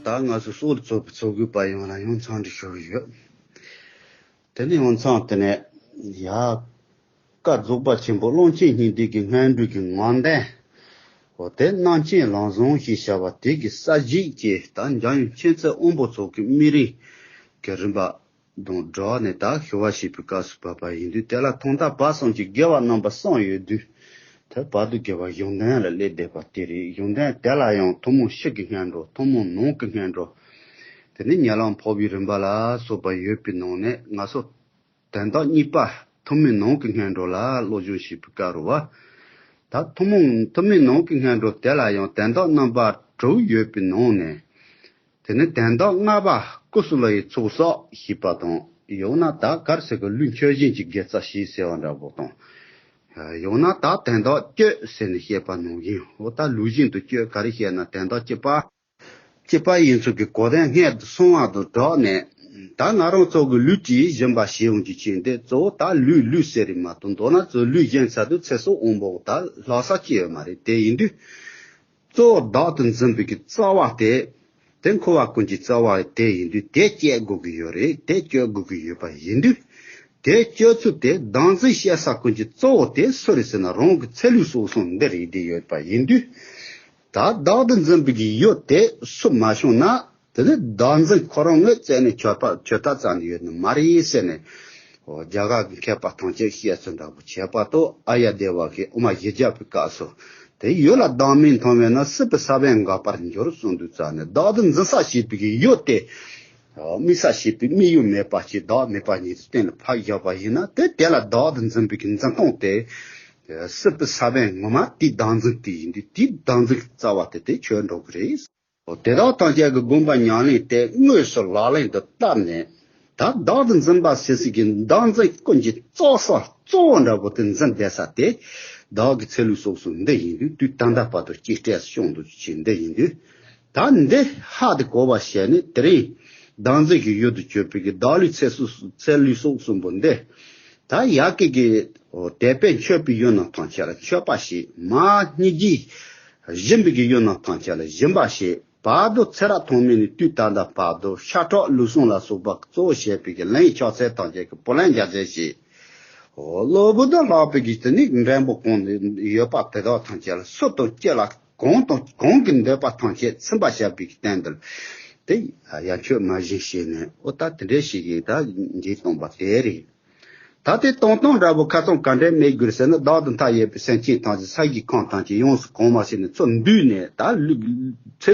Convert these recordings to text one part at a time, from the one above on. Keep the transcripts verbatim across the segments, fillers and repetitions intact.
ད་ང་ཚོ་སྲོག་ལ་ཚོགས་པའི་ཚོགས་དགོས་པ་ཡོངས་ལ་ཡང་འཚམས་འདྲི་ཞུ་གི་ཡོད། དེ་ནས་ཡང་འཚམས་དེ་ནས་ཡ། བཀའ་རྫོགས་པ་ཆེན་པོ་ཀློང་ཆེན་སྙིང་ཐིག་གི་སྔོན་འགྲོའི་གི་ངག་འདོན། འོ་དེ་རྣམ་མཁྱེན་ལམ་བཟང་ཞེས་བྱ་བ་དེ་གི་ས་གཞི་བཅས་ད་འཇམ་དབྱངས་མཁྱེན་བརྩེ་དབང་པོ་ཚོགས་ཀྱི་སྨིན་རིམ་གྱི་རིམ་པ་དང་སྦྲགས་ནས་ད་ཞུ་བ་ཞེས་པའི་སྐབས་སུ་བབས་པ་ཡིན་དུས། དེ་ལ་ཐོག་མཐའ་བར་གསུམ་གྱི་དགེ་བ་རྣམ་པ་གསུམ་ཡོད་དུས། དེ་བར་དུ་དགེ་བ་གཞུང་དོན་ལ་སླེབས་བསྡད་པ་དེ་རེད། གཞུང་དོན་དེ་ལ་ཡང་ཐུན་མོང་ཕྱི་གི་སྔོན་འགྲོ། ཐུན་མོང་ནང་གི་སྔོན་འགྲོ། དེ་ནས་ཉེ་ལམ་འཕགས་པའི་རིམ་པ་ལ་སོགས་པ་ཡོད་པའི་ནང་ནས་ང་ཚོ་དོན་དག་གཉིས་པ་ཐུན་མོང་ནང་གི་སྔོན་འགྲོ་ལ་སློབ་སྦྱོང་བྱེད་པའི་སྐབས་རུ་བ། ད་ཐུན་མོང་ཐུན་མོང་ནང་གི་སྔོན་འགྲོ་དེ་ལ་ཡང་དོན་དག་རྣམ་པ་དྲུག་ཡོད་པའི་ནང་ནས། དེ་ནི་དོན་དག་ལྔ་པ་ཀུ་སུ་ལ་ཡི་ཚོགས་བསགས་ཞེས་པ་དང་། ཡང་ན་ད་ག་རེ་ཟེར་གི། ལུས་མཆོག་སྦྱིན་གྱི་དགེ་རྩ་བྱས་ཟེར་བ་འདྲ་པོ་དང་། ཡང་ན་ད་དོན་དག་བཅུ་ཟེར་ནས་བཤད་པ་ནང་བཞིན། འོ་ད་ལུགས་བཞིན་དུ་བཅུ་ག་རེ་བཤད་ན། དོན་དག་གཅིག་པ། གཅིག་པ་ཡིན་ཚུལ་གྱི་གོ་དོན་སྔོན་དུ་སོང་བ་དང་སྦྲགས་ནས། ད་ང་རང་ཚོ་གི་ལུས་ཀྱི་སྦྱིན་པ་བྱེད་ཡོང་རྒྱུ་ཅན་དེ་གཙོ་བོ་ད་ལུས་ལུས་ཟེར་རེད་མ་གཏོགས། མདོར་ན་ཚོ་ལུས་སྦྱིན་ཚར་དུས་ཚེ་སྲོག་དབང་པོ་ད་ལྷག་ས་ཅི་ཡོད་མ་རེད། དེ་ཡིན་དུས། གཙོ་བོ་བདག་ཏུ་འཛིན་པའི་གི་རྩ་བ་དེ། དེ་འཁོར་བ་ཀུན་གྱི་རྩ་བ་དེ་ཡིན་དུས། དེ་བཅད་དགོས་ཀྱི་ཡོད་རེད། དེ་གཅོད་དགོས་ཀྱི་ཡོད་པ་ཡིན་དུས། དེ་གཅོད་ཚུལ་དེ་བདག་འཛིན་བྱེད་ས་ཀུན་གྱི་གཙོ་བོ་དེ་སུ་རེད་ཟེར་ན། རང་གི་ཚེ་ལུས་སྲོག་གསུམ་འདི་རེད། འདི་ཡོད་པ་ཡིན་དུས། ད་བདག་ཏུ་འཛིན་པའི་གི་ཡུལ་དེ་སུ་མ་བྱུང་ན། དེ་ནི་བདག་འཛིན་ཁོ་རང་ངོས་བཙལ་ནས་ཆོད་པ་ཆོད་ཐབས་རྩ་ནས་ཡོད་ནི་མ་རེད་ཟེར་ནས། འོ་རྒྱ་གར་གྱི་མཁས་པ་ཐམས་ཅད་བཤད་ཚུལ་འདྲ་པོ་བྱས་པ་དང་། ཨཱརྱ་དེ་བ་གིས་དབུ་མ་བཞི་བརྒྱ་པའི་སྐབས་སུ། དེ་ཡུལ་ལ་བདག་མེད་མཐོང་བས་ན། སྲིད་པའི་ས་བོན་འགག་པར་འགྱུར་གསུངས་དུས་ཙ་ནས། བདག་ཏུ་འཛིན་ས་བྱེད་པའི་གི་ཡུལ་དེ། དམིགས་ས་བྱེད་པའི་དམིགས་ཡུལ་མེད་པ་ཅིག་བདག་མེད་པ་ཉིད་དུ་གཏན་ལ་ཕབ་བཞག་པ་ཡིན་ན། དེ་དེ་ལ་བདག་ཏུ་འཛིན་པའི་གི་འཛིན་སྟངས་དེ། སྲིད་པའི་ས་བོན་ངོ་མ་དེའི་བདག་འཛིན་དེ་ཡིན་དུས། དེའི་བདག་འཛིན་གྱི་རྩ་བ་དེ་དེ་ཆོད་འགྲོ་གི་རེད། དེ་དག་ཐམས་ཅད་ཀྱི་དགོངས་པ་ཉམས་ལེན་དེ་དངོས་སུ་ལག་ལེན་དུ་བསྟར་ནས། ད་བདག་ཏུ་འཛིན་པ་ཟེར་ས་གི་བདག་འཛིན་ཀུན་གྱི་རྩོལ་ས་གཙོ་བོ་འདྲ་པོ་དེ་འཛིན་བསྡད་ས་དེ། བདག་གི་ཚེ་ལུས་སྲོག་གསུམ་འདི་ཡིན་དུས། དུས་ད་ལྟ་བར་དུ་གཅེས་སྤྲས་སུ་སྐྱོང་དུ་བྱེད་འདི་ཡིན་དུས། ད་འདི་ཧ་དེ་གོ་བ་བྱས་ནས། དེ་རིང་བདག་འཛིན་གྱི་ཡུལ་དུ་གྱུར་པའི་གི་བདག་ལུས་ཚེ་སྲོག་ཚེ་ལུས་སྲོག་གསུམ་པོ་འདི། ད་ཡ་གི་གི་དད་པས་མཆོད་པའི་ཡུལ་རྣམས་ཐམས་ཅད་ལ་མཆོད་པ་བྱེད། མ་སྙིང་རྗེས་སྦྱིན་པའི་གི་ཡུལ་རྣམས་ཐམས་ཅད་ལ་སྦྱིན་པ་བྱེད། བར་དུ་ཚེ་རབས་ཐོག་མེད་ནས་དུས་ད་ལྟ་བར་དུ་ཤ་ཁྲག་ལུས་ཟུངས་ལ་སོགས་པ་གཙོ་བོ་བྱས་པའི་གི་ལན་ཕྱག་འཚལ་ཐམས་ཅད་ཀྱི་བུ་ལོན་རྒྱ་མཚན་བྱེད། འོ་གློ་བུར་དུ་ལྷག་པའི་གི་དེ་ནི་འགྲེང་བུ་གང་ཡོད་པ་དེ་དག་ཐམས་ཅད་ལ་སུ་དང་ཅི་ལ་གང་དང་གང་གི་འདོད་པ་ཐམས་ཅད་ཚིམ་པར་བྱ་བའི་གི་རྟེན་འདིར། དེ་ཡ་མཆོད་མ་བཞིན་བྱས་ནས། འོ་ད་དེ་འདྲའི་ཞིག་གིས་ད་འདི་གཏོང་པ་དེ་རེད། ད་དེ་གཏོང་སྟངས་འདྲ་པོ་ཁ་ཚང་ག་འདྲས་མེད་དགོས་ཟེར་ན། བདག་ཏུ་མཐའ་ཡས་པའི་སེམས་ཅན་ཐམས་ཅད་ས་གཞིའི་ཁམས་ཐམས་ཅད་ཡོངས་སུ་གང་བ་བྱས་ནས་ཚུར་འདུས་ནས། ད་ལུས་ཚེ་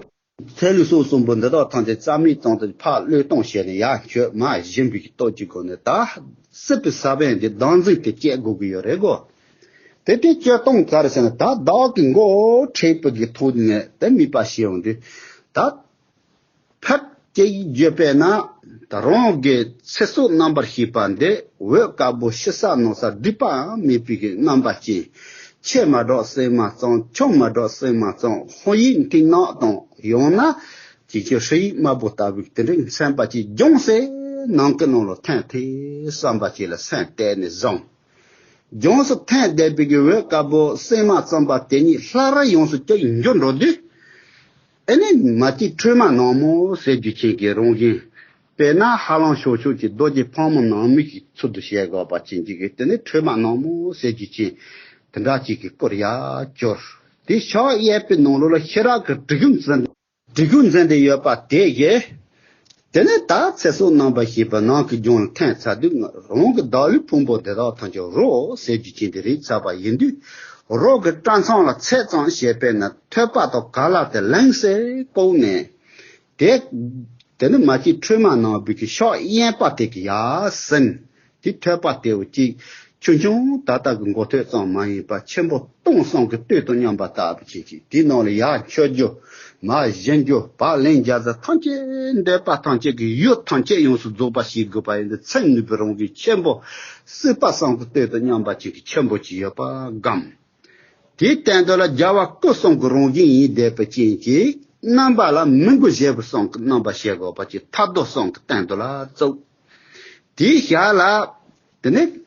ཚེ་ལུས་སྲོག་གསུམ་པོ་འདི་དག་ཐམས་ཅད་རྩ་མེད་བཏང་སྟེ་ཕར་བློས་གཏོང་བྱས་ནས། ཡ་མཆོད་མ་བཞིན་པའི་སྟོབས་ཀྱི་སྒོ་ནས་ད་སྲིད་པའི་ས་བོན་འདི་བདག་འཛིན་དེ་བཅད་དགོས་ཀྱི་ཡོད་རེད་གོ། དེ་དེ་བཅད་སྟངས་ག་རེ་ཟེར་ན། ད་བདག་གི་མགོ་ཁྲིད་པའི་གི་ཐོག་ནས་དེ་དམིགས་པ་བྱས་ཡོང་དུས། ད་ཕལ་ཆེར་བརྗོད་པས་ན། ད་རང་གི་ཚེ་སྲོག་རྣམ་པར་ཤེས་པ་འདི་འོད་དཀར་པོ་ཕྱི་ས་ནང་ས་སྒྲིབ་པ་མེད་པའི་གི་རྣམ་པ་ཅན། ཆུ་མ་གྲགས་སྲན་མ་གཙང་། ཆང་མ་གྲགས་སྲན་མ་གཙང་། ཧོང་ཡིག་མཐིང་ནག་དང་། ཡང་ན་ཅིག་ཅིག་ཧྲི་ཡིག་དམར་པོ་ལྟ་བུའི་དེ་འདྲའི་མཚན་པ་ཅིག་ལྗོངས་སུ་ནམ་མཁའི་ནང་ལ་ཐོན་ཐལ་བསམ་པ་ཅིག་ལ་སེམས་གཏད་ནས་བཟུང་། ལྗོངས་སུ་ཐོན་བསྡད་པའི་གི་འོད་དཀར་པོ་སྲན་མ་གཙང་པ་དེ་ཉིད་སླར་ཡོངས་སུ་ཅིག་འགྱུར་འགྲོ་དུས། ཨེ་ནས་མ་གཅིག་ཁྲོས་མ་ནག་མོ་ཟེར་རྒྱུ་ཅན་གྱི་རང་བཞིན། དཔེར་ན་ཧ་ལམ་ཤོག་ཤོག་གི་རྡོ་རྗེ་ཕག་མོ་ནག་མོ་གི་ཚུལ་དུ་བྱས་དགོས་པ་ཅན་གྱི་གི་དེ་ནས་ཁྲོས་མ་ནག་མོ་ཟེར་རྒྱུ་ཅན་དེ་འདྲ་ཅིག་གི་སྐུར་ཡ་གྱུར། དེ་ཕྱག་གཡས་པའི་ནང་ལོགས་ལ་ཤེས་རབ་ཀྱི་གྲུ་གུ་འཛིན། གྲུ་གུ་འཛིན་ཏེ་ཡོད་པ་དེ་གིས། དེ་ནས་ད་ཚེ་སྲོག་རྣམ་པར་ཤེས་པ་ནམ་མཁའི་ལྗོངས་ལ་ཐོན་ཚར་དུས། རང་གི་བདག་ལུས་ཕུང་པོ་དེ་དག་ཐམས་ཅད་རོ་ཟེར་རྒྱུ་ཅན་དེ་རེད་ཚར་བ་ཡིན་དུས། རོ་གི་སྐྲ་མཚམས་ལ་ཚད་ཙམ་བྱས་པས་ན། ཐོད་པ་དང་ག་ལ་དེ་ལེངས་སེ་བཀོག་ནས། དེ། དེ་ནི་མ་གཅིག་ཁྲོས་མ་ནག་པོའི་གི་ཕྱག་གཡས་པ་དེ་གིས་ཡར་ཟིན། དེ་ཐོད་པ་དེ་བོ་གཅིག་ཆུང་ཆུང་ཏག་ཏག་གི་མགོ་ཐོད་ཙམ་མ་ཡིན་པ། ཆེན་པོ་སྟོང་གསུམ་གྱི་སྟོད་དང་མཉམ་པ་ལྟ་བུ་ཅིག་གིས། དེའི་ནང་ལ་ཡར་མཆོད་རྒྱུ། མར་བཞེངས་རྒྱུ། བག་ལེན་རྒྱག་རྩ་ཐམས་ཅད། འདོད་པ་ཐམས་ཅད་ཀྱི་ཡུལ་ཐམས་ཅད་ཡོངས་སུ་རྫོགས་པ་བྱེད་དགོས་པ་ཡིན་ཏེ། ཚིམ་ནུས་པའི་རང་བཞིན་ཆེན་པོ། སྲིད་པ་གསུམ་གྱི་སྟོད་དང་མཉམ་པ་ཅིག་གི་ཆེན་པོ་ཅིག་ཡོད་པ་སྒོམ། དེའི་སྟེང་དུ་ལ་རྒྱལ་བ་སྐུ་གསུམ་གྱི་རང་བཞིན་ཡིན་བསྡད་པ་ཅན་གྱི་རྣམ་པ་ལ་མི་མགོ་བཞི་པོ་གསུམ་གྱི་རྣམ་པ་བྱེད་དགོས་པ་ཅིག་ཐབས་རྡོ་གསུམ་གྱི་སྟེང་དུ་ལ་བཙུགས། དེའི་ཞབས་ལ། དེ་ནས་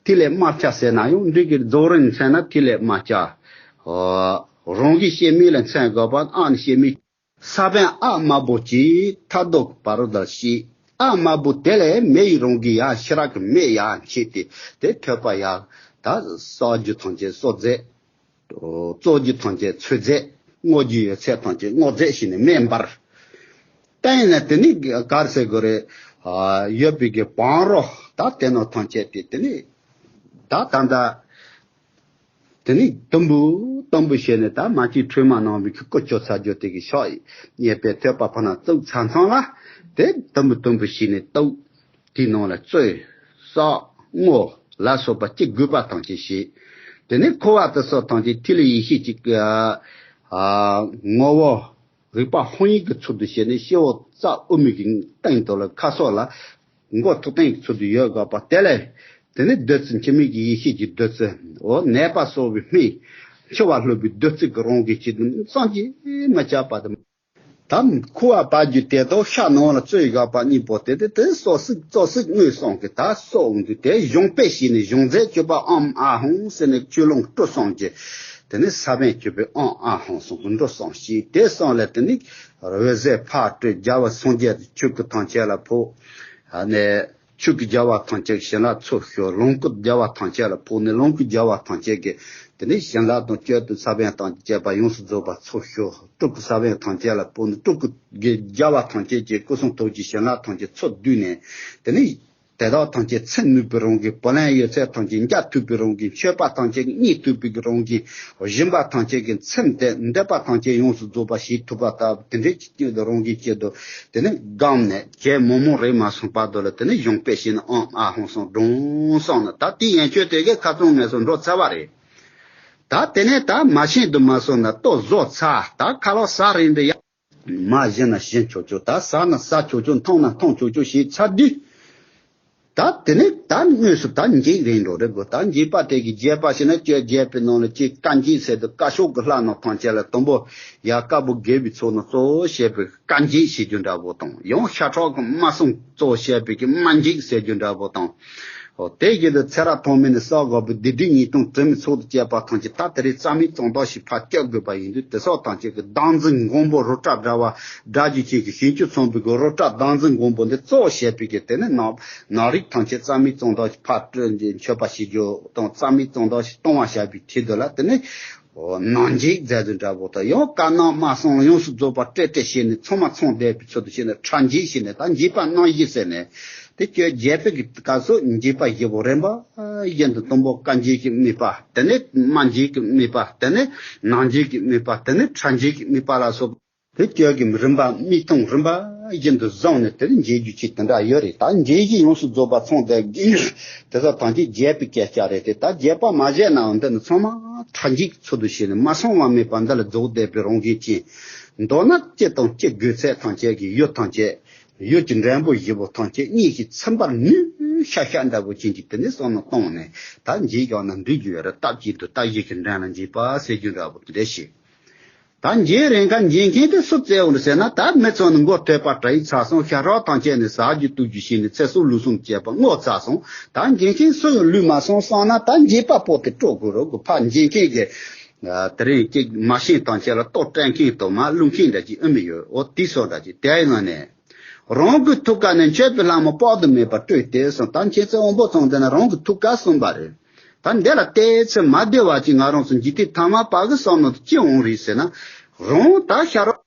ཐིག་ལེ་དམར་ཆ་ཟེར་ན་ཡང་འགྲིག་གི། རྫོགས་རིམ་མཚོན་ན་ཐིག་ལེ་དམར་ཆ། ཨོ། རང་བཞིན་སྐྱེ་མེད་ལ་མཚོན་དགོས་པ། ཨ་ནི་སྐྱེ་མེད། ས་བོན་ཨ་དམར་པོ་གཅིག་མཐའ་ལྡོག་གི་བར་དུ་ལ་ཞིག་ཨ་དམར་པོ་དེ་ལས་མེ་ཡི་རང་གི་ཡ་ཤེས་རབ་ཀྱི་མེ་ཡར་མཆེད་དེ་དེ་ཐོད་པ་ཡར་ད་གསོག་རྒྱུ་ཐམས་ཅད་གསོག་རྫས། གཙོ་རྒྱུ་ཐམས་ཅད་ཚོད་རྫས། བསྔོ་རྒྱུ་ཡོད་ཚད་ཐམས་ཅད་བསྔོ་རྫས་བྱས་ནས་མེ་འབར། བསྟན་ནས་དེ་ནི་གར་ཟེར་དགོས་རེད། ཡོད་པའི་གི་བང་རོ་ད་དེ་ནོ་ཐམས་ཅད་དེ་དེ་ནི་ད་ད་ད། དེ་ནི་དུམ་བུ་དུམ་བུ་བྱས་ནས་ད་མ་གཅིག་ཁྲོས་མ་གནང་བའི་གི་ཀུ་ཅོ་ཚ་རྒྱུ་དེ་གི་ཤོག་ཡས་པའི་ཐོད་པ་ཕ་ན་བཙུགས་ཚར་མཚམས་ལ་དེ་དུམ་བུ་དུམ་བུ་བྱས་ནས་བཏུག་དེའི་ནང་ལ་བཙོས། བསགས། བསྔོ། ལ་སོགས་པ་ཅི་དགོས་པ་ཐམས་ཅད་བྱས། དེ་ནས་འཁོར་བ་དེ་སོགས་ཐམས་ཅད་ཐིག་ལེ་ཡེ་ཤེས་ཀྱི་ངོ་བོ་རིག་པ་དཔང་ཡིག་གི་ཚུལ་དུ་བྱས་ནས་སྤྱི་བོ་རྩ་དབུ་མའི་གི་སྟེང་དུ་ལ་ཁ་སོགས་ལ་མགོ་ཐུག་སྟེང་གི་ཚུལ་དུ་ཡོད་དགོས་པ་དེ་ལས། དེ་ནས་བདུད་རྩི་འཆི་མེད་ཀྱི་ཡེ་ཤེས་ཀྱི་བདུད་རྩི། འོ་ནད་པ་གསོ་བའི་སྨན། འཆི་བ་སློབ་པའི་བདུད་རྩི་གི་རང་གི་ཆེད་དུ་བསམ་གྱིས་མི་ཁྱབ་པ་དང་། ད་ཁུ་བ་བ་རྒྱུ་དེ་དག་ཤ་ནང་ལ་བཙོས་བཞག་པ་གཉིས་པོ་དེ་དེ་དེ་སོ་སིག་སོ་སིག་དངོས་སོང་གི་ད་སོ་འོང་དུས་དེ་གཞུང་པས་ཤེས་ནས་གཞུང་རྫས་སྤྱོད་པ་ཨམ་ཨ་ཧོང་ཟེར་ནས་ཆོས་ལོངས་སྤྲོ་སོང་གི། དེ་ནས་ས་བོན་སྤྱོད་པའི་ཨམ་ཨ་ཧོང་སོང་གི་འགྲོ་སོང་ཞེས་དེ་སོང་ལས་དེ་ནི་འོད་ཟེར་ཕར་སྤྲོས་རྒྱལ་བ་སངས་རྒྱས་ཆོས་སྐུ་ཐམས་ཅད་ལ་ཕོག་ནས། ཆོས་ཀྱི་རྒྱལ་བ་ཐམས་ཅད་ཀྱི་བྱིན་རླབས་ཚུར་ཤོག་ལོངས་སྐུ་རྒྱལ་བ་ཐམས་ཅད་ལ་ཕོག་ནས་ལོངས་སྐུ་རྒྱལ་བ་ཐམས་ཅད་ཀྱི་དེ་ནས་བྱིན་རླབས་དང་སྤྱོད་དུ་ས་བོན་དང་བཅས་པ་ཡོངས་སུ་རྫོགས་པ་ཚུར་ཤོག་སྤྲུལ་སྐུ་ས་བོན་ཐམས་ཅད་ལ་ཕོག་ནས་སྤྲུལ་སྐུ་རྒྱལ་བ་ཐམས་ཅད་ཀྱི་སྐུ་གསུང་ཐུགས་ཀྱི་བྱིན་རླབས་ཐམས་ཅད་ཚུར་བསྡུས་ནས་དེ་ནས་དེ་དག་ཐམས་ཅད་ཚིམ་ནུས་པའི་རང་གི་བུ་ལོན་ཡོད་ཚད་ཐམས་ཅད་འཇལ་ཐུབ་པའི་རང་གི་མཆོད་པ་ཐམས་ཅད་མཉེས་ཐུབ་པའི་རང་གི་སྦྱིན་པ་ཐམས་ཅད་ཀྱི་ཚིམ་སྟེ་འདོད་པ་ཐམས་ཅད་ཡོངས་སུ་རྫོགས་པ་བྱེད་ཐུབ་པ་ལྟ་བུ་དེ་འདྲའི་སྐྱིད་དུ་རང་གི་སྐྱིད་དུ་དེ་ནས་སྒོམ་ནས་བྱས་མོག་མོག་རེད་མ་སོང་བར་དུ་ལ་དེ་ནས་གཞུང་པས་ཤེས་ནས་ཨོམ་ཨ་ཧོང་སོང་སྒྲུང་སོང་ན་ད་དེའི་ཡན་ཆོད་དེ་གའི་ཁ་ཚོན་ངན་སོང་འགྲོ་ཚར་བ་རེད། ད་དེ་ནས་ད་མ་ཤེས་དུ་མ་སོང་ན་ལྟོ་བཟོ་ཚར་ད་ཁ་ལོ་ཟ་རིན་འདི་ཡ། མ་བཞེས་ན་བཞེས་ཆོག་ཆོག་ད་ཟ་ན་ཟ་ཆོག་ཆོག་འཐུང་ན་འཐུང་ཆོག་ཆོག་ཞེས་ཚར་དུས། ད་དེ་ནས་ད་དངོས་སུ་ད་འཇིགས་རིང་འགྲོ་རེད་གོ་ད་འཇིགས་པ་དེ་གི་རྒྱས་པ་ཞིག་ན་སྤྱོད་རྒྱས་པའི་ནང་ལ་ཅིག་དཀའ་འཇིགས་ཟེར་དུ་བཀའ་ཤོག་གི་ལྷ་ནང་ཐང་ཆད་ལ་དུམ་བུ་ཡ་དཀར་པོ་དགེ་བའི་ཚོགས་ནང་གཙོ་བོ་བཤད་པའི་དཀའ་འཇིགས་ཞེས་རྒྱུ་འདྲ་པོ་དང་ཡང་ཤ་ཁྲག་གི་རྨ་གསུམ་གཙོ་བོ་བཤད་པའི་གི་རྨ་འཇིགས་ཟེར་རྒྱུ་འདྲ་པོ་དང་། ཨོ་དེ་བཞིན་དུ་ཚེ་རབས་ཐོག་མེད་ནས་བསགས་དགོས་པའི་སྡིག་སྒྲིབ་ཉེས་ལྟུང་དྲི་མའི་ཚོགས་དང་བཅས་པ་ཐམས་ཅད་ད་དེ་རིང་རྩ་མེད་གཙང་དག་ཞིག་ཕར་སྐྱོབ་དགོས་པ་ཡིན་དུས་དེ་སོགས་ཐམས་ཅད་ཀྱི་བདག་འཛིན་མགོན་པོ་རོ་བྲག་འདྲ་བ་སྒྲ་བསྒྱུར་ཅན་གྱི་ཞིང་བཅུ་མཚུངས་པའི་གི་རོ་བྲག་བདག་འཛིན་མགོན་པོ་འདི་གཙོ་བོ་བྱས་པའི་གི་དེ་ནི་ནང་ནང་རིག་ཐམས་ཅད་རྩ་མེད་གཙང་དག་ཞིག་ཕར་སྤྲོད་མཆོད་པ་བྱེད་རྒྱུ་དང་རྩ་མེད་གཙང་དག་ཞིག་གཏོང་བ་བྱ་བའི་ཆེད་དུ་ལ་དེ་ནི། ནང་འཇིགས་མཛད་དུ་འདྲ་པོ་དང་ཡང་བཀའ་གནང་མ་གསུང་ཡོངས་སུ་རྫོགས་པ་སྤྲད་སྤྲད་བྱས་ནས་ཚང་མ་ཚང་བསྡད་པའི་ཚུལ་དུ་བྱས་ནས་ཁྲ་འཇིགས་བྱས་ནས་ད་འཇིགས་པ་རྣམ་བཞི་ཟེར་ནས་དེ་སྤྱོད་རྒྱས་པའི་གི་སྐབས་སུ་འཇིགས་པ་བཞི་པོ་རིམ་པ་བཞིན་དུ་དང་པོ་བཀའ་འཇིགས་ཀྱི་དམིགས་པ་དེ་ནས་རྨ་འཇིགས་ཀྱི་དམིགས་པ་དེ་ནས་ནང་འཇིགས་ཀྱི་དམིགས་པ་དེ་ནས་ཁྲ་འཇིགས་ཀྱི་དམིགས་པ་ལ་སོགས་དེ་སྤྱོད་ཀྱི་རིམ་པ་དམིགས་སྟངས་རིམ་པ་བཞིན་དུ་བཟུང་ནས་དེ་ནས་འཇིགས་རྒྱུ་ཅིག་དེ་འདྲ་ཡོད་རེད། ད་འཇིགས་བཞི་ཡོངས་སུ་རྫོགས་པ་ཚང་བསྡད་དེ་ཚོ་ཐམས་ཅད་རྒྱས་པའི་སྐད་ཆ་རེད་དེ་ད་རྒྱས་པ་མ་བཤད་ནའང་འདི་ནི་ཚང་མ་ཁྲ་འཇིགས་ཚུལ་དུ་བྱས་ནས་མ་སོང་བ་མེད་པ་འདི་ལ་རྫོགས་བསྡད་པའི་རང་བཞིན་ཅན། མདོར་ན་ལྕེ་དང་ལྕེ་དགོས་ཚད་ཐམས་ཅད་ཀྱི་ཡུལ་ཐམས་ཅད་ཡུལ་གྱི་འགྲེང་བུ་བཞི་པོ་ཐམས་ཅད་གཉིས་ཀྱིས་ཚིམ་པར་ནུས་ཤ་ཤ་འདྲ་པོ་ཅན་གྱི་དེ་ནས་བསམ་མནོ་བཏང་ནས་ད་འཇིགས་བཞག་ན་འགྲིག་རྒྱུ་ཡོད་རེད། སྟབས་གཅིག་ཏུ་ལྟ་བཞི་གི་འགྲན་ལ་འཇིགས་པ་ཟེར་རྒྱུ་འདྲ་པོ་དེ་འདྲ་ཞིག་ད་འཇིགས་རན་ཁ་འཇིགས་མཁན་དེ་སུ་བཙལ་འོང་རེད་ཟེར་ན་ད་མི་ཚོ་ནི་མགོ་ཐོད་པ་དྲ་ཡིག་ཚར་སོང་ཤ་ཁྲག་ཐམས་ཅད་ནི་ཟ་རྒྱུ་བཏུང་རྒྱུ་བྱས་ནས་ཚེ་སྲོག་ལུས་ཟུངས་བཅས་པ་བསྔོག་ཚར་སོང་ད་འཇིགས་མཁན་སུ་ཡང་ལུས་མ་སོང་བསམ་ན་ད་འཇིགས་པ་པོ་དེ་དཀྲོག་དགོས་རོགས་དགོས་ཕར་འཇིགས་མཁན་གྱི་དེ་རིང་གཅིག་མ་ཤེས་ཐམས་ཅད་ལ་ལྟོ་སྤྲད་མཁན་དང་མ་བསླུ་མཁན་འདྲ་ཅིག་ཨེ་མི་ཡོད་འོ་དེ་སོགས་འདྲ་ཅིག་དེ་ཡིན་ན་ནས་རང་གི་ཐུགས་ཀ་ནས་མཆོད་པའི་ལྷ་མོ་དཔག་ཏུ་མེད་པ་སྤྲོས་ཏེ་སོང་ད་མཁྱེན་བརྩེ་དབང་པོ་ཚང་དེ་ན་རང་གི་ཐུགས་ཀ་གསུངས་པ་རེད། ད་འདི་ལ་བལྟས་ཚེ་མ་བདེ་བ་ཅིག་ང་རང་ཚོ་འཇིག་རྟེན་ཐ་མལ་པ་གི་བསམ་མནོ་དེ་ཅི་འོང་རེད་ཟེར་ན། རང་ད་ཤ་རོགས་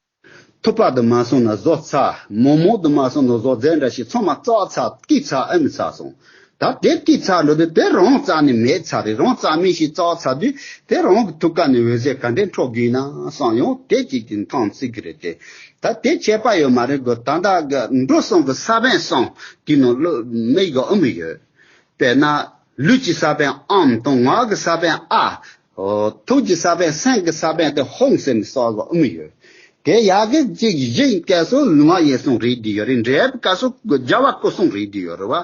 ཐུབ་པ་དུ་མ་སོང་ན་བཟོ་ཚར་མོག་མོག་དུ་མ་སོང་ན་བཟོ་རྫས་འདྲ་ཞིག་ཚང་མ་རྩ་བ་ཚར་སྐྱིད་ཚར་ཨེ་མི་ཚར་སོང་། ད་དེ་སྐྱིད་ཚར་འགྲོ་དུས་དེ་རང་རྩ་ནས་མེད་ཚར་རེད་རང་རྩ་མེད་ཞིག་རྩ་བ་ཚར་དུས་དེ་རང་གི་ཐུགས་ཀ་ནས་འོད་ཟེར་ག་འདྲས་འཕྲོ་དགོས་ན་བསམ་ཡང་དེ་གཅིག་གི་མཐོང་སྲིད་ཀྱི་རེད་དེ། ད་དེ་ཁྱད་པར་ཡོད་མ་རེད་གོ་ད་ལྟ་གི་འགྲོ་སོང་གི་ས་བོན་སོང་དེ་ནང་བློ་མིག་གི་ཨུ་མི་ཡོད། དཔེར་ན། ལུས་ཀྱི་ས་བོན་ཨམ་དང་ངག་གི་ས་བོན་ཨ། ཐུགས་ཀྱི་ས་བོན་སེམས་ཀྱི་ས་བོན་དེ་ཧོང་ཟེར་ནས་གསལ་བ་ཨུ་མི་ཡོད། དེ་ཡག་གི་གཅིག་གཞན་སྐལ་སོ་ལུས་ངག་ཡིད་གསུམ་རེད་དེ་ཡོད་རེད་འབྲས་བུ་སྐལ་སོ་རྒྱལ་བ་སྐུ་གསུམ་རེད་དེ་ཡོད་རེད་བ།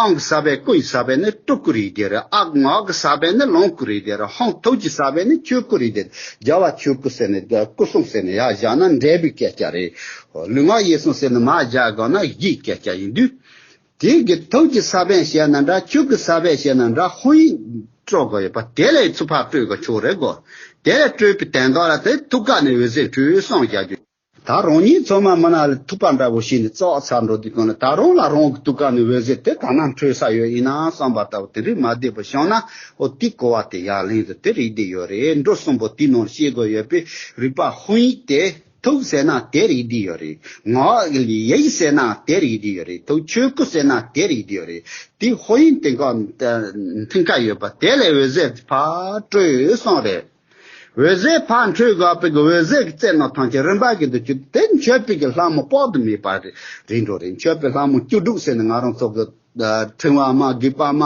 ཨམ་གྱི་ས་བོན་སྐུ་ཡི་ས་བོན་ནི་སྤྲུལ་སྐུ་རེད་དེ་རེད་ཨ་ངག་གི་ས་བོན་ནི་ལོངས་སྐུ་རེད་དེ་རེད་ཧོང་ཐུགས་ཀྱི་ས་བོན་ནི་ཆོས་སྐུ་རེད་དེ་རྒྱལ་བ་ཆོས་སྐུ་ཟེར་ནས་སྐུ་གསུམ་ཟེར་ནས་ཡག་བཞག་ན་འབྲས་བུའི་སྐད་ཆ་རེད། ལུས་ངག་ཡིད་གསུམ་ཟེར་ནས་མ་བཞག་གོ་ན་གཞིའི་སྐད་ཆ་ཡིན་དུས། དེ་གི་ཐུགས་ཀྱི་ས་བོན་བཤད་ན་འདྲ་ཆོས་ཀྱི་ས་བོན་བཤད་ན་འདྲ་ཧོ་ཡིན་སྤྲོ་དགོས་ཡོད་པ་དེ་ལས་ཚུར་ཕར་སྤྲོད་དགོས་ཆོག་རེད་གོ། དེ་ལས་སྤྲོད་པའི་དོན་དག་ལ་དེ་ཐུགས་ཀ་ནས་འོད་ཟེར་འཕྲོས་སོང་བཞག་རྒྱུ། ད་ ད་རང་ཉིད་ཚང་མ་མི་ན་ལ་ཐུག་པ་འདྲ་བོ་བྱས་ནས་རྩ་བ་ཚར་འགྲོ་དུས་གང་ལ་ད་རང་ལ་རང་གི་དུས་སྐབས་ནས་འོད་ཟེར་དེ་ག་ན་འཕྲོས་ས་ཡོད་ཡིན་ན་བསམ་པ་ལྟ་བུ་དེ་འདྲའི་མ་བདེ་བ་བྱུང་ན། ཨོ་དེའི་གོ་བ་དེ་ཡར་ལེན་དུ་དེ་རིགས་བསྡད་ཡོད་རེད། འགྲོ་གསུམ་པོ་དེའི་ནང་བཤད་དགོས་ཡོད་པས། རིག་པ་དཔང་ཡིག་དེ་ཐུགས་ཟེར་ན་དེ་རིགས་བསྡད་ཡོད་རེད། ངག་ཡིད་ཟེར་ན་དེ་རིགས་བསྡད་ཡོད་རེད། ཐུགས་ཆོས་སྐུ་ཟེར་ན་དེ་རིགས་བསྡད་ཡོད་རེད། དེའི་དཔང་ཡིག་དེ་ག་མཐུན་ཁ་ཡོད་པ་དེ་ལས་འོད་ཟེར་ཕར་སྤྲོས་སོང་རེད། འོད་ཟེར་ཕར་འཕྲོས་དགོས་པའི་གི་འོད་ཟེར་གྱི་རྩེ་ནང་ཐམས་ཅད་རིམ་པ་གི་འདུ་བཅུ་དེ་མཆོད་པའི་གི་ལྷ་མོ་དཔག་ཏུ་མེད་པ་རེ་རེ་འགྲོ་རེད། མཆོད་པའི་ལྷ་མོ་བཅུ་དྲུག་ཟེར་ནས་ང་རང་ཚོ་གི་ཕྲེང་བ་མ་རྒྱུད་པ་མ་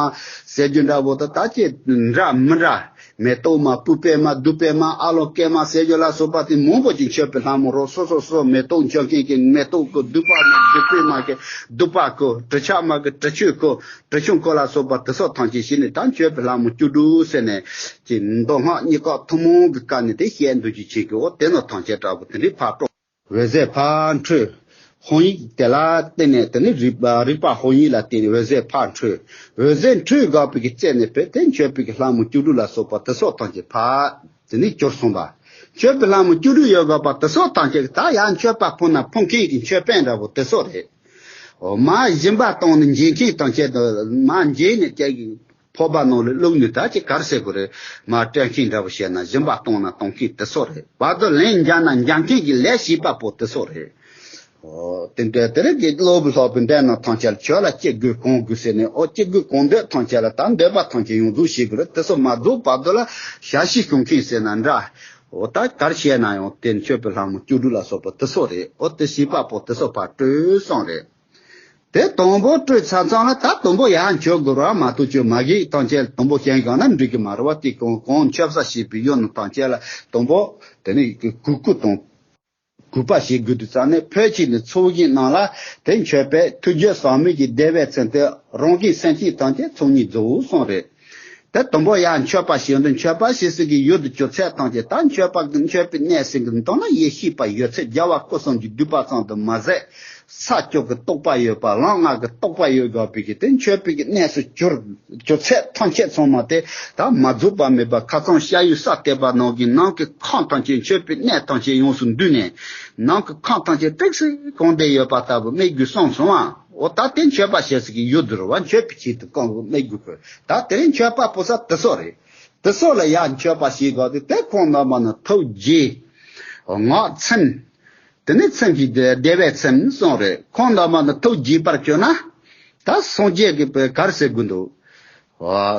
ཟེར་རྒྱུ་འདྲ་བོ་དང་ད་ཅི་འདྲ་མི་འདྲ། མེ་ཏོག་མ་སྤུས་པའི་མ་བདུག་པའི་མ་ཨ་ལོ་ཀེ་མ་ཟེར་རྒྱུ་ལ་སོགས་པ་དེ་མང་པོ་ཅིག་མཆོད་པའི་ལྷ་མོ་རོ་སོ་སོ་སོ་མེ་ཏོག་མཆོད་མཁན་གྱི་མེ་ཏོག་གི་བདུག་པ་མ་བདུག་པའི་མ་གི་བདུག་པ་གི་དྲི་ཆབ་མ་གི་དྲི་ཆུ་གི་དྲི་ཆུ་གི་ལ་སོགས་པ་དེ་སོགས་ཐམས་ཅད་བྱས་ནས་ད་མཆོད་པའི་ལྷ་མོ་བཅུ་དྲུག་ཟེར་ནས། ཀྱི་མདོ་སྔགས་གཉིས་ཀ་ཐུན་མོང་གི་སྐབས་ནས་དེ་བཤད་འདུག་ཅི་བྱེད་ཀྱི་འོ་དེ་ནི་ཐམས་ཅད་དྲག་པོ་དེ་འདྲའི་ཕར་སྤྲོ། འོད་ཟེར་ཕར་འཕྲོས། དཔང་ཡིག་དེ་ལ་བརྟེན་ནས་དེ་ནི་རིག་པ་རིག་པ་དཔང་ཡིག་ལ་བརྟེན་ནས་འོད་ཟེར་ཕར་འཕྲོས། འོད་ཟེར་འཕྲོས་དགོས་པའི་གི་རྩེ་ནས་བོད་དེ་མཆོད་པའི་གི་ལྷ་མོ་བཅུ་དྲུག་ལ་སོགས་པ་དེ་སོགས་ཐམས་ཅད་ཕར་དེ་ནི་གྱུར་སོང་བ། མཆོད་པའི་ལྷ་མོ་བཅུ་དྲུག་ཡོད་དགོས་པ་དེ་སོགས་ཐམས་ཅད་ཀྱི་ད་ཡང་མཆོད་པ་ཕུལ་ན་ཕུལ་མཁན་གྱི་མཆོད་པའི་འདྲ་པོ་དེ་སོགས་རེད། འོ་མ་སྦྱིན་པ་གཏོང་ནས་འཇལ་མཁན་ཐམས་ཅད་དུ་མ་འཇལ་ནས་ཀྱེ་ཕོར་པ་ནང་ལ་བླུགས་ནས་ད་ཅི་གར་ཟེར་དགོས་རེད། མ་སྤྲད་མཁན་འདྲ་པོ་བཤད་ན་སྦྱིན་པ་གཏོང་ན་གཏོང་མཁན་དེ་ཚོ་རེད། བར་དུ་ལན་འཇལ་ན་འཇལ་མཁན་གྱི་ལས་བྱེད་པ་པོ་དེ་ཚོ་རེད། འོ་དེ་འདྲ་དེ་རིང་གི་སློབ་བུ་སློབ་བུ་འདྲ་ན་ཐམས་ཅད་ལ་ཁྱོད་ལ་ཅི་དགོས་གང་དགོས་ཟེར་ནས། འོ་ཅི་དགོས་གང་འདོད་ཐམས་ཅད་ལ་ད་འདོད་པ་ཐམས་ཅད་ཡོངས་རྫོགས་བྱེད་དགོས་རེད། དེ་ཚོ་མ་རྫོགས་བར་དུ་ལ་ཞལ་ཤེས་སྐྱོང་མཁན་ཟེར་ན་འདྲ། འོ་ད་གར་བཤད་ན་ཡང་དེ་མཆོད་པའི་ལྷ་མོ་བཅུ་དྲུག་ལ་སོགས་པ་དེ་ཚོ་རེད། འོ་དེ་བྱེད་པ་པོ་དེ་ཚོ་ཕར་སྤྲོས་སོང་རེད། དེ་དང་པོ་སྤྲོས་ཚར་ཙང་ལ་ད་དང་པོ་ཡར་མཆོད་དགོས་ར་མ་གཏོགས་ཁྱོད་མ་གི་ཐམས་ཅད་དང་པོ་བཤད་གང་ན་འགྲིག་གི་མ་རེད་བ། དེ་གང་གང་མཆོད་ས་ཞེས་པའི་ཡོད་ན་ཐམས་ཅད་ལ་དང་པོ་དེ་ནི་གུས་བཀུར་དང་གུས་པ་བྱེད་དགོས་དུས་ཙང་ནས་ཕལ་ཆེར་ནི་ཚོགས་ཞིང་ནང་ལ་དེ་མཆོད་པའི་ཐུགས་རྒྱུད་ཟག་མེད་ཀྱི་བདེ་བའི་མཚན་དེ་རང་གི་སེམས་ཅན་ཐམས་ཅད་ཚོགས་གཉིས་རྫོགས་སོང་རེད། དེ་དང་པོ་ཡང་མཆོད་པ་ཞིག་འདི་མཆོད་པ་ཞིག་ཟེར་གྱི་ཡོད་དུ་གྱུར་ཚད་ཐམས་ཅད་ད་མཆོད་པ་གི་མཆོད་པའི་གནས་ཟིན་གྱི་འདུག་ན་ཡེ་ཤེས་པ་ཡོད་ཚད་རྒྱལ་བ་སྐུ་གསུམ་གྱི་བསྡུས་པ་ཙམ་དུ་མ་ཟད། ས་བཅུ་གི་རྟོགས་པ་ཡོད་པ་ལམ་ལྔ་གི་རྟོགས་པ་ཡོད་དགོས་པའི་གི་དེ་མཆོད་པའི་གི་གནས་སུ་གྱུར་གྱུར་ཚད་ཐམས་ཅད་ཚང་མ་དེ་ད་མ་རྫོགས་པ་མེད་པ་ཁ་ཚང་ཤ་ཡུལ་ས་བལྟས་པ་ནང་གི་ནང་གི་ཁམས་ཐམས་ཅད་མཆོད་པའི་གནས་ཐམས་ཅད་ཡོངས་སུ་འདུས་ནས་ནང་གི་ཁམས་ཐམས་ཅད་ཏིག་ཙི་གང་བསྡད་ཡོད་པ་ལྟ་བུ་དམིགས་དགོས་གསུངས་སོང་ཨ། འོ་ད་དེ་མཆོད་པ་ཞེས་ཟེར་གྱི་ཡོད་དུ་རུ་བ་མཆོད་པའི་ཆེད་དུ་གང་དམིགས་དགོས་གི། ད་དེ་རིང་མཆོད་པ་ཕུལ་ས་དེ་ཚོ་རེད། དེ་ཚོ་ལ་ཡང་མཆོད་པ་ཞེས་གོ་དེ་དེ་ཁོང་རྣམ་པ་ནི་ཐུགས་རྗེ། ངག་ཚིམ། དེ་ནི་ཚིམ་གྱི་བདེ་བའི་ཚིམ་གསུངས་རེད། ཁོང་རྣམ་པ་ནི་ཐུགས་རྗེ་པར་གྱུར་ན། ད་སངས་རྒྱས་ཀྱི་གར་ཟེར་དགོས་འདུག་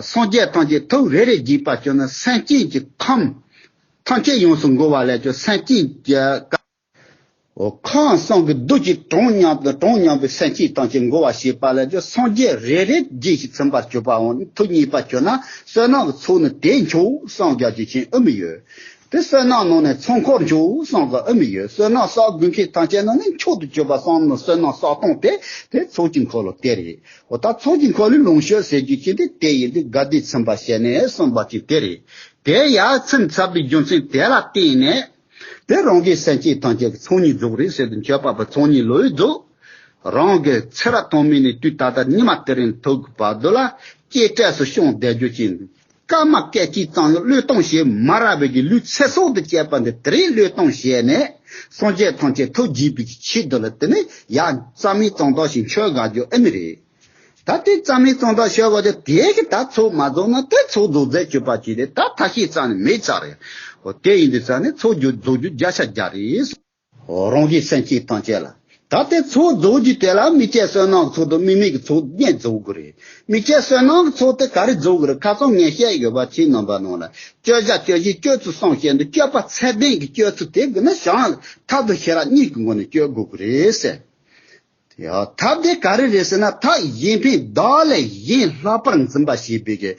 སངས་རྒྱས་ཐམས་ཅད་ཐུགས་རེ་རེ་རྗེ་པར་གྱུར་ན་སེམས་ཅན་གྱི་ཁམས་ཐམས་ཅད་ཡོངས་སུ་འགོ་བ་ལས་ཀྱང་སེམས་ཅན་གྱི་འོ་ཁམས་གསུམ་གྱི་རྡུལ་གྱི་གྲངས་མཉམ་དང་གྲངས་མཉམ་པའི་སེམས་ཅན་ཐམས་ཅད་འགོ་བ་ཞེས་པ་ལས་ཀྱང་སངས་རྒྱས་རེ་རེ་རྗེས་ཤིག་ཚིམ་པར་གྱུར་པའང་ཐུགས་མཉེས་པར་གྱུར་ན་བསོད་ནམས་ཀྱི་ཚོགས་ནི་དེས་འཁྱོག་བསམ་རྒྱ་ཆེ་ཆེན་ཨུ་མི་ཡོད། དེ་བསོད་ནམས་ནང་ནས་ཚོགས་འཁོར་འཁྱོག་བསམ་གི་ཨུ་མི་ཡོད། བསོད་ནམས་བསགས་དགོས་མཁན་ཐམས་ཅད་ནང་ནས་མཆོག་ཏུ་གྱུར་པ་བསམ་ནི་བསོད་ནམས་བསགས་སྟངས་དེ་དེ་ཚོགས་ཀྱི་འཁོར་ལོ་དེ་རེད། འོ་ད་ཚོགས་ཀྱི་འཁོར་ལོའི་ལོངས་སྤྱོད་ཟེར་རྒྱུ་ཅི་དེ་དེ་ཡིན་དུས་དགའ་བདེ་ཚིམ་པ་བྱས་ནས་གསུངས་པ་ཅིག་དེ་རེད། དེ་ཡར་ཚིམ་ཚར་བའི་རྒྱུ་མཚན་དེ་ལ་བརྟེན་ནས། དེ་རང་གི་སེམས་ཅན་ཐམས་ཅད་ཀྱི་ཚོགས་གཉིས་རྫོགས་རེད་ཟེར་དུས་མཆོད་པ་པོ་ཚོགས་གཉིས་ལོས་རྫོགས། རང་གི་ཚེ་རབས་ཐོག་མེད་ནས་དུས་ད་ལྟ་ཉི་མ་དེ་རིང་ཐུག་གི་བར་དུ་ལ་སྐྱེ་གྲས་སུ་བྱུང་བསྡད་རྒྱུ་ཅན། སྐར་མ་སྐད་ཅིག་ཙམ་ཡང་བློས་གཏོང་བྱེད་མ་རག་པའི་གི་ལུས་ཚེ་སྲོག་ཏུ་བཅད་པ་འདི་དེ་རིང་བློས་གཏོང་བྱས་ནས་སངས་རྒྱས་ཐམས་ཅད་ཐུགས་དགྱེས་པའི་གི་ཆེད་དུ་ལ་དེ་ནི་ཡང་རྩ་མེད་གཙང་དག་ཞིག་མཆོད་དགའ་རྒྱུ་ཨེ་མི་རེད། ད་དེ་རྩ་མེད་གཙང་དག་ཤོར་བ་དེ་དེ་གི་ད་ཚོགས་མ་རྫོགས་ན་དེ་ཚོགས་རྫོགས་རྫས་གཅོད་པ་ཅིག་རེད། ད་ཐ་ཤི་རྩ་ནས་མེད་ཚར་རེད། འོ་དེ་ཡིན་དུས་རྩ་ནས་ཚོགས་རྒྱུ་རྫོགས་རྒྱུ་བརྒྱ་ཆ་བརྒྱ་རེད། འོ་རང་གི་སེམས་ཅན་ཐམས་ཅད་ལ་ད་དེ་ཚོགས་རྫོགས་རྒྱུ་དེ་ལ་དམིགས་བཅས་བསོད་ནམས་ཀྱི་ཚོགས་དང་དམིགས་མེད་ཀྱི་ཚོགས་གཉིས་རྫོགས་དགོས་རེད། དམིགས་བཅས་བསོད་ནམས་ཀྱི་ཚོགས་དེ་ག་རེ་རྫོགས་དགོས་རེད། ཁ་སང་ངས་བཤད་ཡོད་པ་ཁྱེད་རྣམ་པ་ནང་ལ་སྤྱོད་བྱ་སྤྱོད་བཞིན་སྤྱོད་ཚུལ་གསུམ་བཤད་འདུག་སྤྱོད་པ་ཚད་ལྡན་གྱི་སྤྱོད་ཚུལ་དེ་དགོས་ན་བྱང་ཐབས་དང་ཤེས་རབ་གཉིས་ཀྱི་སྒོ་ནས་སྤྱོད་དགོས་ཀྱི་རེད་ཟེར། ཡ། ཐབས་དེ་ག་རེ་རེད་ཟེར་ན། ཐབས་གཞན་ཕན་བདག་ལས་གཞན་ལྷག་པར་འཛིན་པ་ཞེས་པའི་གི།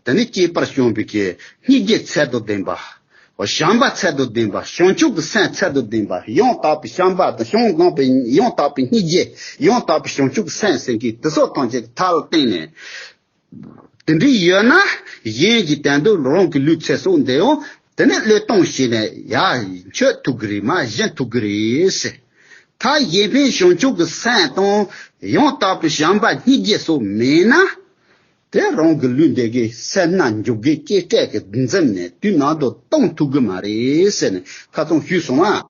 དེ་ནི་སྐྱེས་པར་བྱུང་བའི་གི་སྙིང་རྗེ་ཚད་དང་ལྡན་པ། བྱམས་པ་ཚད་དང་ལྡན་པ། བྱང་ཆུབ་ཀྱི་སེམས་ཚད་དང་ལྡན་པ། ཡང་དག་པའི་བྱམས་པ་དང་ཡང་དག་པའི་ཡང་དག་པའི་སྙིང་རྗེ། ཡང་དག་པའི་བྱང་ཆུབ་ཀྱི་སེམས་ཟེར་མཁན་དེ་ཚོ་ཐམས་ཅད་ཀྱི་མཐའ་ལ་བརྟེན་ནས། དེ་འདྲ་ཡོད་ན་གཞན་གྱི་དོན་དུ་རང་གི་ལུས་ཚེ་སྲོག་འདི་ཡང་དེ་ནས་བློས་གཏོང་བྱས་ནས་ཡར་མཆོད་ཐུབ་ཀྱི་རེད། མར་སྦྱིན་ཐུབ་ཀྱི་རེད་ཟེར། ཐབས་གཞན་ཕན་བྱང་ཆུབ་ཀྱི་སེམས་དང་ཡང་དག་པའི་བྱམས་པ་སྙིང་རྗེ་སོགས་མེད་ན། དེ་རང་གི་ལུས་འདི་གི་སེར་སྣ་འཇོ་གི་སྐྱེ་སྤྲད་ཀྱི་འཛིན་ནས་དུས་ནང་དུ་གཏོང་ཐུབ་ཀྱི་མ་རེད་ཟེར་ནས་ཁ་ཚོན་ཞུས་སོང་ཨ།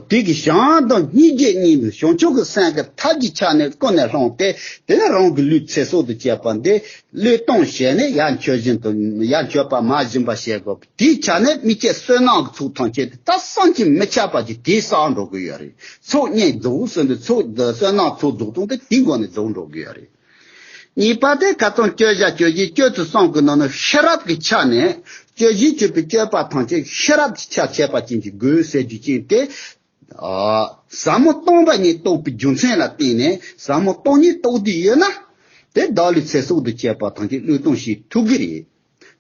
དེ་གི་བྱང་དང་སྙིང་རྗེ་གཉིས་ནི་བྱང་ཆུབ་ཀྱི་སེམས་ཀྱི་ཐབས་ཀྱི་ཆ་ནས་ཀུན་ནས་བསླངས་ཏེ། དེ་ནས་རང་གི་ལུས་ཚེ་སྲོག་ཏུ་བཅད་པ་འདི་བློས་གཏོང་བྱས་ནས། ཡར་མཆོད་བཞིན་དུ་ཡར་མཆོད་པ་མར་སྦྱིན་པ་བྱེད་དགོས། དེའི་ཆ་ནས་མི་སྐྱེ་བསོད་ནམས་ཀྱི་ཚོགས་ཐམས་ཅད་དེ་ད་བསམ་གྱིས་མི་ཁྱབ་པ་ཅིག་དེས་བསགས་འགྲོ་གི་ཡོད་རེད། ཚོགས་གཉིས་རྫོགས་ཟེར་འདི་ཚོགས་བསོད་ནམས་ཚོགས་རྫོགས་སྟངས་དེ་དེའི་སྒོ་ནས་རྫོགས་འགྲོ་གི་ཡོད་རེད། གཉིས་པ་དེ་ཁ་སང་སྤྱོད་བྱ་སྤྱོད་བཞིའི་སྤྱོད་ཚུལ་གསུམ་གྱི་ནང་ནས་ཤེས་རབ་ཀྱི་ཆ་ནས། སྤྱོད་བཞིའི་སྤྱོད་པའི་སྤྱོད་པ་ཐམས་ཅད་ཤེས་རབ་ཀྱི་ཆ་ཁྱད་པར་ཅན་གྱི་དགོས་ཟེར་རྒྱུ་ཅན་དེ། ཨ། ཟབ་མོ་སྟོང་པ་ཉིད་རྟོགས་པའི་རྒྱུ་མཚན་ལ་བརྟེན་ནས། ཟབ་མོ་སྟོང་ཉིད་རྟོགས་བསྡད་ཡོད་ན། དེ་བདག་ལུས་ཚེ་སྲོག་ཏུ་བཅད་པ་ཐམས་ཅད་བློས་གཏོང་བྱེད་ཐུབ་ཀྱི་རེད།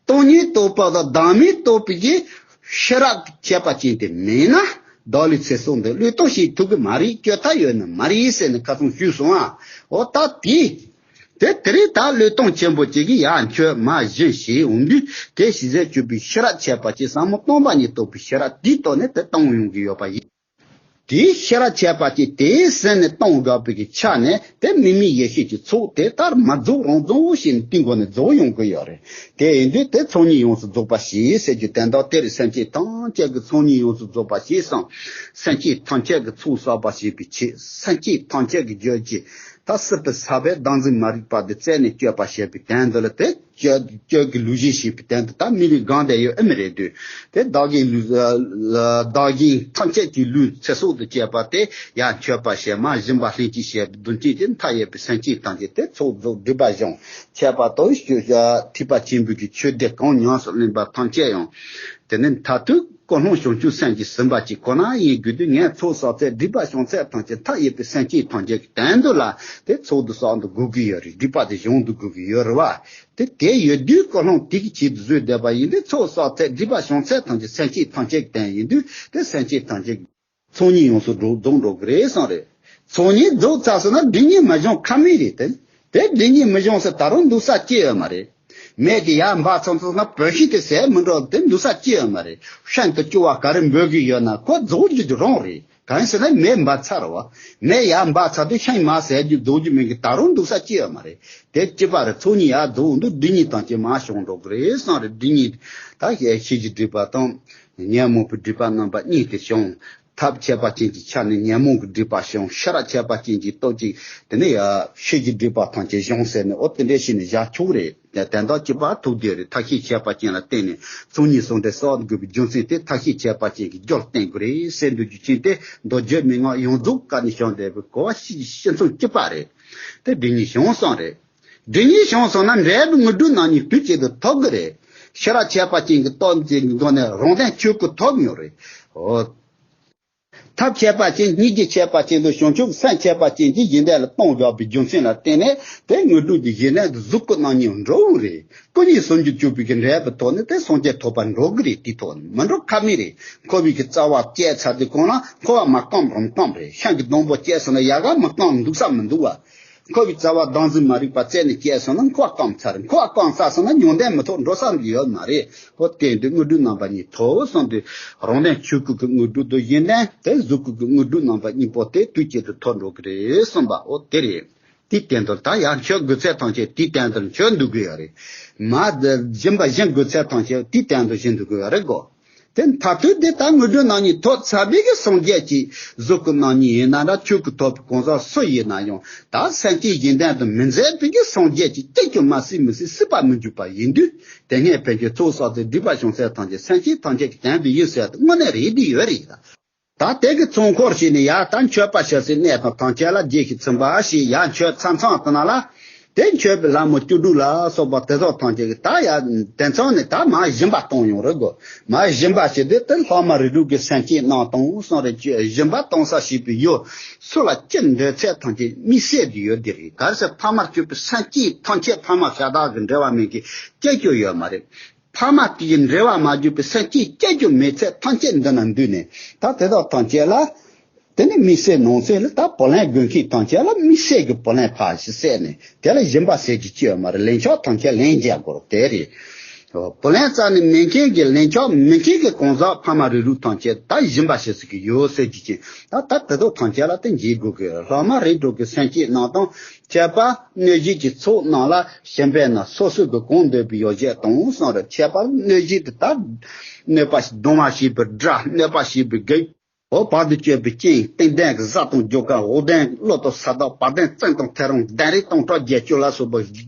སྟོང་ཉིད་རྟོགས་པ་དང་བདག་མེད་རྟོགས་པའི་གི་ཤེས་རབ་ཀྱི་ཁྱད་པར་ཅན་དེ་མེད་ན། བདག་ལུས་ཚེ་སྲོག་འདི་བློས་གཏོང་བྱེད་ཐུབ་ཀྱི་མ་རེད། སྤྱོད་ཐབས་ཡོད་ནི་མ་རེད་ཟེར་ནས་ཁ་སང་ཞུས་སོང་ཨ། འོ་ད་དེ། དེ་དེ་རིང་ད་བློས་གཏོང་ཆེན་པོ་ཅིག་གིས་ཡར་མཆོད་མར་སྦྱིན་བྱེད་འོང་དུས། དེ་ཤེས་རབ་སྤྱོད་པའི་ཤེས་རབ་ཁྱད་པར་ཅན། ཟབ་མོ་སྟོང་པ་ཉིད་རྟོགས་པའི་ཤེས་རབ་དེའི་ཐོག་ནས་དེ་གཏོང་ཡོང་གི་ཡོད་པ་ཡིན། དེའི་ཤེས་རབ་ཁྱད་པར་ཅན་དེའི་ཟིན་ནས་གཏོང་དགོས་པའི་གི་ཆ་ནས། དེ་དམིགས་མེད་ཡེ་ཤེས་ཀྱི་ཚོགས་དེ་ལྟར་མ་རྫོགས་རང་རྫོགས་བྱས་ནས་དེའི་སྒོ་ནས་རྫོགས་ཡོང་གི་ཡོད་རེད། དེ་ཡིན་དུས་དེ་ཚོགས་གཉིས་ཡོངས་སུ་རྫོགས་པ་ཞེས་ཟེར་རྒྱུ་དོན་དག་དེ་རེད། སེམས་ཅན་ཐམས་ཅད་ཀྱི་ཚོགས་གཉིས་ཡོངས་སུ་རྫོགས་པ་ཞེས་སམ། སེམས་ཅན་ཐམས་ཅད་ཀྱི་ཚོགས་བསགས་པ་ཞེས་པའི་ཕྱིར། སེམས་ཅན་ཐམས་ཅད་ཀྱི་རྒྱུད་ཀྱི་ད་སྲིད་པའི་ས་བོན་བདག་འཛིན་མ་རིག་པ་དེ་རྩད་ནས་གཅོད་པ་ཞེས་པའི་དོན་དུ་ལ། དེ་གཅོད་གཅོད་ཀྱི་ལུགས་གཞི་ཞེས་པའི་དོན་དུ་ད་མི་ལུས་གང་དེ་ཡོད་ཨེ་མི་རེད་དུས། དེ་བདག་གི་ལུས་བདག་གི་ཐམས་ཅད་ཀྱི་ལུས་ཚེ་སྲོག་ཏུ་བཅད་པ་དེ། ཡར་མཆོད་པ་བྱས་མར་སྦྱིན་པ་ལྷན་ཅིག་བྱས་པའི་དོན་ཅན་དེ། མཐའ་ཡས་པའི་སེམས་ཅན་ཐམས་ཅད་དེ་ཚོགས་རྫོགས་སྒྲིབ་པ་སྦྱོང་། ཁྱད་པར་དུ་ཐེག་པ་ཆེན་པོའི་གི་ཆོས་སྡེ་གང་ཉམས་སུ་ལེན་པ་ཐམས་ཅད་ཡང་། དེ་ནི་མཐར་ཐུག་ཀུན་སློང་བྱང་ཆུབ་སེམས་ཀྱིས་ཟིན་པ་ཅིག་ཁོ་ན་ཡིན་དགོས་དུས། ངས་ཚོགས་བསགས་ཚད་སྒྲིབ་པ་སྦྱོང་ཚད་ཐམས་ཅད་མཐའ་ཡས་པའི་སེམས་ཅན་ཐམས་ཅད་ཀྱི་དོན་དུ་ལ་དེ་ཚོགས་དུ་བསགས་འདུག་དགོས་ཀྱི་ཡོད་རེད། སྒྲིབ་པ་དེ་སྦྱོང་འདུག་དགོས་ཀྱི་ཡོད་རེད་བ། དེ་དེ་ཡོད་དུས་ཀུན་སློང་དེ་གི་ཆེད་དུ་བཟོས་བསྡད་པ་ཡིན་དུས། ཚོགས་བསགས་ཚད་སྒྲིབ་པ་སྦྱོང་ཚད་ཐམས་ཅད་སེམས་ཅན་ཐམས་ཅད་ཀྱི་དོན་ཡིན་དུས། དེ་སེམས་ཅན་ཐམས་ཅད་ཀྱི་ཚོགས་གཉིས་ཡོངས་སུ་འགྲོ་རྫོགས་འགྲོ་གི་རེད་བསམ་རེད། ཚོགས་གཉིས་རྫོགས་ཚར་སོང་ན་སྒྲིབ་གཉིས་མི་སྦྱོང་ཁ་མེད་རེད་དེ། དེ་སྒྲིབ་གཉིས་མི་སྦྱོང་ཟེར་ད་རུང་འདུག་ས་སྐྱེ་ཡོད་མ་རེད། མེ་དེ་ཡར་འབར་ཚར་སོང་ན་བུད་ཤིང་དེ་ཟད་མི་འགྲོ་དེ་འདུག་ས་སྐྱེ་ཡོད་མ་རེད། ཤིང་དུ་སྐྱོ་བ་ག་རེ་འབོད་ཀྱི་ཡོད་ན་ཁོ་རྫོགས་རྒྱུ་དེ་རང་རེད། གང་ཡིན་ཟེར་ན་མེ་འབར་ཚར་བ། མེ་ཡར་འབར་ཚར་དུས་ཤིང་མར་ཟད་རྒྱུ་རྫོགས་རྒྱུ་མིན་གྱི་ད་རུང་འདུག་ས་སྐྱེ་ཡོད་མ་རེད། དེ་སྐྱེ་བ་རེད། ཚོགས་གཉིས་ཡར་རྫོགས་འདུག་སྒྲིབ་གཉིས་ཐམས་ཅད་མར་ཤོང་འགྲོ་གི་རེད་བསམ་རེད། སྒྲིབ་གཉིས་ད་ཤེས་བྱའི་སྒྲིབ་པ་དང་ཉོན་མོངས་པའི་སྒྲིབ་པ་རྣམ་པ་གཉིས་དེ་བྱུང་། ཐབས་ཁྱད་པར་ཅན་གྱི་ཆ་ནས་ཉོན་མོངས་ཀྱི་སྒྲིབ་པ་བྱུང་། ཤེས་རབ་ཁྱད་པར་ཅན་གྱི་སྟོབས་ཀྱིས་དེ་ནས་ཡ་ཤེས་བྱའི་སྒྲིབ་པ་ཐམས་ཅད་བྱུང་ཟེར་ནས། འོ་དེ་འདྲ་བྱས་ནས་བཞག་ཆོག་རེད། དེ་དོན་དག་གཅིག་པ་ཐུག་བསྡད་རེད། ཐབས་ཤེས་ཁྱད་པར་ཅན་ལ་བརྟེན་ནས་ཚོགས་གཉིས་ཟུང་འབྲེལ་བསགས་དགོས་པའི་རྒྱུ་མཚན་དེ་ཐབས་ཤེས་ཁྱད་པར་ཅན་གྱི་རྒྱུར་བརྟེན་དགོས་རེད་ཟེར་འདོད་རྒྱུ་ཅན་དེ། མདོ་རྒྱུད་མན་ངག་ཡོངས་རྫོགས་ཀ་ནས་བྱུང་བསྡད་པའི་གོ་བ་ཕྱི་ཕྱི་མཚུངས་གཅིག་པ་རེད། དེ་སྒྲིབ་གཉིས་བྱུང་སོང་རེད། སྒྲིབ་གཉིས་བྱུང་སོང་ན་འབྲས་བུ་དངོས་གྲུབ་རྣམ་གཉིས་དུས་གཅིག་ཏུ་ཐོབ་ཀྱི་རེད། ཤེས་རབ་ཁྱད་པར་ཅན་གྱི་སྟོབས་ཀྱི་སྒོ་ནས་རང་དོན་ཆོས་སྐུ་ཐོབ་ཡོང་རེད། འོ། ཐབས་ཁྱད་པར་ཅན་སྙིང་རྗེ་ཁྱད་པར་ཅན་དང་བྱང་ཆུབ་སེམས་ཁྱད་པར་ཅན་གྱི་གཞི་གནས་ལ་གཏོང་དགོས་པའི་རྒྱུ་མཚན་ལ་བརྟེན་ནས། དེ་དངོས་གྲུབ་ཀྱི་གཞི་གནས་དུ་གཟུགས་སྐུ་རྣམ་གཉིས་འགྲོ་འོང་རེད། སྐུ་གཉིས་སུམ་ཅུ་སྤྱོད་པའི་གི་འབྲས་བུ་ཐོག་ནས་དེ་སངས་རྒྱས་ཐོབ་པ་འགྲོ་གི་རེད། དེའི་ཐོག་ནས་མི་འགྲོ་ཁ་མེད་རེད། འཁོར་བའི་གི་རྩ་བ་བཅད་ཚར་དུས་གང་ལ་འཁོར་བ་མ་སྐམ་རུང་སྐམ་རེད། ཤིང་གི་སྡོང་པོ་བཅད་སོང་ན་ཡལ་ག་མ་སྐམ་འདུག་ས་མི་འདུག་བ། འཁོར་བའི་རྩ་བ་བདག་འཛིན་མ་རིག་པ་རྩད་ནས་བཅད་སོང་ན་འཁོར་བ་སྐམ་ཚར་རེད། འཁོར་བ་སྐམ་ཚར་སོང་ན་ཉམས་ལྡན་མི་ཐོབ་འགྲོ་ས་ཡོད་མ་རེད། འོ་དེ་འདི་དངོས་གྲུབ་རྣམ་པ་གཉིས་ཐོབ་སོང་དུས། རང་དོན་ཆོས་སྐུ་གི་དངོས་གྲུབ་དང་གཞི་གནས་དེ་གཟུགས་སྐུ་གི་དངོས་གྲུབ་རྣམ་པ་གཉིས་པོ་དེ་དུས་གཅིག་ཏུ་ཐོབ་འགྲོ་གི་རེད་གསུངས་པ། འོ་དེ་རེད། དེའི་སྟེང་དུ་ད་ཡར་མཆོད་དགོས་ཚད་ཐམས་ཅད་དེའི་སྟེང་དུ་མཆོད་འདུག་གི་ཡོད་རེད། མར་སྦྱིན་པ་སྦྱིན་དགོས་ཚད་ཐམས་ཅད་དེའི་སྟེང་དུ་སྦྱིན་འདུག་གི་ཡོད་རེད་གོ། དེ་མཐར་ཐུག་དེ་ད་དངོས་གྲུབ་རྣམ་གཉིས་ཐོབ་ཚར་བའི་གི་སངས་རྒྱས་ཀྱི་གཟུགས་སྐུ་རྣམ་གཉིས་ཡིན་ན་འདྲ། ཆོས་སྐུ་ཐོབ་པའི་གང་ཟག་སུ་ཡིན་ན་ཡང་། ད་སེམས་ཅན་གཞན་དོན་དུ་མི་མཛད་པའི་གི་སངས་རྒྱས་ཀྱིས་ཅི་ཀྱང་མ་སྲིད་མི་སྲིད་སྲིད་པར་མི་འཇུག་པ་ཡིན་དུས། དེ་སྔའི་ཕན་ཆད་ཚོགས་བསགས་ཚད་སྒྲིབ་པ་བྱང་ཚད་ཐམས་ཅད་སེམས་ཅན་ཐམས་ཅད་ཀྱི་དོན་དུ་ཡིན་ཟེར་ཏེ་དངོས་གནས་རེད་དེ་ཡོད་རེད། ད་དེ་གི་ཚོགས་འཁོར་ཞིག་ནས་ཡར་ད་མཆོད་པ་བྱ་སའི་གནས་དང་ཐམས་ཅད་ལ་རྗེས་ཤིག་ཚིམ་པ་ཞིག་ཡར་མཆོད་ཚར་མཚམས་དེ་ན་ལ། དེ་མཆོད་པའི་ལྷ་མོ་བཅུ་དྲུག་ལ་སོགས་པ་དེ་དག་ཐམས་ཅད་ཀྱིས་ད་ཡར་དེ་མཚམས་ནས་ད་མར་སྦྱིན་པ་གཏོང་ཡོང་རེད་གོ། མར་སྦྱིན་པ་བྱེད་དུས་དེ་ལྷག་མ་རིགས་དྲུག་གི་སེམས་བསྐྱེད་གནང་དང་གསུངས་རེད། སྦྱིན་པ་གཏོང་ས་ཞེས་པའི་ཡུལ་སུ་ལ་ཅི་འདོད་ཚད་ཐམས་ཅད་དམིགས་བསལ་དུ་ཡོད་དེ་རེད། ག་རེ་ཟེར་ཕ་མར་གྱུར་པའི་སེམས་བསྐྱེད་ཐམས་ཅད་ཕ་མ་ཤ་སྟག་གི་འབྲེལ་བ་མེད་མཁན་སྐྱེ་རྒྱུ་ཡོད་མ་རེད། ཕ་མ་དེ་ཡི་འབྲེལ་བ་མ་གྱུར་པའི་སེམས་བསྐྱེད་སྐྱེ་རྒྱུ་མེད་ཚད་ཐམས་ཅད་འདི་ན་འདུས་ནས། ད་དེ་དག་ཐམས་ཅད་ལ། དེ་ནི་དམིགས་བསལ་ནང་གསེས་ལ་ད་བུ་ལོན་དགོས་མཁན་ཐམས་ཅད་ལ་དམིགས་བསལ་གྱི་བུ་ལོན་ཕར་ཞིག་བསལ་ནས། དེ་ལ་སྦྱིན་པ་ཟེར་རྒྱུ་ཅི་ཡོད་མ་རེད། ལན་ཆགས་ཐམས་ཅད་ལན་འཇལ་དགོས་རེད། དེ་རེད། བུ་ལོན་རྩ་ནས་མེད་མཁན་གྱི་ལན་ཆགས་མེད་མཁན་གྱི་གང་ཟག་ཕ་མ་རིགས་དྲུག་ཐམས་ཅད་ད་སྦྱིན་པ་བྱེད་ས་གི་ཡོད་ཟེར་རྒྱུ་ཅན། ད་ད་དེ་དག་ཐམས་ཅད་ལ་དེ་འཇལ་དགོས་གི། ལྷག་མ་རིགས་དྲུག་གི་སེམས་བསྐྱེད་གནང་དང་། ཁྱད་པར་གནོད་བྱེད་ཀྱི་ཚོགས་རྣམས་ལ་སྦྱིན་པས་ན། སོ་སོ་གི་གང་འདོད་པའི་ཡོ་བྱད་དང་གསུངས་རེད། ཁྱད་པར་གནོད་བྱེད་དེ་ད་གནོད་པ་གདུང་བ་བྱེད་པའི་དགྲ། གནོད་པ་བྱེད་པའི་དགེ། འོ་བར་དུ་གཅོད་པའི་རྐྱེན། སྟེང་གདན་གྱི་བཟའ་དང་རྒྱུ་སྐར། འོག་གདན་གྱི་བློ་དང་ས་བདག་བར་གདན་བཙན་དང་ཐེ་རང་། གདན་རིགས་སྟོང་ཕྲག་བརྒྱད་ཅུ་ལ་སོགས་པ་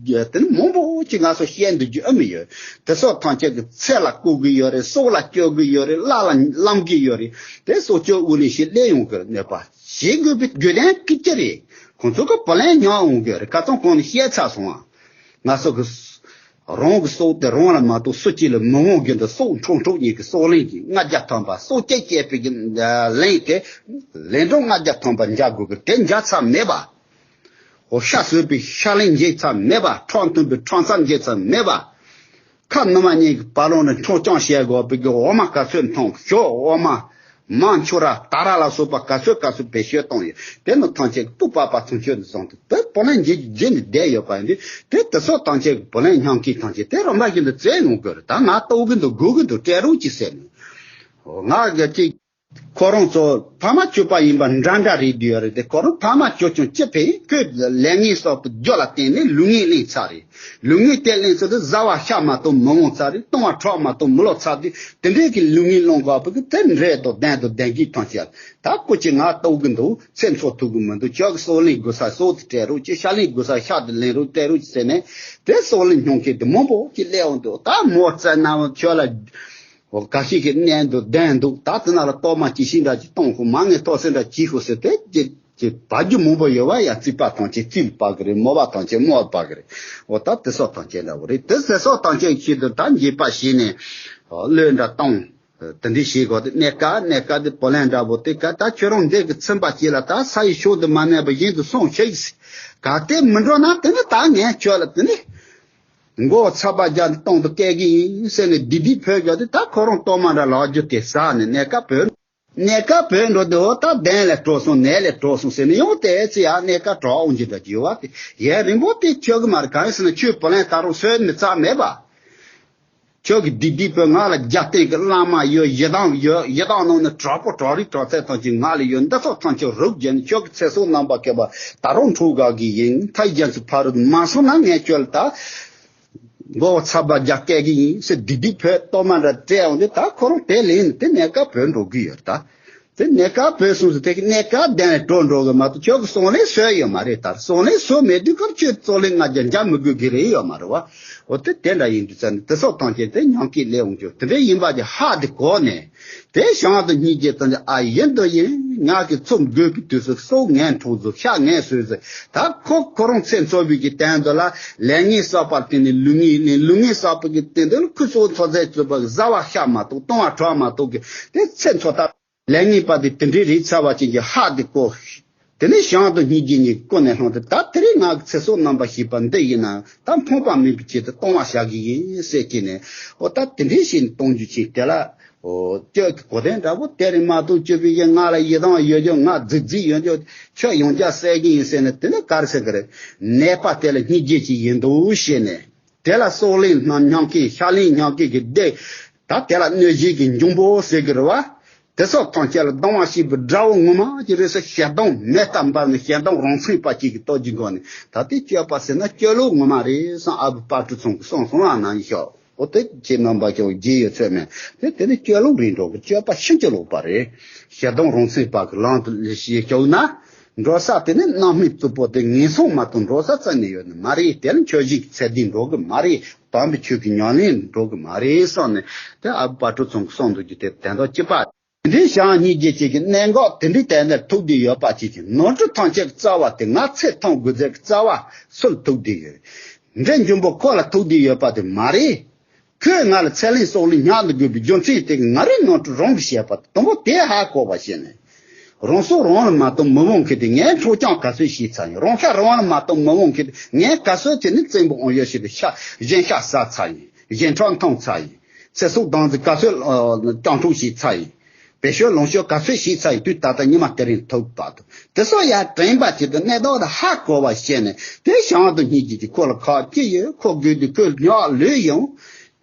དེ་ནི་མང་པོ་ཅིག་ང་ཚོ་བཤད་འདི་རྒྱུ་ཨ་མི་ཡོད། དེ་སོགས་ཐམས་ཅད་ཀྱི་ཚེ་ལ་བཀོལ་གི་ཡོད་རེད། སྲོག་ལ་སྤྱོད་གི་ཡོད་རེད། བླ་ལ་བླང་གི་ཡོད་རེད། དེ་སྲོག་གཅོད་དབུགས་ལེན་ཞིག་སླེབས་ཡོང་གི་རེད། གནོད་པ་བྱེད་དགོས་པའི་དགོས་དོན་སྐད་ཆ་རེད། ཁོང་ཚོ་གི་བུ་ལོན་མྱངས་འོང་གི་རེད། ཁ་སང་གོང་ནས་བཤད་ཚར་སོང་ཨ། ང་ཚོ་གི་རང་གི་སྲོག་དེ་རང་ལ་མ་གཏོགས་སུ་གཅིག་ལ་མི་འོང་གི་འདུག་སྲོག་འཕྲོག་འཕྲོག་ཉིད་ཀྱི་སྲོག་ལེན་གྱི་ལྔ་བརྒྱ་ཐམ་པ། སྲོག་གཅོད་བྱེད་པའི་གི་ལན་དེ་ལན་གྲངས་ལྔ་བརྒྱ་ཐམ་པ་འཇལ་དགོས་གི། དེ་འཇལ་ཚར་མེད་པ། འོ་ཤ་ཟོས་པའི་ཤ་ལན་འཇལ་ཚར་མེད་པ། ཁྲག་འཐུང་པའི་ཁྲག་རྩ་འཇལ་ཚར་མེད་པ། ཁ་ནུ་མ་གཉིས་ཀྱི་བར་ལོང་ནས་འཕྲོག་རྐྱང་བྱེད་དགོས་པའི་གི་འོ་མ་ག་ཚོད་འཐུང་ཞོག་འོ་མ། མ་ཆུ་ར་ད་ར་ལ་སོགས་པ་ག་ཚོད་ག་ཚོད་བེད་སྤྱོད་གཏོང་ཡོད། དེ་ནི་ཐམས་ཅད་སྤུ་པ་པ་ཚུན་ཆོད་ནས་བཟུང་སྟེ་དེ་བུ་ལོན་འཇལ་རྒྱུ་བརྗེད་ནས་བསྡད་ཡོད་པ་ཡིན་དུས། དེ་དེ་སོགས་ཐམས་ཅད་བུ་ལོན་མྱངས་མཁན་ཐམས་ཅད་དེ་རིམ་པ་བཞིན་དུ་བཙལ་ཡོང་དགོས་རེད། ད་ང་ལྟོགས་གི་འདུག་སྒུག་གི་འདུག་སྤྲད་རོགས་གྱིས་ཟེར་ནས། འོ་ང་གི་ཅིག་ཁོ་རང་ཚོ་ཕ་མ་གཅོད་པ་ཡིན་པ་འདྲ་འདྲ་རེད་འདུག་ཡོད་རེད་དེ། ཁོ་རང་ཕ་མ་གཅོད་ཀྱང་ཅི་ཕན། ཁོས་ལས་ངན་བསགས་པའི་རྒྱུ་ལ་བརྟེན་ནས་ལུས་ངན་བླངས་ཚར་རེད། ལུས་ངན་དེ་བླངས་ཚར་དུས་བཟའ་བ་ཤ་མ་གཏོགས་མི་འོང་ཚར་རེད། བཏུང་བ་འཕྲོག་མ་གཏོགས་མི་ལོག་ཚར་དུས། དེ་འདྲའི་གི་ལུས་ངན་བླངས་དགོས་པ་གི་དེ་འདྲའི་དོ་ལྡན་དོ་ལྡན་གྱི་ཐང་ཆད། ད་སྐུ་མཁྱེན་ང་ལྟོགས་གི་འདུག་ཚེ་འཚོ་ཐུབ་གི་མི་འདུག་ཁྱོད་ཀྱི་སྲོག་ལེན་དགོས་ས་སྲོག་དེ་སྤྲད་རོགས་གྱིས། ཤ་ལེན་དགོས་ས་ཤ་དེ་ལེན་རོགས་སྤྲད་རོགས་གྱིས་ཟེར་ནས། དེ་སྲོག་ལེན་མྱོང་མཁན་དེ་མང་པོ་ཅིག་སླེབས་འོང་འདུག་ད་མོ་བཙལ་ན་ཁྱོད་ལ། འོ་ག་ཤེད་ཀྱི་གནས་འདུག་ལྡན་འདུག་ད་དེ་ན་ལ་གཏོར་མ་ཅི་ཤིན་འདྲ་ཅིག་གཏོང་ཤོག་མ་ངན་ཐོག་སེ་འདྲ་གྱིས་ཤོག་ཟེར་དེ་ཅི་ཅི་བ་རྒྱུ་མང་པོ་ཡོད་པ་ཡ། རྩིས་པ་ཐམས་ཅད་རྩིས་ལ་བབས་གི་རེད། མོ་བ་ཐམས་ཅད་མོ་བ་བབས་གི་རེད། འོ་ད་དེ་སོགས་ཐམས་ཅད་འདྲ་བོ་རེད། དེ་དེ་སོགས་ཐམས་ཅད་ཆེད་དུ་ད་འགྱེད་པ་བྱས་ནས་བློས་འདྲ་གཏོང་། དེ་འདྲ་བྱེད་དགོས་དེ་གནས་སྐབས་གནས་སྐབས་དེ་བུ་ལོན་འདྲ་བོ་དེ་ག་ད་ཁྱོད་རང་འདི་གི་ཚིམ་པ་སྐྱེས་ལ་ད་ས་ཡི་ཕྱོགས་དུ་མ་གནས་པ་བཞིན་དུ་སོང་ཤིག་ག་དེ་མི་འགྲོ་ན་དེ་ནི་ད་ངས་ཁྱོད་ལ་དེ་ནི། མགོ་བོ་ཚ་བ་རྒྱག་ནས་གཏོང་དུ་སྐད་ཀྱི་ཡིན་ཟེར་ནས་བདེ་བདེ་བོས་བརྒྱབ་དུས། ད་ཁོ་རང་གཏོར་མ་འདྲ་ལག་འཇུ་དེ་ཟ་ནས་གནས་སྐབས་བོས། གནས་སྐབས་བོས་འགྲོ་དུས། འོ་ད་གདོན་ལས་གྲོལ་སོང་། ནད་ལས་གྲོལ་སོང་ཟེར་ནས་ཡང་དེ་ཚེ་ཡང་གནས་སྐབས་གྲོལ་འོང་གི་འདྲ་གི་ཡོད་པ་དེ་ཡུན་རིང་པོ་དེ་ཁྱོད་ཀྱི་མ་རེད། གང་ཡིན་ཟེར་ན་ཁྱོད་བུ་ལོན་ད་རུང་གསོས་ནས་རྩ་མེད་པ། ཁྱོད་ཀྱི་བདེ་བདེ་བོས་ང་ལ་རྒྱབ་རྟེན་གྱི་བླ་མ་ཡོད། ཡི་དམ་ཡོད། ཡི་དམ་ནང་ནས་དྲག་པོ་དྲག་རིགས་དྲག་རྩལ་ཐམས་ཅད་ང་ལ་ཡོད། འདི་ཚོ་ཐམས་ཅད་རུབ་བརྒྱབ་ནས་ཁྱོད་ཀྱི་ཚེ་སྲོག་རྣམ་པར་ཁེལ་བ་ད་རུང་འཕྲོག་དགའ་གི་ཡིན། མཐའ་རྒྱ་མཚོ་ཕ་རོལ་ཏུ་མ་སོང་ན་ངས་ཁྱོད་ལ་ད་མགོ་བོ་ཚ་བ་རྒྱག་སྐད་ཀྱི་ཡིན་ཟེར་བདེ་བདེ་བོས་གཏོར་མ་འདྲ་སྤྲད་འོང་དུས། ད་ཁོ་རང་དེ་ལེན་ནས་དེ་གནས་སྐབས་བོས་འགྲོ་གི་ཡོད་ད། དེ་གནས་སྐབས་བོས་སོང་ཟེར་དེ་གནས་སྐབས་གདོན་ལས་གྲོལ་འགྲོ་གི་མ་གཏོགས་ཁྱོད་ཀྱི་སྲོག་ལེན་སྲོལ་ཡོད་མ་རེད། ད་སྲོག་ལེན་སྲོལ་མེད་དུས་སྐབས་ཁྱོད་སྲོག་ལེན་ལྔ་བརྒྱ་འཇལ་མི་དགོས་གི་རེད་ཡོད་མ་རེད་བ། འོ་དེ་དེ་འདྲ་ཡིན་དུས་ཙང་ནས་དེ་སོགས་ཐམས་ཅད་དེ་མྱང་སྐྱེས་ལས་འོང་རྒྱུ་དེ་འདྲ་ཡིན་པ་དེ་ཧ་དེ་གོ་ནས། དེ་བྱང་དུ་སྙིང་རྗེ་ཙམ་གྱིས། ཨ་ཡིན་དུ་ཡིན། ང་གི་ཚོ་དགོས་པའི་དུས་སུ་སྲོག་ངན་འཕྲོག་ཟིག་ཤ་ངན་ཟོས་ཟིག་ད་ཁོ་ཁོ་རང་ཚེ་འཚོ་བའི་གི་དོན་དུ་ལ་ལས་ངན་བསགས་པར་བརྟེན་ནས་ལུས་ངན་ལུས་ངན་བསགས་པའི་གི་དོན་དུ་ལ་ཁོ་ཚོ་འཚོ་ཚད་བཙོས་པ་གི་བཟའ་བ་ཤ་མ་གཏོགས་བཏུང་བ་ཁྲག་མ་གཏོགས་གི་དེ་ཚེ་འཚོ་ཐབས། ལས་ངན་པ་དེ་དེ་འདྲའི་རིགས་ཚ་བ་ཅན་གྱི་ཧ་དེ་གོ། དེ་ནས་བྱང་དུ་སྙིང་རྗེ་གཉིས་ཀྱིས་ཀུན་ནས་བསླངས་ཏེ། ད་དེ་རིང་ང་གི་ཚེ་སྲོག་རྣམ་པར་ཤེས་པ་འདི་ཡིན་ན་ད་ཕངས་པ་མེད་པའི་ཆེད་དུ་གཏོང་བར་བྱ་གི་ཡིན་ཟེར་གྱིས་ནས། འོ་ད་དེ་འདྲའི་བྱས་ནས་གཏོང་རྒྱུ་ཅིག་དེ་ལ། འོ་སྤྱོད་ཀྱི་གོ་དོན་འདྲ་པོ་དེ་རིང་མ་གཏོགས་སྤྱོད་པའི་གཞན་ང་ལ་ཡི་དམ་ཡོད་རྒྱུ། ང་རྫིག་རྫིག་ཡོད་རྒྱུ། ཁྱོད་ཡང་བསྐྱར་བསད་གི་ཡིན་ཟེར་ནས་དེ་ནས་ག་རེ་ཟེར་གི་རེད། ནད་པ་དེ་ལ་སྙིང་རྗེ་ཅིག་ཡིན་འདུག་བྱས་ནས། དེ་ལ་སྲོག་ལེན་རྣམས་མྱང་མཁན། ཤ་ལེན་མྱང་མཁན་གྱི་སྡེ། ད་དེ་ལ་གནོད་བྱེད་ཀྱི་འབྱུང་པོ་ཟེར་གི་རེད་བ། དེ་སོགས་ཐམས་ཅད་ལ་སྡང་བ་བྱེད་པའི་དགྲ་བོ་ངོ་མ་ཅིག་རེད་ཟེར། ཞེ་སྡང་མེ་ལྟར་འབར་ནས་ཞེ་སྡང་རང་མཚན་པ་ཅིག་གི་སྟོབས་ཀྱི་སྒོ་ནས། ད་དེ་སྤྱོད་པ་ཟེར་ན་སྤྱོད་ལུགས་ངོ་མ་རེད་བསམ། ཨ་བུ་དཔལ་སྤྲུལ་ཚང་གིས་གསུངས་སོང་ལ་ནང་བཞིན་ཤོག་འོ་དེ་ཁྱེད་རྣམ་པ་ཚོ་རྗེས་ཡོད་ཚོད་མེད་དེ། དེ་ནི་སྤྱོད་ལུགས་རེད་འགྲོ་གི། སྤྱོད་པ་ཕྱིན་ཅི་ལོག་པ་རེད། ཞེ་སྡང་རང་མཚན་པ་གི་ལམ་དུ་ལས་ཤིག་ཞུགས་ན། འགྲོ་ས་དེ་ནི་རྣམ་སྨིན་རྩུབ་པོ་དེ་ངན་སོང་མ་གཏོགས་འགྲོ་ས་རྩ་ནས་ཡོད་ནི་མ་རེད། དེ་ནི་ཆོས་བཞིན་གྱི་ཚད་ལྡན་འགྲོ་གི་མ་རེད། དམ་པའི་ཆོས་ཀྱི་ཉམས་ལེན་འགྲོ་གི་མ་རེད་བསམ་ནས། དེ་ཨ་བུ་དཔལ་སྤྲུལ་ཚང་གིས་གསུངས་འདུག་རྒྱུ་དེ་དོན་དག་གཅིག་པ། འདི་བྱང་སྙིང་རྗེ་ཅན་གྱི་གནད་འགག་དེ་འདྲའི་དོན་དེར་ཐུག་བསྡད་ཡོད་པ་ཅིག་གིས། ནོར་འཁྲུལ་ཐམས་ཅད་ཀྱི་རྩ་བ་དེ་ང་ཚེ་ཐང་དགོས་ཚད་ཀྱི་རྩ་བ་སུ་ལ་ཐུག་བསྡད་ཡོད། འདྲེ་འབྱུང་པོ་ཁོ་ལ་ཐུག་བསྡད་ཡོད་པ་དེ་མ་རེད། ཁོས་ང་ལ་ཚེ་ལེན་སྲོག་ལེན་མྱང་དུ་དགོས་པའི་རྒྱུ་མཚན་དེ་གིས་ང་རའི་ནོར་འཁྲུལ་རང་གིས་བཤད་པ་དང་པོ་དེ་ཧ་གོ་བ་བྱས་ནས། རང་སྲོག་རང་ལ་མ་གཏོགས་མི་འོང་མཁན་དེ་ངས་འཕྲོག་རྐྱང་ག་ཚོད་བྱས་ཚར་ཡིན། རང་ཤ་རང་ལ་མ་གཏོགས་མི་འོང་མཁན་དེ་ངས་ག་ཚོད་བྱས་ནས་བཙན་པོ་འོང་ཡོད་ཞེས་པའི་ཤ་གཞན་ཤ་ཟ་ཚར་ཡིན། གཞན་ཁྲག་འཐུང་ཚར་ཡིན། ཚེ་སྲོག་བདག་འཛིན་ག་ཚོད་ཨ་རྐྱང་འཕྲོག་བྱས་ཚར་ཡིན། བེད་སྤྱོད་ལོངས་སྤྱོད་ག་ཚོད་བྱས་ཚར་ཡིན་དུས། ད་ལྟ་ཉི་མ་དེ་རིང་ཐུག་བར་དུ་དེ་སོགས་ཡར་དྲན་པ་ཅིག་དང་གནད་དོན་དེ་ཧ་གོ་བ་བྱས་ནས། དེ་བྱང་དུ་སྙིང་རྗེ་ཅན་ཁོ་ལ་ཁག་ཅི་ཡོད། ཁོ་དགོས་དུས་ཁོས་སྙོག་ལོས་ཡོང་།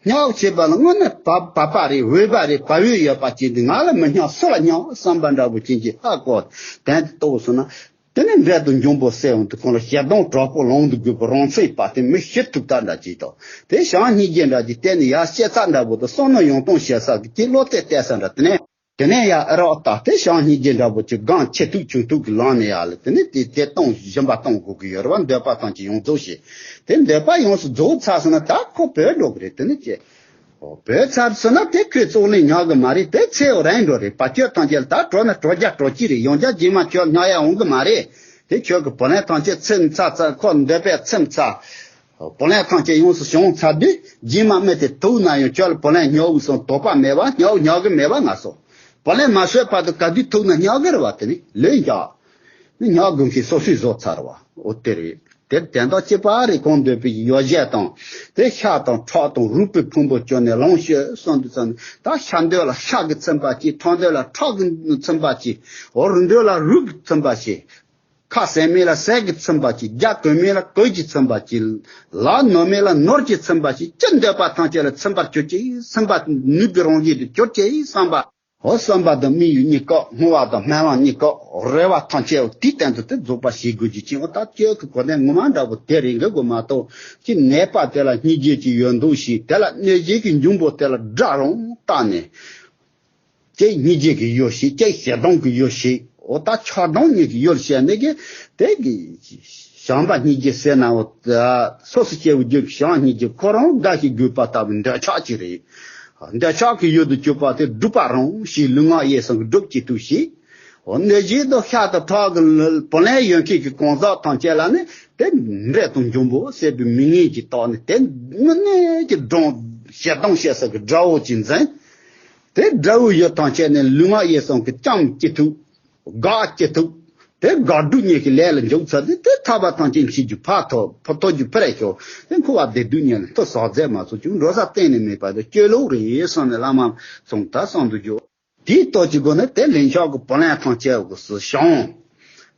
སྙོག་བྱེད་པ་ལ་དངོས་གནས་བ་བ་པ་རེད། འོས་པ་རེད། བབས་ཡོད་པ་ཅིག་འདི་ང་ལ་མི་སྙོག་སུ་ལ་སྙོག་བསམ་པ་འདྲ་པོ་ཅན་གྱི་ཧ་གོ་དོན་དེ་རྟོགས་སོང་ན། དེ་ནས་འདྲེ་དང་འབྱུང་པོ་བསད་འོང་དུས་ཁོང་ལ་ཞེ་སྡང་དྲག་པོ་ལངས་འདུག་དགོས་པའི་རང་མཚན་པ་དེ་མི་ཤི་ཐུབ་ཐབས་འདྲ་ཅིག་དང་། དེ་བྱང་སྙིང་རྗེ་འདྲ་ཅིག་བསྟེན་ནས་ཡར་བཤད་ཚར་འདྲ་པོ་དང་། བསམ་མནོ་ཡོང་སྟངས་བཤད་ས་གི་ཅིག་བློ་གཏད་གཏད་ས་འདྲ། དེ་ནས། དེ་ནས་ཡ་ཨ་རོག་ད་དེ་བྱང་སྙིང་རྗེ་འདྲ་པོ་ཅིག་སྒང་ཆེ་ཐུག་ཆུང་ཐུག་གི་ལངས་ནས་ཡ་ལ་དེ་ནས་དེ་དེ་གཏོང་བཞིན་པ་གཏོང་དགོས་ཀྱི་ཡོད་རེད་བ། འདོད་པ་ཐམས་ཅད་ཡོངས་རྫོགས་ཤེས། དེ་འདོད་པ་ཡོངས་སུ་རྫོགས་ཚར་སོང་ན་ད་ཁོ་བྲོས་འགྲོ་གི་རེད། དེ་ནས་ཅི། ཨོ་བྲོས་ཚར་སོང་ན་དེ་ཁོས་བཙོག་ལས་ཉག་གི་མ་རེད། དེ་ཚེ་འོ་རན་འགྲོ་རེད། བ་ཁྱོད་ཐམས་ཅད་ལ་ད་བྲོས་ན་བྲོས་རྒྱ་བྲོས་ཀྱི་རེད། ཡོང་རྒྱ་རྗེས་མ་ཁྱོད་ཉག་ཡ་འོང་གི་མ་རེད། དེ་ཁྱོད་ཀྱི་བུ་ལོན་ཐམས་ཅད་ཚིམ་ཚར་ཚར། ཁོ་འདོད་པས་ཚིམ་ཚར། བུ་ལོན་ཐམས་ཅད་ཡོངས་སུ་བྱུང་ཚར་དུས་རྗེས་མ་མི་དེ་ཐུག་ན་ཡང་ཁྱོད་ལ་བུ་ལོན་ཉོ་འོས་སོང་དོགས་པ་མེད་པ། ཉོ་ཉོ་གི་མེད་པ་ང་སོ། བུ་ལོན་མ་གསོས་བར་དུ་ག་དུས་ཐུག་ན་ཉོ་གི་རེད་བ། དེ་ནི་ལོས་འཇགས། ནི་ཉོ་དགོས་མཁན་སོ་སོས་བཟོ་ཚར་བ། འོ་དེ་རེད། དེར་དོན་དག་གཅིག་པ་རེད། ཁོང་འདོད་པའི་ཡོ་བྱད་དང་། དེ་ཤ་དང་ཁྲག་དང་རུས་པའི་ཕུང་པོ་བཅོས་ནས་ལོངས་སྤྱོད་གསུངས་དུས་ཙམ་ནས། ད་ཤ་འདོད་ལ་ཤ་གིས་ཚིམ་པ་གཅིག་ཁྲག་འདོད་ལ་ཁྲག་གིས་ཚིམ་པ་གཅིག་འོ་རུས་འདོད་ལ་རུས་ཀྱིས་ཚིམ་པ་གཅིག་ཁ་ཟས་མེད་ལ་ཟས་ཀྱིས་ཚིམ་པ་གཅིག་རྒྱ་གོས་མེད་ལ་གོས་ཀྱིས་ཚིམ་པ་གཅིག་ལག་ནོར་མེད་ལ་ནོར་གྱིས་ཚིམ་པ་གཅིག་ཅི་འདོད་པ་ཐམས་ཅད་ལ་ཚིམ་པར་གྱུར་ཅིག་ཚིམ་པ་ནུས་པའི་རང་བཞིན་དུ་གྱུར་ཅིག་བསམ་པ། འོ་བསམ་པ་དང་དམིགས་ཡུལ་གཉིས་ཀ། བསྔོ་བ་དང་སྨོན་ལམ་གཉིས་ཀ། རེ་བ་ཐམས་ཅད་འོ་དེའི་སྟེང་དུ་དེ་རྫོགས་པ་བྱེད་དགོས་ཀྱི་ཅིང་། འོ་ད་སྤྱོད་ཀྱི་གོ་གནས་ངོ་མ་འདྲ་པོ་དེ་རེད་འགྲོ་དགོས་མ་གཏོགས། ཅི་ནད་པ་དེ་ལ་སྙིང་རྗེ་གི་ཡོན་དུ་ཞིག་དེ་ལ་གནོད་བྱེད་ཀྱི་འབྱུང་པོ་དེ་ལ་དགྲ་རུང་བཏགས་ནས། ཅེས་སྙིང་རྗེ་གི་ཡུལ་ཞིག་ཅེས་ཞེ་སྡང་གི་ཡུལ་ཞིག་འོ་ད་ཆགས་སྡང་གཉིས་ཀྱི་ཡུལ་བཤད་ནས་གི་དེ་གི་བྱམས་པ་སྙིང་རྗེ་ཟེར་ན། འོ་ད་སོ་སོ་སྐྱེ་བོ་རྒྱུད་ཀྱི་བྱམས་སྙིང་རྗེ་ཁོ་རང་དགའ་ཞིང་དགོས་པ་ལྟ་བུའི་འདོད་ཆགས་ཅིག་རེད། འདོད་ཆགས་ཀྱི་ཡུལ་དུ་གྱུར་པ་དེ་སྒྲུབ་པ་རུང་ཞིག་ལུས་ངག་ཡིད་གསུམ་གྱི་སྒྲུབ་བྱེད་དུ་ཞིག་འོ་གནོད་བྱེད་དུ་ཤ་དང་ཁྲག་གི་བུ་ལོན་ཡོད་མཁན་གྱི་གང་ཟག་ཐམས་ཅད་ལ་ནི་དེ་འདྲེ་དང་འབྱུང་པོ་ཟེར་བའི་མིང་ངན་གྱིས་བཏགས་ནས། དེ་དངོས་གནས་ཀྱི་སྒྲུང་ཞེ་སྡང་བྱེད་ས་གི་དགྲ་བོ་ཅིག་འཛིན། དེ་དགྲ་བོའི་ཡུལ་ཐམས་ཅད་ནས་ལུས་ངག་ཡིད་གསུམ་གྱིས་བཅོམ་ཅི་ཐུབ། དགག་ཅི་ཐུབ། དེ་དགག་སྒྲུབ་གཉིས་ཀྱི་ལས་ལ་འཇུག་ཚར་དུས། དེ་ཐར་པ་ཐམས་ཅད་མཆིས་ཀྱི་ཕར་ཐོབ། ཕར་ཐོབ་ཀྱི་ཕར་ཤོག་དེ་འཁོར་བ་བདེ་སྡུག་གཉིས་ལ་མཐོ་ཟག་མཛད་མ་ཚུགས་ཀྱང་འགྲོ་ས་གཏན་ནས་མེད་པ་དེ་སྤྱོད་ལུགས་རེད་བསམ་ནས་བླ་མ་གསུང་ད་གསུང་དུ་འཇུག་དེའི་སྟོབས་ཀྱི་སྒོ་ནས་དེ་ལན་ཆགས་ཀྱི་བུ་ལོན་ཐམས་ཅད་འོ་སུ་བྱུང་།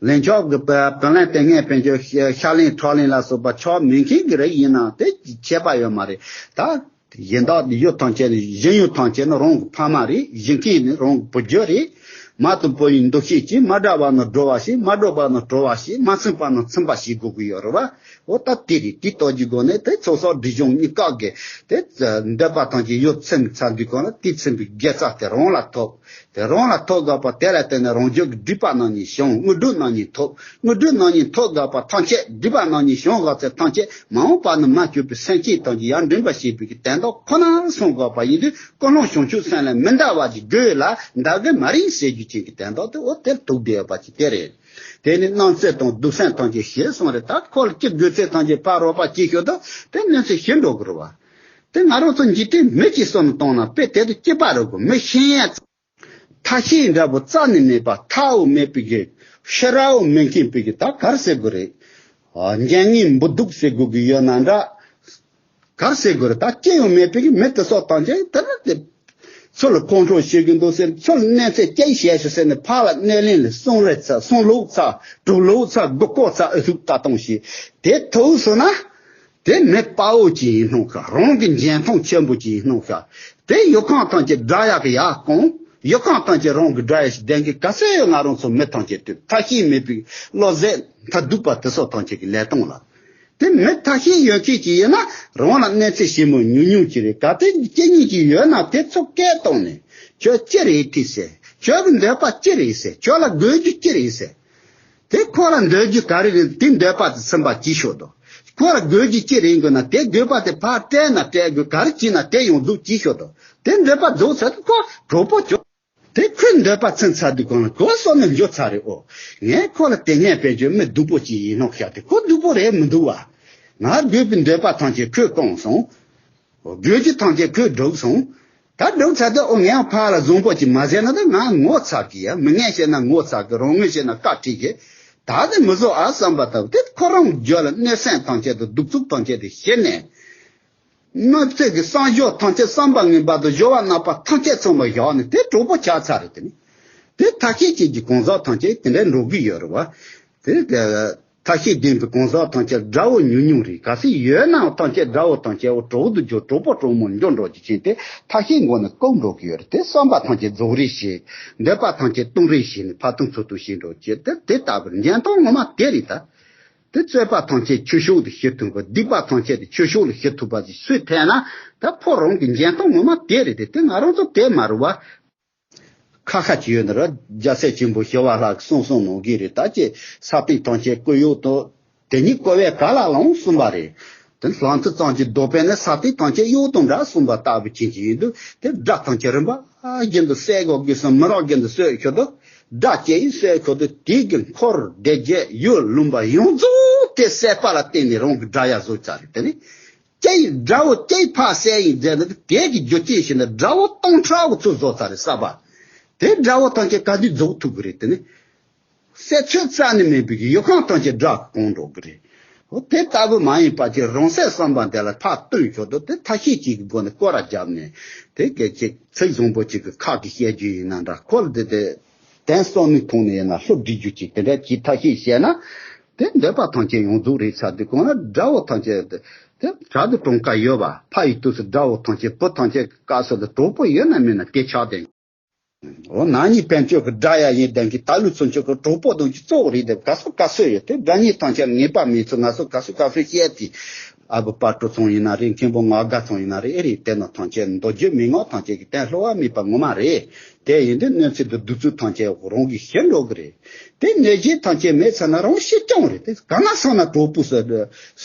ལན་ཆགས་ཀྱི་བུ་བུ་ལོན་དེ་ངན་དཔལ་འབྱོར་ཤ་ཤ་ལན་ཁྲག་ལན་ལ་སོགས་པ་ཆགས་མེད་མཁན་གྱི་རིགས་ཡིན་ན་དེ་ཁྱད་པར་ཡོད་མ་རེད་ད། གཞན་དག་ཡུལ་ཐམས་ཅད་ནི་གཞན་ཡུལ་ཐམས་ཅད་ནི་རང་གི་ཕ་མ་རེད། གཞན་མཁན་ནི་རང་གི་བུ་རྒྱུད་རེད། མ་དང་བུ་ཡི་འདུ་ཤེས་ཀྱིས་མ་འདྲ་བ་ནི་སྒྲོ་བ་ཞིག་མ་འགྲོགས་པ་ནི་གྲོལ་བ་ཞིག་མ་ཚིམ་པ་ནི་ཚིམ་པ་ཞིག་དགོས་ཀྱི་ཡོད་རེད་བ། འོ་ད་དེ་རེད། དེའི་སྟོབས་ཀྱི་སྒོ་ནས་དེ་ཚོགས་བསགས་སྒྲིབ་སྦྱོང་གཉིས་ཀ་གི་དེ་འདོད་པ་ཐམས་ཅད་ཡོད་ཚིམ་ཚར་དུས་གང་ལ་དེ་ཚིམ་པའི་དགེ་རྩ་དེ་རང་ལ་ཐོབ། དེ་རང་ལ་ཐོབ་དགོས་པ་དེ་ལ་བརྟེན་ནས་རང་རྒྱུད་ཀྱི་སྒྲིབ་པ་རྣམ་གཉིས་བྱང་། དངོས་གྲུབ་རྣམ་གཉིས་ཐོབ། དངོས་གྲུབ་རྣམ་གཉིས་ཐོབ་དགོས་པ་ཐམས་ཅད། སྒྲིབ་པ་རྣམ་གཉིས་བྱང་དགོས་ཚེ་ཐམས་ཅད་མ་འོངས་པ་ན་མ་གྱུར་པའི་སེམས་ཅན་ཐམས་ཀྱི་ཡར་འདྲེན་པ་བྱེད་པའི་གི་དོན་དག་ཁོ་ན་སོང་དགོས་པ་ཡིན་དུས། ཀུན་སློང་བྱང་ཆུབ་སེམས་ལ་མི་འདའ་བ་ཅིག་དགོས་ལ་འདའ་གི་མ་རེད་ཟེར་རྒྱུ་ཅན་གྱི་དོན་དག་དེ་འོ་དེར་ཐུག་བསྡད་ཡོད་པ་ཅིག་དེ་རེད། དེ་ནི་སྣང་ཚད་དང་སྡུག་སེམས་ཐམས་ཅད་ཞི་སོང་རེད། ད་ཁོ་ལ་ཅི་དགོས་ཚེ་ཐམས་ཅད་ཕར་རོགས་པ་ཅིག་ཤོད་དོ། དེ་གནོད་འཚེ་ཞི་འགྲོ་གི་རེད་བ། དེ་ང་རང་ཚོ་འཇིག་རྟེན་མི་གཅིག་བསམ་བཏང་ན་དཔེ་དེ་དང་གཅིག་པ་རེད་གོ། མི་ཤེས་ཡ་ཐ་ཤལ་འདྲ་པོ་རྩ་ནས་མེད་པ། ཐའོ་མེད་པའི་གི་ཤེས་རའོ་མེད་མཁན་པའི་གི་ད་ག་རེ་ཟེར་དགོས་རེད། ཨ་འཇོན་ངན་འབུ་སྡུག་ཟེར་དགོས་གི་ཡོད་ན་འདྲ། ག་རེ་ཟེར་དགོས་རེད། ད་ཅི་ཡང་མེད་པའི་གི་མི་དེ་ཚོ་ཐམས་ཅད་དེ་ལ་དེ་ཚུར་ལ་ཁོང་ཁྲོ་བྱེད་གི་འདུག་ཟེར། ཚུར་ལ་གནོད་འཚེ་སྐྱེལ་བྱས་ཤོག་ཟེར་ནས་ཕར་ལ་གནོད་ལན་ལ་གསུམ་རེ་ཚར། གསུམ་ལོག་ཚར། དྲུག་ལོག་ཚར། དགུ་བསྐོར་ཚར། ཨ་ཐུག་ད་གཏོང་བྱེད། དེ་ཐུག་སོང་ན། དེ་མི་དཔའ་བོ་ཅིག་ཡིན་སྣང་ཤག་རང་གི་འཇོན་ཐང་ཆེན་པོ་ཅིག་ཡིན་སྣང་ཤག་དེ་ཡུལ་ཁམས་ཐམས་ཅད་དགྲ་ཡག་གི་ཡར་བསྐོང་། ཡུལ་ཁམས་ཐམས་ཅད་རང་གི་དགྲ་ཡག་ཞིག་ལྡན་གི་ག་ཚོད་ཡོད། ང་རང་ཚོ་མི་ཐམས་ཅད་དུ་ཐ་ཤལ་མེད་པའི་བློ་ཟད་མཐའ་སྡུག་པ་དེ་ཚོ་ཐམས་ཅད་ཀྱི་ལས་སྟངས་ལ། དེ་མི་ཐ་ཤལ་ཡོད་མཁན་ཅིག་ཡིན་ན་རང་ལ་གནོད་འཚེ་ཞིབ་མོ་ཉུང་ཉུང་ཅིག་རེད། གལ་ཏེ་སྐྱེ་ཉེན་ཅིག་ཡོད་ན་དེ་ཚོ་སྐད་བཏང་ནས་ཁྱོད་ཅི་རེད་དྲིས་ཟེར། ཁྱོད་ཀྱི་འདོད་པ་ཅི་རེད་ཟེར། ཁྱོད་ལ་དགོས་རྒྱུ་ཅི་རེད་ཟེར། དེ་ཁོ་ལ་འདོད་རྒྱུ་ག་རེ་རེད། དེ་འདོད་པ་དེ་ཚིམ་པ་གྱིས་ཤོག་དོ། ཁོ་ལ་དགོས་རྒྱུ་ཅི་རེད་དགོས་ན་དེ་དགོས་པ་དེ་ཕར་སྤྲད་ན་སྤྲད་དགོས། ག་རེ་བྱས་ན་དེ་ཡོང་འདུག་གྱིས་ཤོག་དོ། དེ་འདོད་པ་རྫོགས་ཚར་དུས་ཁོ་གྲོགས་པོ་བྱོས། དེ་ཁོའི་འདོད་པ་ཚིམ་ཚར་དུས་གང་ལ་ཁོ་སོ་ནས་འགྱོ་ཚར་རེད། ཨོ། ངས་ཁོ་ལ་དེ་སྔས་ཕན་ཆོད་མི་སྡུག་པོ་ཅིག་ཡིན་ནོ་ཤག་དེ་ཁོ་སྡུག་པོ་རེད་མི་འདུག་བ། ང་དགོས་པའི་འདོད་པ་ཐམས་ཅད་ཁོས་བསྐངས་སོང་། དགོས་རྒྱུ་ཐམས་ཅད་ཁོས་བསྒྲུབས་སོང་། ད་བསྒྲུབས་ཚར་དུས་ཨོ་ངས་ཕར་ལ་བཟང་པོ་ཅིག་མ་བྱས་ན་ད་ང་ངོ་ཚ་གི་ཡ། མི་ངན་བྱས་ན་ངོ་ཚ་གི། རང་ངོས་བྱས་ན་བཀའ་ཁྲིད་གི། ད་དེ་མི་བཟོ་ཨ་བསམ་པ་ལྟ་བུ་དེ་ཁོ་རང་རྒྱུད་ལ་གནོད་སེམས་ཐམས་ཅད་དང་གདུག་རྩུབ་ཐམས་ཅད་དེ་ཞི་ནས། གནོད་འཚེ་གི་བསམ་སྦྱོར་ཐམས་ཅད་བསམ་པ་ངན་པ་དང་སྦྱོར་བ་ནག་པ་ཐམས་ཅད་ཚང་མ་བཞག་ནས་དེ་གྲོགས་པོ་ཆགས་ཚར་རེད། དེ་ནི་དེ་ཐ་ཤལ་ཅན་གྱི་གང་ཟག་ཐམས་ཅད་དེ་འདྲ་འགྲོ་གི་ཡོད་རེད་བ། དེ་ཐ་ཤལ་ལྡན་པའི་གང་ཟག་ཐམས་ཅད་དགྲ་བོ་ཉུང་ཉུང་རེད། གལ་སྲིད་ཡོད་ནའང་ཐམས་ཅད་དགྲ་བོ་ཐམས་ཅད་འོ་གྲོགས་དུ་འགྱུར། གྲོགས་པོ་གྲོགས་མོ་འགྱུར་འགྲོ་རྒྱུ་ཅན་དེ་ཐ་ཤལ་མགོ་ནས་བཀག་འགྲོ་གི་ཡོད་རེད། དེ་བསམ་པ་ཐམས་ཅད་རྫོགས་རེས་བྱེད། འདོད་པ་ཐམས་ཅད་སྟོང་རེས་བྱེད་ནས་ཕར་ཐུང་ཚུར་ཐུང་བྱེད་འགྲོ་རྒྱུ་དེ་དེ་ལྟ་བུར་འཇོན་ཐང་ངོ་མ་དེ་རེད་ད། དེ་རྩོད་པ་ཐམས་ཅད་ཆོས་ཕྱོགས་ལ་ཞི་ཐུབ་པ། སྡིག་པ་ཐམས་ཅད་དེ་ཆོས་ཕྱོགས་ལ་ཞི་ཐུབ་པ་ཞིག་སུས་ཐེག་ན་ད་ཕོ་རང་གི་འཇོན་ཐང་ངོ་མ་དེ་རེད་དེ། དེ་ང་རང་ཚོ་དེ་མ་རུ་བ། ཁ་ཁ་ཅིག་ཡོད་ན་ར་རྒྱལ་སྲས་ཆེན་པོ་ཞི་བ་ལྷ་གསུང་གསུང་གནང་གི་རེད། ད་ཅི་ས་སྟེང་ཐམས་ཅད་བཀོད་ཡོད་དོ། དེ་ཉིད་བཀོད་པའི་ག་ལ་ལོངས་གསུངས་པ་རེད། དེ་ལྷ་མཐུ་ཙམ་གྱི་རྡོ་པས་ནི་ས་སྟེང་ཐམས་ཅད་གཡོ་དང་འདྲ་གསུངས་པ་ལྟ་བུ་ཅན་གྱི་ཡིན་དུས། དེ་དགྲ་ཐམས་ཅད་རིམ་པ་བཞིན་དུ་བསད་དགོས་དགོས་སམ། མི་རབས་བཞིན་དུ་གསོད་ཁྱོད་དུ། དགྲ་བཅས་ཡིན་གསོད་ཁྱོད་དུ། དེ་གི་འཁོར་སྡེ་བརྒྱད་ཡུལ་ལུང་པ་ཡོངས་རྫོགས་དེ་བསད་པ་ལ་བརྟེན་ནས་རང་གི་དགྲ་ཡ་བཟོ་ཚར་རེད། དེ་ནི་སྐྱེས་དགྲ་བོ་སྐྱེས་ཕ་བསད་ཡིན་མཛད་ནི་དེ་གི་རྒྱུ་རྐྱེན་བྱས་ནས་དགྲ་བོ་སྟོང་ཕྲག་གི་ཚུར་བཟོ་ཚར་རེད་ས་པ། དེ་དགྲ་བོ་ཐམས་ཅད་ག་དུས་རྫོགས་ཐུབ་གི་རེད། དེ་ནི་བསད་ཚོད་རྩ་ནས་མེད་པའི་གི་ཡུལ་ཁམས་ཐམས་ཅད་དགྲ་གི་གོང་འགྲོ་གི་རེད། འོ་དེ་ལྟ་བུ་མ་ཡིན་པ་ཅིག་རང་སྲེག་བསམ་པ་འདི་ལ་ཕར་བཏོན་ཆོག་དོ། དེ་ཐབས་ཤེས་ཅིག་གི་སྒོ་ནས་སྐོར་ར་བརྒྱབ་ནས་དེ་སྐད་ཅིག་ཚིག་བཟང་པོ་ཅིག་གི་ཁག་གི་བཤད་རྒྱུ་ཡིན་ན་འདྲ། ཁོ་ལ་དེ་དེ་དན་སྟོང་ནི་ཐོང་ནས་ཡིན་ན་ལྷུ་སྒྲིག་རྒྱུ་ཅིག་དེ་འདྲ་ཅིག་ཐབས་ཤེས་བྱས་ན། དེ་འདོད་པ་ཐམས་ཅད་ཡོངས་རྫོགས་རེད་ཚར་དུས་གང་ལ་དགྲ་བོ་ཐམས་ཅད་དེ་དེ་དྲག་ཏུ་གྲོང་ཁ་ཡོད་པ་ཕ་ཡི་དུས་སུ་དགྲ་བོ་ཐམས་ཅད་བུ་ཐམས་ཅད་ཀྱི་སྐབས་སུ་དེ་གྲོགས་པོ་ཡོད་ན་མེད་ན་སྐད་ཆགས་ཏེ། འོ་ན་ནི་དཔལ་འབྱོར་གྱི་དགྲ་ཡ་ཡིན་ལྡན་གྱི་ད་ལུས་ཚུན་ཆོད་ཀྱི་གྲོགས་པོ་དང་གྱི་གཙོ་བོ་རེད་དེ་ག་སོ་ག་སོ་ཡོད་དེ་དགྲ་གཉེན་ཐམས་ཅད་ངེས་པ་མེད་ཚུལ་ང་སོ་ག་སོ་ག་སོ་བཤད་དེ། ཨ་བུ་དཔལ་སྤྲུལ་ཚང་ཡིན་ན་རེད། མཁན་པོ་ང་དགའ་ཚང་ཡིན་ན་རེད། ཨེ་རེད། དེ་ནི་ཐམས་ཅད་མདོ་རྒྱུད་མན་ངག་ཐམས་ཅད་ཀྱི་གཏན་སློབ་པ་མེད་པ་ངོ་མ་རེད། དེ་ཡིན་དུས་གནོད་འཚེ་དང་གདུག་རྩུབ་ཐམས་ཅད་རང་གིས་ཞི་འགྲོ་གི་རེད། དེ་གནོད་བྱེད་ཐམས་ཅད་མེད་ཚར་ན་རང་ཤི་རྐྱང་རེད། དེ་ག་ན་སོང་ན་གྲོགས་པོ་སུ་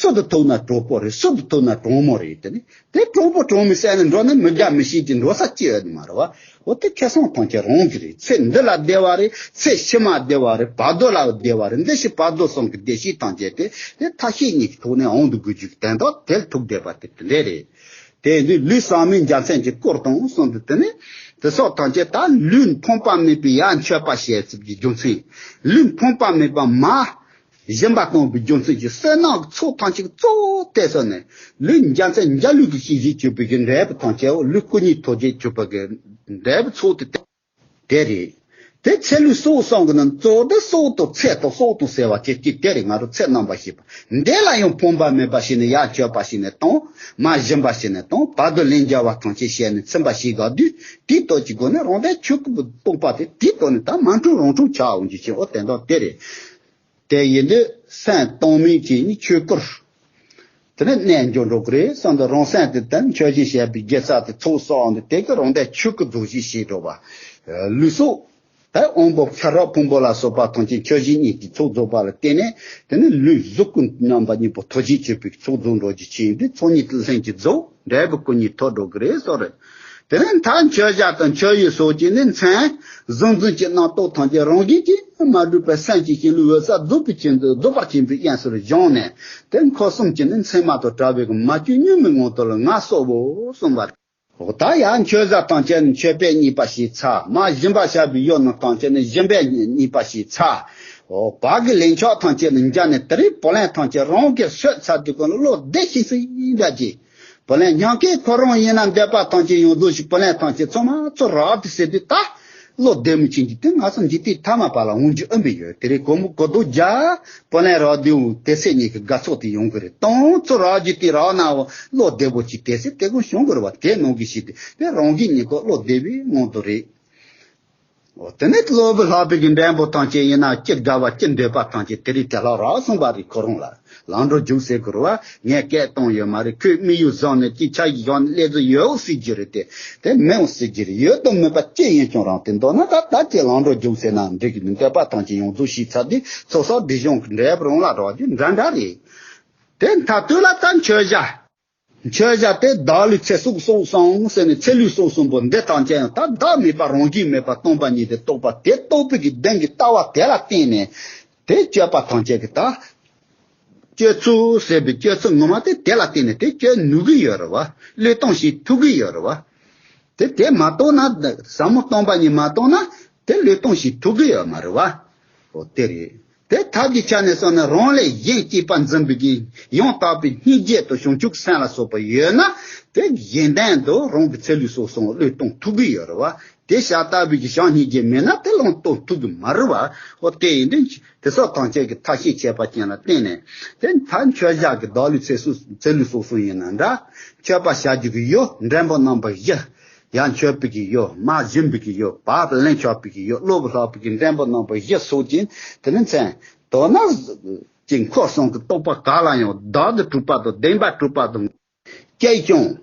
སུ་དང་ཐུག་ན་གྲོགས་པོ་རེད། སུ་དང་ཐུག་ན་གྲོགས་མོ་རེད། དེ་ནི། དེ་གྲོགས་པོ་གྲོགས་མོ་བསད་ནས་འགྲོ་ན་མི་དགའ་མི་ཤེས་ཀྱི་འགྲོ་ས་ཅི་ཡོད་མ་རེད་བ། འོ་དེ་ཁེ་བཟང་ཐམས་ཅད་རང་གི་རེད། ཚེ་འདི་ལ་བདེ་བ་རེད། ཚེ་ཕྱི་མ་བདེ་བ་རེད། བར་དོ་ལ་བདེ་བ་རེད། འདི་ཕྱི་བར་དོ་གསུམ་གྱི་བདེ་སྐྱིད་ཐམས་ཅད་དེ་དེ་ཐབས་ཤེས་གཉིས་ཀྱི་ཐོག་ནས་འོང་དུ་དགོས་རྒྱུ་གི་དོན་དག་དེ་ལ་ཐུག་བསྡད་པ་དེ་དེ་འདྲས་རེད། དེ་ཡིན་དུས་ལུས་ཟག་མེད་འཇའ་ཚོན་གྱི་སྐོར་དང་གསུམ་དུ་དེ་ནི་དེ་སོགས་ཐམས་ཅད་ད་ལུས་ཕོངས་པ་མེད་པའི་ཡར་མཆོད་པ་བྱེད་ཚུལ་གྱི་རྒྱུ་མཚན། ལུས་ཕོངས་པ་མེད་པ་མ། སྦྱིན་པ་གཏོང་བའི་རྒྱུ་མཚན་གྱི་བསོད་ནམས་ཀྱི་ཚོགས་ཐམས་ཅད་གཙོ་བོ་དེ་སོགས་ནས་ལུས་འཇའ་ཚོན་འཇའ་ལུས་ཀྱི་ཤེས་བྱེད་གྱུར་པའི་གི་འབྲས་བུ་ཐམས་ཅད་འོ་ལུས་སྐུ་གཉིས་ཐོབ་བྱེད་གྱུར་པ་གི་འབྲས་བུ་ཚོགས་དེ་དེ་རེད། དེ་ཚེ་ལུས་སྲོག་གསུམ་གྱི་ནང་གཙོ་བོ་དེ་སྲོག་དང་ཚེ་དང་སྲོག་དང་ཟེར་བ་ཅིག་ཅིག་དེ་རེད། ང་རང་ཚེ་རྣམ་པར་ཤེས་པ་འདི་ལ་ཡང་ཕོངས་པ་མེད་པ་ཞིག་ནས་ཡར་མཆོད་པ་ཞིག་ནས་གཏོང་། མར་སྦྱིན་པ་ཞིག་ནས་གཏོང་། བར་དུ་ལན་འཇལ་བ་ཐམས་ཅད་བྱས་ནས་ཚིམ་པ་ཞིག་དགའ་དུས་དེའི་སྟོབས་ཀྱི་སྒོ་ནས་རང་དོན་ཆོས་སྐུ་རྟོགས་པ་དེ་དེའི་སྟོབས་ནས་ད་མ་འཁྲུལ་རང་འཁྲུལ་ཆགས་འོང་རྒྱུ་ཞིག་འོ་དེ་འདྲ་དེ་རེད། དེ་ཡིན་དུས་སེམས་གཏོང་མིན་གྱི་ནི་ཆོས་སྐུར། དེ་ནས་གནས་འགྱུར་འགྲོ་གི་རེད་བསམ་དུས་རང་སེམས་དེ་དོན་མཆོད་བཞིན་བྱས་པའི་དགེ་རྩ་དེ་ཚོགས་གསོག་འོང་དུས་དེ་གི་རང་དོན་ཆོས་སྐུ་རྫོགས་བཞིན་ཞེས་འགྲོ་བ། ལུས་སྲོག་དེ་དབང་པོ་ཤ་རོགས་ཕུང་པོ་ལ་སོགས་པ་ཐམས་ཅད་མཆོད་བཞིན་གཉིས་ཀྱི་ཚོགས་རྫོགས་པ་ལ་བརྟེན་ནས་དེ་ནི་ལུས་གཟུགས་ཀུན་རྣམ་པ་གཉིས་པོ་ཐོབ་བྱེད་མཆོད་པའི་ཚོགས་རྫོགས་འགྲོ་རྒྱུ་ཆེ་ཡིན་དུས་ཚོགས་གཉིས་དེ་ལྷན་ཅིག་རྫོགས་འབྲས་བུ་སྐུ་གཉིས་ཐོབ་འགྲོ་གི་རེད་སོགས་རེད། དེ་ནས་མཐར་མཆོད་བྱ་དང་མཆོད་ཡུལ་སོགས་ཀྱི་ནི་མཚན་གཟུང་འཛིན་གྱི་རྣམ་རྟོག་ཐམས་ཅད་རང་བཞིན་གྱིས་མ་གྲུབ་པའི་སེམས་ཀྱི་ཞིང་ལུས་འོད་གསལ་རྫོགས་པའི་ཆེད་དུ་རྫོགས་པ་ཆེན་པོའི་དབྱིངས་སུ་བཞེངས་ནས་དེ་འཁོར་གསུམ་གྱི་ནི་མཚན་མ་དང་བྲལ་བའི་མ་བཅོས་གཉུག་མའི་ངང་དུ་ལ་ངལ་གསོ་བོ་གསུངས་པ་རེད། འོ་ད་ཡང་མཆོད་བྱ་ཐམས་ཅད་ནི་མཆོད་པས་མཉེས་པ་ཞེས་ཚར། མར་སྦྱིན་པ་བྱ་བའི་ཡུལ་རྣམས་ཐམས་ཅད་ནི་སྦྱིན་པས་མཉེས་པ་ཞེས་ཚར། འོ་བར་གྱི་ལན་ཆགས་ཐམས་ཅད་ནི་འཇལ་ནས་དེ་རིང་བུ་ལོན་ཐམས་ཅད་རང་གིས་གསོད་ཚར་དུས་ཀུན་བློ་བདེ་ཞིང་སིང་འདྲ་གྱིས། བུ་ལོན་ཉག་གེ་ཁོ་རང་ཡིན་ན་འདོད་པ་ཐམས་ཅད་ཡོངས་རྫོགས་ཤིག་བུ་ལོན་ཐམས་ཅད་ཚང་མ་ཚུར་རག་དེ་ཟེར་དུས་ད་བློ་བདེ་མོ་ཅན་གྱི་དེ་ང་ཚོ་འཇིག་རྟེན་ཐ་མ་པ་ལ་འོང་རྒྱུ་ཨེ་འབད་ཡོད། དེ་རིང་གོ་མོ་གོ་རྡོ་རྒྱག་བུ་ལོན་རག་དུས་དེ་ཚེ་གཉིས་ཀྱི་དགའ་ཚོགས་དེ་ཡོང་གི་རེད། དང་ཚུར་རག་རྒྱུ་དེ་རག་ན་བློ་བདེ་པོ་ཅིག་དེ་ཚེ་དེ་ཀུན་བྱུང་གི་རེད་བ། དེ་ནང་གི་ཞིག་དེ་དེ་རང་གི་ཉིད་ཀོ་བློ་བདེ་བའི་ངང་དུ་རེད། འོ་དེ་ནས་སློབ་བུ་ལྷག་པའི་གི་འགྲན་པོ་ཐམས་ཅད་ཡིན་ན་ཅི་དགའ་བ་ཅི་འདོད་པ་ཐམས་ཅད་དེ་རིང་དེ་ལྷག་རག་སོང་བ་རེད། ཁོ་རང་ལ་ལམ་འགྲོ་རྒྱུགས་ཟེར་དགོས་རེད་བ། ངས་སྐད་བཏང་ཡོད་མ་རེད། ཁོས་དམིགས་ཡུལ་བཟུང་ནས་ཅི་ཆ་ཞིག་བཞག་ནས་སླེབས་ཚུལ་ཡོད་འོ་སྲིད་ཀྱི་རེད་དེ། དེ་མེད་འོ་སྲིད་ཀྱི་རེད། ཡོད་དང་མེད་པ་ཅི་ཡིན་ཀྱང་རང་དེ་མདོར་ན་ད་ལྟ་ཅི་ལམ་འགྲོ་རྒྱུགས་ཟེར་ན་འགྲིག་གི་མི་འདོད་པ་ཐམས་ཅད་ཡོངས་རྫོགས་ཤེས་ཚར་དུས་ཚོགས་བསགས་སྒྲིབ་སྦྱོང་གི་འབྲས་བུ་རང་ལ་རག་རྒྱུ་འདྲ་འདྲ་རེད། དེ་མཐའ་སྟོད་ལ་ད་མཆོད་བྱ། མཆོད་བྱ་དེ་བདག་ལུས་ཚེ་སྲོག་སྲོག་གསུམ་ཟེར་ནས་ཚེ་ལུས་སྲོག་གསུམ་པོ་འདི་དང་ཅན་ད་བདག་མེད་པ་རང་བཞིན་མེད་པ་སྟོང་པ་ཉིད་དེ་རྟོགས་པ་དེ་རྟོགས་པའི་གི་གདེང་གི་ལྟ་བ་དེ་ལ་བརྟེན་ནས་དེ་སྤྱོད་པ་དང་ཅན་གི་ད་སྤྱོད་ཚུལ་ཟེར་བའི་སྤྱོད་ཚུལ་ངོ་མ་དེ་དེ་ལ་བརྟེན་ནས་དེ་སྤྱོད་ནུས་ཀྱི་ཡོད་རེད་བ། བློས་གཏོང་བྱེད་ཐུབ་ཀྱི་ཡོད་རེད་བ། དེ་དེ་མ་གཏོང་ན་ཟབ་མོ་སྟོང་པ་ཉིད་མ་གཏོང་ན་དེ་བློས་གཏོང་བྱེད་ཐུབ་ཀྱི་ཡོད་མ་རེད་བ། འོ་དེ་རེད། དེ་ཐབས་ཀྱི་ཆ་ནས་སོང་ན་རང་ལས་གཞན་གཅེས་པར་འཛིན་པའི་གི་ཡང་དག་པའི་སྙིང་རྗེ་དང་བྱང་ཆུབ་སེམས་ལ་སོགས་པ་ཡོད་ན་དེ་གཞན་དོན་དུ་རང་གི་ཚེ་ལུས་སྲོག་གསུམ་བློས་གཏོང་ཐུབ་ཀྱི་ཡོད་རེད་བ། དེ་ཤ་སྟག་པའི་གི་བྱམས་སྙིང་རྗེ་མེད་ན་དེ་བློས་གཏོང་ཐུབ་ཀྱི་མ་རེད་བ། འོ་དེ་ཡིན་དུས་དེ་སོགས་ཐམས་ཅད་ཀྱི་ཐབས་ཤེས་བྱས་པ་ཅན་ལ་བརྟེན་ནས་དེ་མཐའ་མཆོད་བྱ་གི་བདག་ལུས་ཚེ་སྲོག་ཚེ་ལུས་སྲོག་གསུམ་ཡིན་ན་འདྲ། མཆོད་པ་བྱ་རྒྱུ་གི་ཡུལ་འགྲེང་བུ་རྣམ་པ་བཞི། ཡར་མཆོད་པའི་གི་ཡུལ། མར་སྦྱིན་པའི་གི་ཡུལ། བར་ལན་ཆགས་པའི་གི་ཡུལ། སློབ་བུ་ལྷག་པའི་གི་འགྲེང་བུ་རྣམ་པ་བཞི་སོགས་ཀྱིས་དེ་ནི་མཚན། མདོར་ན་ཅིག་འཁོར་གསུམ་གྱི་རྟོག་པ་ག་ལ་ཡང་བདག་ཏུ་གྲུབ་པ་དང་བདེན་པར་གྲུབ་པ་དང་། སྐྱེས་ཀྱང་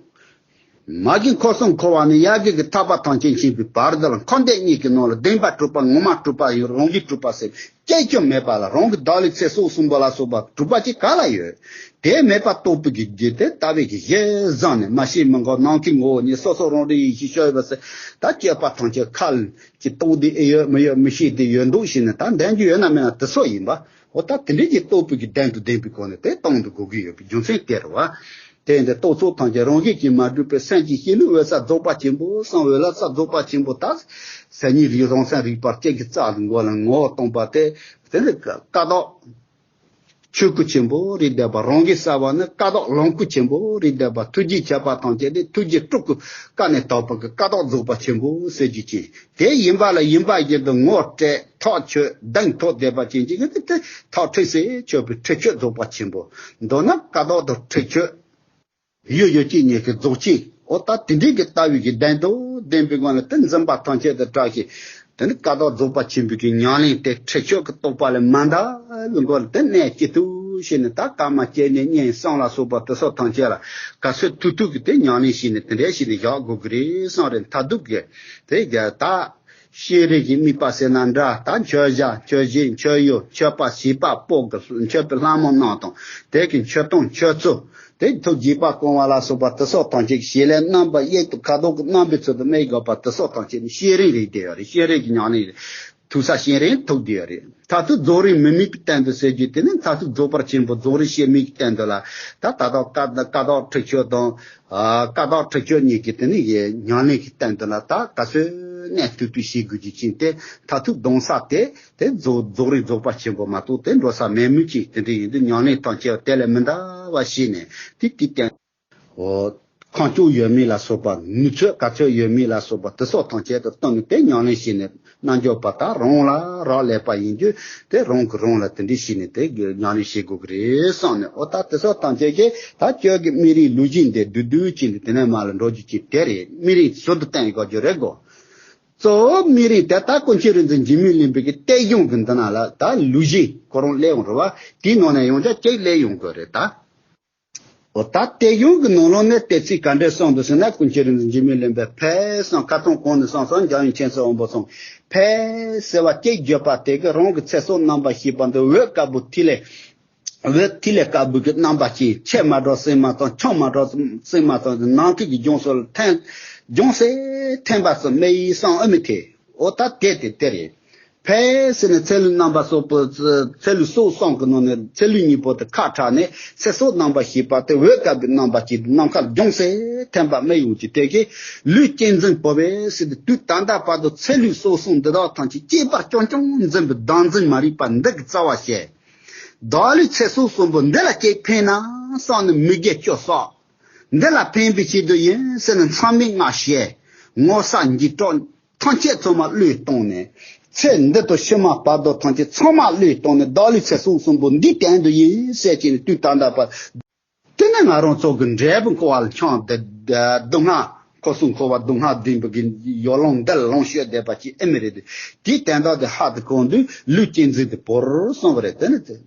མ་གི་འཁོར་གསུམ་འཁོར་བ་ནི་ཡ་གི་གི་ཐར་པ་ཐམས་ཅད་མཁྱེན་པའི་བར་དུ་ལ་འཁོར་འདས་གཉིས་ཀྱི་ནང་ལ་བདེན་པ་གྲུབ་པ་ངོ་མ་གྲུབ་པ་ཡང་རང་གིས་གྲུབ་པ་ཟེར་ཅི་ཀྱང་མེད་པ་ལ་རང་གི་བདག་ལུས་ཚེ་སྲོག་གསུམ་པོ་ལ་སོགས་པ་གྲུབ་པ་ཅིག་ག་ལ་ཡོད། དེ་མེད་པ་རྟོགས་པའི་གི་རྒྱུ་དེ་ལྟ་བའི་གི་གཞི་བཟང་ནས་མ་ཤེས་མི་འགོག་ནམ་མཁའི་ངོ་བོ་ཉིད་སོ་སོ་རང་རིག་ཡེ་ཤེས་སྤྱོད་པ་ཟེར་ད་སྤྱོད་པ་ཐམས་ཅད་ཁ་ལ་ཅི་རྟོགས་དེ་ཨེ་ཡོད་མི་ཡོད་མི་ཤེས་དེ་ཡོད་འདུག་ཞེས་ནས་ད་འདོན་རྒྱུ་ཡོད་ན་མེད་ན་དེ་སོགས་ཡིན་པ། འོ་ད་དེ་འདྲའི་གི་རྟོགས་པའི་གི་གདེང་དང་ལྡན་པའི་སྒོ་ནས་དེ་གཏོང་དུ་དགོས་ཀྱི་ཡོད་པའི་རྒྱུ་མཚན་དེ་རེད་བ། དེ་ཡིན་དུས་རྟོག་ཚོགས་ཐམས་ཅད་རང་བཞིན་གྱིས་མ་གྲུབ་པའི་སེམས་ཀྱི་གཤིས་ལུགས་འོད་གསལ་རྫོགས་པ་ཆེན་པོ་གསུངས། འོད་གསལ་རྫོགས་པ་ཆེན་པོ་ད་སེམས་ཉིད་རིག་རང་སེམས་རིག་པ་ཅན་གྱི་རྩ་ལ་མགོ་ལ་ངོ་བོ་སྟོང་པ་དེ་དེ་ནི་ཀ་དག་ཆོས་སྐུ་ཆེན་པོ་རིགས་ལྡན་པ། རང་གི་ས་བ་ནི་ཀ་དག་ལོངས་སྐུ་ཆེན་པོ་རིགས་ལྡན་པ། ཐུགས་རྗེའི་ཁྱད་པར་ཐམས་ཅད་ནི་ཐུགས་རྗེ་སྤྲུལ་སྐུ་ཀ་ནས་དག་པ་གི་ཀ་དག་རྫོགས་པ་ཆེན་པོ་ཟེར་རྒྱུ་ཅན། དེ་ཡིན་པ་ལ་ཡིན་པ་བཞིན་དུ་ངོ་སྤྲད་ཐག་ཆོད་གདེང་ཐོབ་བསྡད་པ་ཅན་གྱི་ངེས་དེ་ཐག་ཁྲིགས་སེ་ཆོད་པའི་ཁྲིགས་ཆོད་རྫོགས་པ་ཆེན་པོ། མདོར་ན་ཀ་དག་དང་ཁྲིགས་ཆོད་ཡོད་ཡོད་ཅིག་ཉིད་ཀྱི་རྫོགས་ཆེན། འོ་ད་དེ་འདྲའི་གི་ལྟ་བའི་གི་གདེང་དང་ལྡན་པའི་ངང་ལ་དེ་འཛིན་པ་ཐམས་ཅད་དུ་བཀྲ་ཤིས། དེ་ནི་ཀ་དག་རྫོགས་པ་ཆེན་པོའི་གི་ཉམས་ལེན་དེ་ཁྲིགས་ཆོད་ཀྱི་རྟོགས་པ་ལས་མ་འདའ་བའི་སྒོ་ལ་དེ་གནད་ཇེ་ཐུ་ཞིག་ནས་ད་སྐར་མ་བཅད་ནས་གཉེན་གསུམ་ལ་སོགས་པ་དེ་སོགས་ཐམས་ཅད་ལ་ག་ཚོད་ཐུབ་ཐུབ་ཀྱི་དེ་ཉམས་ལེན་བྱས་ནས་དེ་འདྲ་བྱས་ནས་བཞག་དགོས་ཀྱི་རེད་བསམ་རེད། མཐར་ཐུག་གི་དེ་རྒྱ་ད་ཤེས་རིག་གི་དམིགས་པ་ཟེར་ན་འདྲ། ད་མཆོད་བྱ་མཆོད་བཞེས་མཆོད་གཡོག་མཆོད་པ་བྱིས་པ་པོ་གི་མཆོད་པའི་ལྷ་མོ་རྣམས་དང་དེ་གི་མཆོད་སྟོན་མཆོད་ཚུལ། དེ་ཐུགས་དགྱེས་པ་སྐོང་བ་ལ་སོགས་པ་དེ་སོགས་ཐམས་ཅད་ཀྱི་བྱེད་ལས་རྣམ་པ་དབྱིབས་དང་ཁ་དོག་གི་རྣམ་པའི་ཚུལ་དུ་སྨྲས་དགོས་པ་དེ་སོགས་ཐམས་ཅད་ནི་ཤེས་རིག་རེད་བསྡད་ཡོད་རེད། ཤེས་རིག་གི་ཉམས་ལེན་རེད། ཐུག་ས་ཤེས་རིག་ཐུག་བསྡད་ཡོད་རེད། མཐར་ཐུག་རྫོགས་རིམ་མི་དམིགས་པའི་སྟེང་དུ་ཟེར་རྒྱུ་དེ་ནི་མཐར་ཐུག་རྫོགས་པར་ཆེན་པོ་རྫོགས་རིམ་ཤེས་དམིགས་ཀྱི་སྟེང་དུ་ལ་ད་ད་ལྟ་ཀ་ཀ་དག་ཁྲིགས་ཆོད་དང་ཀ་དག་ཁྲིགས་ཆོད་གཉིས་ཀྱི་དེ་ནི་ཉམས་ལེན་གྱི་སྟེང་དུ་ལ་ད་ག་ཚོད་གནད་ཐུབ་ཐུབ་ཤེས་དགོས་རྒྱུ་ཅན་དེ་མཐར་ཐུག་གདོང་ས་དེ། དེ་རྫོགས་རྫོགས་རིམ་རྫོགས་པ་ཆེན་པོ་མ་གཏོགས་དེ་འགྲོ་ས་མེད་མོད་ཀྱི་དེ་འདྲ་ཡིན་དུས་ཉམས་ལེན་ཐམས་ཅད་དེ་ལས་མི་འདའ་བ་བྱས་ནས་དེ་དེ་བསྟན། འོ། ཁ་མཆུ་ཡོད་མེད་ལ་སོགས་པ་ནུས་ཚོད་ག་ཚོད་ཡོད་མེད་ལ་སོགས་པ་དེ་སོགས་ཐམས་ཅད་དུ་བསྟུན་ནས་དེ་ཉམས་ལེན་བྱས་ནས་རྣལ་འབྱོར་པ་དག་རང་ལ་རག་ལས་པ་ཡིན་དུས་དེ་རང་གིས་རང་ལ་དེ་འདྲ་བྱས་ནས་དེ་ཉམས་ལེན་བྱེད་དགོས་ཀྱི་རེད་བསམ་ནས། འོ་ད་དེ་སོགས་ཐམས་ཅད་ཀྱིས་ད་ཁྱོད་ཀྱི་དམིགས་རིམ་ལུགས་བཞིན་དེ་བསྡུས་བསྡུས་བྱས་ནས་དེ་ནས་མར་ལ་འགྲོ་རྒྱུ་ཅིག་དེ་རེད། དམིགས་རིམ་ཟུར་དུ་བསྟན་དགོས་རྒྱུ་རེད་གོ། གཙོ་བོ་དམིགས་རིམ་དེ་ལྟར་ཀུན་མཁྱེན་རིག་འཛིན་འཇིགས་མེད་གླིང་པའི་གི་གཏེར་གཞུང་གི་འདི་ན་ལ་ད་ལུགས་གཞི་ཁོ་རང་སླེབས་ཡོང་རེད་བ། དེའི་ནང་ནས་ཡང་བསྐྱར་གཅིག་སླེབས་ཡོང་དགོས་རེད་ད། འོ་ད་གཏེར་གཞུང་གི་ནང་ལོགས་ནས་གཏེར་ཚིག་ག་འདྲས་གསུངས་འདུག་ཟེར་ན། ཀུན་མཁྱེན་རིག་འཛིན་འཇིགས་མེད་གླིང་པས་ཕས་གསུངས། ཁ་ཐུང་གོང་ནས་གསུངས་སོང་། འཇམ་དབྱངས་མཁྱེན་བརྩེ་དབང་པོས་གསུངས། ཕས་ཟེར་བ་གཅིག་བརྗོད་པ་དེ་གིས་རང་གི་ཚེ་སྲོག་རྣམ་པར་ཤེས་པ་འདི་འོད་དཀར་པོ་ཐིག་ལེ། འོད་ཐིག་ལེ་དཀར་པོ་གི་རྣམ་པ་ཅན། ཆེ་མ་འགྲོ་སྲིན་མ་དང་། ཆུང་མ་འགྲོ་སྲིན་མ་དང་། ནམ་མཁའི་གི་ལྗོངས་སུ་ལ་ཐིམ། ལྗོངས་སུ་ཐིམ་པ་སུ་མི་ཡི་གསང་ཨ་མི་ཐེ། འོ་ད་དེ་དེ་དེ་རེད། ཕས་ཟེར་ནས་ཚེ་ལུས་རྣམ་པ་སོགས་པོ་ཚེ་ལུས་སོགས་གསུམ་གི་ནང་ནས་ཚེ་ལུས་གཉིས་པོ་དེ་ཁ་ཕྲལ་ནས་ཚེ་སྲོག་རྣམ་པར་ཤེས་པ་དེ་འོད་དཀར་པོའི་རྣམ་པ་ཅན་དུ་ནམ་མཁའ་ལ་ལྗོངས་སུ་ཐིམ་པ་མི་ཡོང་གི་དེ་གིས་ལུས་གཅེས་འཛིན་བོར་བས་ཟེར་ཏེ་དུས་ད་ལྟ་བར་དུ་ཚེ་ལུས་སོགས་གསུམ་འདི་དག་ཐམས་ཅད་གཅེས་པར་རྐྱང་རྐྱང་འཛིན་པའི་བདག་འཛིན་མ་རིག་པ་འདི་གི་རྩ་བ་བཤད། བདག་ལུས་ཚེ་སྲོག་གསུམ་པོ་འདི་ལ་གཅིག་ཕན་ན་བསམ་ནས་མི་དགེ་བཅུ་བསགས། འདི་ལ་ཕན་པའི་ཆེད་དུ་ཡིན་ཟེར་ནས་མཚམས་མེད་ལྔ་བཤད། ངོ་ཚ་འཇིགས་སྐྲག་ཐམས་ཅད་ཚང་མ་བློས་བཏང་ནས། ཚེ་འདི་དང་ཕྱི་མ་བར་དོ་ཐམས་ཅད་ཚང་མ་བློས་བཏང་ནས་བདག་ལུས་ཚེ་སྲོག་གསུམ་པོ་འདིའི་སྟེང་དུ་ཡིན་ཟེར་བྱས་ནས་དུས་ད་ལྟ་བར། དེ་ནས་ང་རང་ཚོ་གི་འབྲས་བུ་འཁོར་བ་ལ་འཁྱམས་ཏེ་སྡུག་བསྔལ། འཁོར་གསུམ་འཁོར་བ་སྡུག་བསྔལ་ལྡན་པའི་གི་ཡོ་ལང་འདི་ལ་ལོངས་སྤྱོད་བསྡད་པ་ཅིག་ཨེ་མི་རེད་དེ། དེའི་དོན་དག་དེ་ཧ་དེ་གོང་དུ་ལུས་གཅེས་འཛིན་དེ་བོར་གསུངས་པ་རེད། དེ་ནི་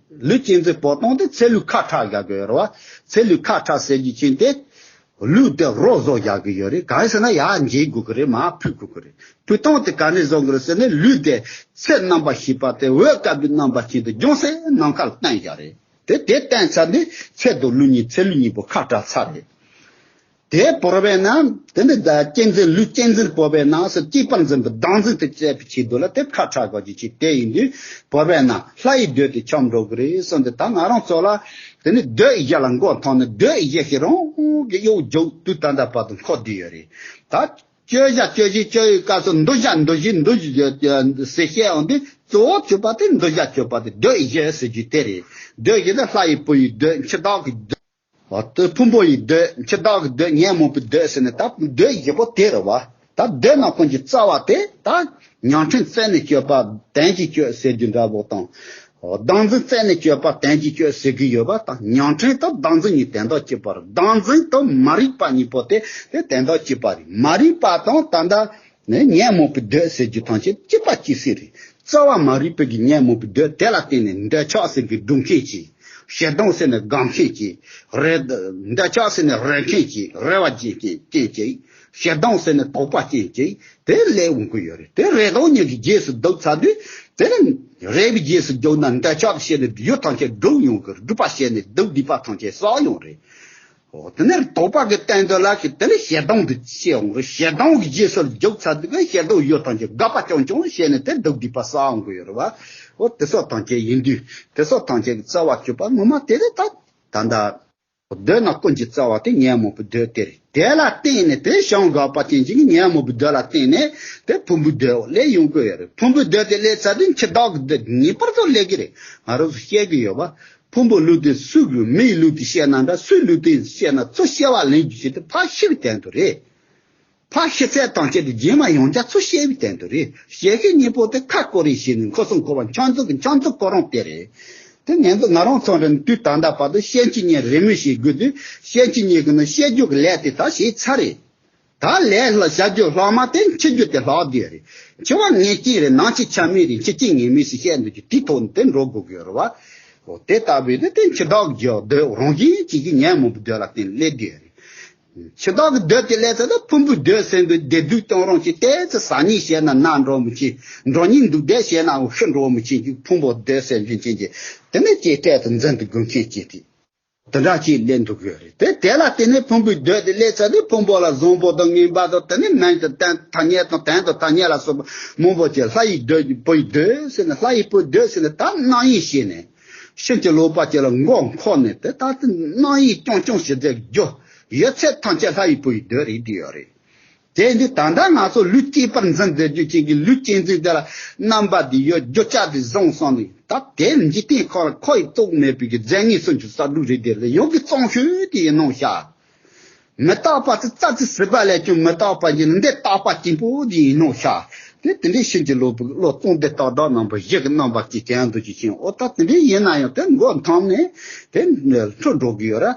ལུས་གཅེས་འཛིན་བོར་སྟངས་དེ་ཚེ་ལུས་ཁ་ཕྲལ་བཞག་གི་ཡོད་རེད་བ། ཚེ་ལུས་ཁ་ཕྲལ་ཟེར་རྒྱུ་ཅན་དེ་ལུས་དེ་རོ་བཟོ་བཞག་གི་ཡོད་རེད། གང་ཡིན་ཟེར་ན་ཡར་འཇིབ་དགོས་ཀྱི་རེད། མར་ཕུད་དགོས་ཀྱི་རེད། ཕུད་སྟངས་དེ་ག་ནས་བཟོ་དགོས་རེད་ཟེར་ན་ལུས་དེ་ཚེ་རྣམ་པར་ཤེས་པ་དེ་འོད་དཀར་པོའི་རྣམ་པ་ཅན་དུ་ལྗོངས་སུ་ནམ་མཁའ་ལ་བསྟན་བཞག་རེད། དེ་དེ་བསྟན་ཚར་ནས་ཚེ་དང་ལུས་གཉིས་ཚེ་ལུས་གཉིས་པོ་ཁ་བྲལ་ཚར་རེད། དེ་བོར་བས་ན་དེ་ནི་ད་གཅེས་འཛིན་ལུས་གཅེས་འཛིན་བོར་བས་ན་ཟེར་གཅེས་པར་འཛིན་པའི་བདག་འཛིན་དེ་བཅད་པའི་ཆེད་དུ་ལ་དེ་ཁ་བྲལ་དགོས་ཀྱི་ཅིག་དེ་ཡིན་དུས་བོར་བས་ན་ལྷ་ཡི་མདོས་དེ་འཆམ་འགྲོ་གི་རེད་གསུངས་ཏེ། ད་ང་རང་ཚོ་ལ་དེ་ནི་མདོས་བཞི་ལ་མགོ་ཐོན་ནས་མདོས་བཞི་ཞིག་རང་གི་གཡོག་རྒྱུག་དུས་ད་ལྟ་བར་དུ་འཁོར་བསྡད་ཡོད་རེད། ད་བཅོ་བརྒྱད་བཅོ་བཞི་བཅོ་ཡི་སྐབས་སུ་འདུ་བྱེད་འདུ་བྱེད་འདུ་བྱེད་ཟེར་བཤད་འོང་དུས་གཙོ་བོ་གཅོད་པ་དེ་འདུ་བྱེད་གཅོད་པ་དེ་མདོས་བཞི་ཟེར་རྒྱུ་དེ་རེད། མདོས་བཞི་ནི་ལྷ་ཡི་བུ་ཡི་མདོས། འཆི་བདག་གི་མདོས། འོ་དེ་ཕུང་པོ་ཡི་མདོས། འཆི་བདག་གི་མདོས། ཉོན་མོངས་པའི་མདོས་ཟེར་ནས་ད་མདོས་བཞི་པོ་དེ་རེད་བ། ད་མདོས་རྣམས་ཀུན་གྱི་རྩ་བ་དེ་ད་ཉམས་ཕྲེང་རྩད་ནས་གཅོད་པ་དོན་གྱིས་གཅོད་ཟེར་རྒྱུ་འདྲ་པོ་དང་། བདག་འཛིན་རྩད་ནས་གཅོད་པ་དོན་གྱིས་གཅོད་ཟེར་གྱི་ཡོད་པ་དང་། ཉམས་ཕྲེང་དང་བདག་འཛིན་གཉིས་དོན་དག་གཅིག་པ་རེད། བདག་འཛིན་དང་མ་རིག་པ་གཉིས་པོ་དེ་དེ་དོན་དག་གཅིག་པ་རེད། མ་རིག་པ་དང་ད་ལྟ་ནི་ཉོན་མོངས་པའི་མདོས་ཟེར་རྒྱུ་ཐམས་ཅད་གཅིག་པ་གཅིག་སྲིད་རེད། རྩ་བ་མ་རིག་པའི་གི་ཉོན་མོངས་པའི་མདོས་དེ་ལ་བརྟེན་ནས་འདོད་ཆགས་ཟེར་གྱི་སྒྲུབ་མཁན་གྱི་ ཞེ་སྡང་ཟེར་ནས་དགའ་མཁན་གྱི། རེ། འདོད་ཆགས་ཟེར་ནས་རེ་མཁན་གྱི། རེ་བ་ཅན་གྱི་ཅན་གྱི། ཞེ་སྡང་ཟེར་ནས་དོགས་པ་ཅན་གྱི། དེ་ལས་འོང་གི་ཡོད་རེད། དེ་རེ་དོགས་གཉིས་ཀྱི་རྗེས་སུ་ཟློས་ཚར་དུས། དེ་ནི་རེ་བའི་རྗེས་སུ་འཇུག་ན་འདོད་ཆགས་ཟེར་ནས་ཡུལ་ཐམས་ཅད་སྒྲུབ་ཡོང་གི། སྒྲུབ་པ་ཟེར་ནས་སྡུག་བསྡུས་པ་ཐམས་ཅད་བསགས་ཡོང་རེད། འོ། དེ་ནས་དོགས་པ་གི་སྟེང་དུ་ལ་གི་དེ་ནི་ཞེ་སྡང་དུ་སྐྱེ་འོང་གི། ཞེ་སྡང་གི་རྗེས་སུ་འཇུག་ཚར་དུས་ཀྱི་ཞེ་སྡང་ཡུལ་ཐམས་ཅད་དགག་པ་རྐྱང་རྐྱང་བྱས་ནས་དེ་སྡུག་བསྡུས་པ་བསགས་འོང་གི་ཡོད་རེད་བ། འོ། དེ་སོགས་ཐམས་ཅད་ཡིན་དུས། དེ་སོགས་ཐམས་ཅད་ཀྱི་རྩ་བ་གཅོད་པ་ངོ་མ་དེ་དེ་ད། ད་ལྟ་འདོད་ན་ཀུན་གྱི་རྩ་བ་དེ་ཉོན་མོངས་པའི་འདོད་དེ་རེད། དེ་ལ་བརྟེན་ནས་དེ་བྱང་དགག་པ་ཅན་གྱི་ཉོན་མོངས་པའི་འདོད་ལ་བརྟེན་ནས་དེ་ཕུང་པོའི་འདོད་ལས་ཡོང་གི་ཡོད་རེད། ཕུང་པོའི་འདོད་དེ་སླེབས་ཚར་དུས་འཆི་བདག་གི་འདོད་ངེས་པར་དུ་སླེབས་ཀྱི་རེད། ང་རང་ཚོ་བཤད་ཀྱི་ཡོད་པ། ཕུང་པོའི་ལུགས་དེ་སུ་གི། མིའི་ལུགས་དེ་བཤད་ན་འདྲ། སུའི་ལུགས་དེ་བཤད་ན། ཚུར་བཤད་པ་ལེན་རྒྱུ་ཞིག་དེ་ཕར་ཤི་བའི་སྟེང་དུ་རེད། ཕར་ཤི་ཚད་ཐམས་ཅད་དེ་རྗེས་མ་ཡང་བསྐྱར་ཚུར་བཤད་པའི་སྟེང་དུ་རེད། བཤད་མཁན་གཉིས་པོ་དེ་ཁ་ཀོ་རེ་བྱས་ནས་འཁོར་གསུམ་འཁོར་བ་འཆམ་འཛིན་གྱི་འཆམ་འཛིན་ཀོ་རང་དེ་རེད། དེ་ངན་འཛིན་ང་རང་ཚོ་འདྲ་དུས་ད་ལྟ་བར་དུ་སྐྱེ་འཆི་གཉིས་རེས་མོས་བྱེད་དགོས་དུས། སྐྱེ་འཆི་གཉིས་ཀྱི་ནང་སྐྱེ་རྒྱུ་གི་ལས་དེ་ད་བྱས་ཚར་རེད། ད་ལས་ལ་བྱ་རྒྱུ་ལྷག་མ་དེ་འཆི་རྒྱུ་དེ་ལྷག་བསྡད་རེད། འཆི་བ་ངེས་ཅན་རེད། ནམ་འཆི་ཆ་མེད་རེད། འཆི་རྐྱེན་ངེས་མེད་ཟེར་བཤད་འདུག་རྒྱུ་དེའི་ཐོག་ནས་དེ་འགྲོ་དགོས་ཀྱི་ཡོད་རེད་བ། འོ། དེ་ལྟ་བུའི་དེ་དེ་འཆི་བདག་གི་འདོད་རང་བཞིན་གཅིག་གི་ཉོན་མོངས་པའི་འདོད་ལ་བརྟེན་སླེབས་བསྡད་ཡོད་རེད། འཆི་བདག་གི་འདོད་དེ་སླེབས་ཚར་ན་ཕུང་པོའི་འདོད་ཟེར་འདུག་བདེ་སྡུག་གཏོང་རང་བྱེད། ཏོག་ཙམ་ཟ་སྙིང་བྱས་ན་ན་འགྲོ་མི་ཆེ། འགྲོ་སྙིང་འདུག་བསྡད་བྱས་ན་འོ་ཤི་འགྲོ་མི་ཆེ། དེ་ཕུང་པོའི་འདོད་ཟེར་རྒྱུ་ཅན་གྱི་དེ་ནི་ཅེས་སྤྲད་དུ་འཛིན་དུ་དགོས་མཁན་ཅིག་དེ། དེ་འདྲ་ཅིག་སླེབས་འདུག་གི་རེད། དེ་དེ་ལ་བརྟེན་ནས་ཕུང་པོའི་འདོད་དེ་སླེབས་ཚར་དུས་ཕུང་པོ་ལ་བཟང་པོ་དང་ངན་པ་དང་། དེ་ནི་མིང་དང་བཏགས་ཐ་སྙད་དང་དོན་དང་ཐ་སྙད་ལ་སོགས་པ་མང་པོ་ཅིག་ལྷ་ཡི་འདོད། བུ་ཡི་འདོད་ཟེར་ནས། ལྷ་ཡི་བུའི་འདོད་ཟེར་ནས་ད་རྣམ་གཡེང་བྱས་ནས། ཕྱིན་ཅི་ལོག་པ་ཅིག་ལ་མགོ་འཁོར་ནས་དེ་ལྟར་དུ་རྣམ་གཡེང་རྐྱང་རྐྱང་བྱེད་མཛད་རྒྱུ། ཡོད་ཚད་ཐམས་ཅད་ལྷ་ཡི་བུ་ཡི་འདོད་རེད་བསྡད་ཡོད་རེད། དེ་འདི་ད་ལྟ་ང་ཚོ་ལུས་གཅིག་པར་འཛིན་བསྡད་རྒྱུ་ཅན་གྱི་ལུས་གཅིག་འཛིན་དེ་ལ་རྣམ་པ་འདི་ཡོད། རྒྱུ་ཆ་འདི་བཟུང་སོང་ནས། ད་དེ་འཇིག་རྟེན་ཁམས་ལ་ཁོ་ཡི་གཏོགས་མེད་པའི་གི་རྫས་ངན་སུམ་ཅུ་རྩ་དྲུག་རེད། དེ་ལ་ཡོད་གི་གཙང་ཤོས་དེ་ཡིན་ནོ་ཤ། མི་རྟག་པ་ཚོ་རྩ་ཚིག་ཟིན་པ་ལས་ཀྱང་མི་རྟག་པ་ཡིན་ན་འདི་རྟག་པ་ཅན་པོ་འདི་ཡིན་ནོ་ཤ། དེ་དེ་འདྲའི་ཕྱིན་ཅི་ལོག་པའི་བློ་གཏོང་འདི་ཏག་ཏག་རྣམ་པ་བཞི་གི་རྣམ་པ་ཅིག་ཅན་འདུག་ཅིག་ཕྱིན། འོ། ད་དེ་འདྲའི་ཡིན་ན་ཡང་དེ་མགོ་འཐོམས་ནས་དེ་འཁྲུལ་འགྲོ་གི་ཡོད་ར།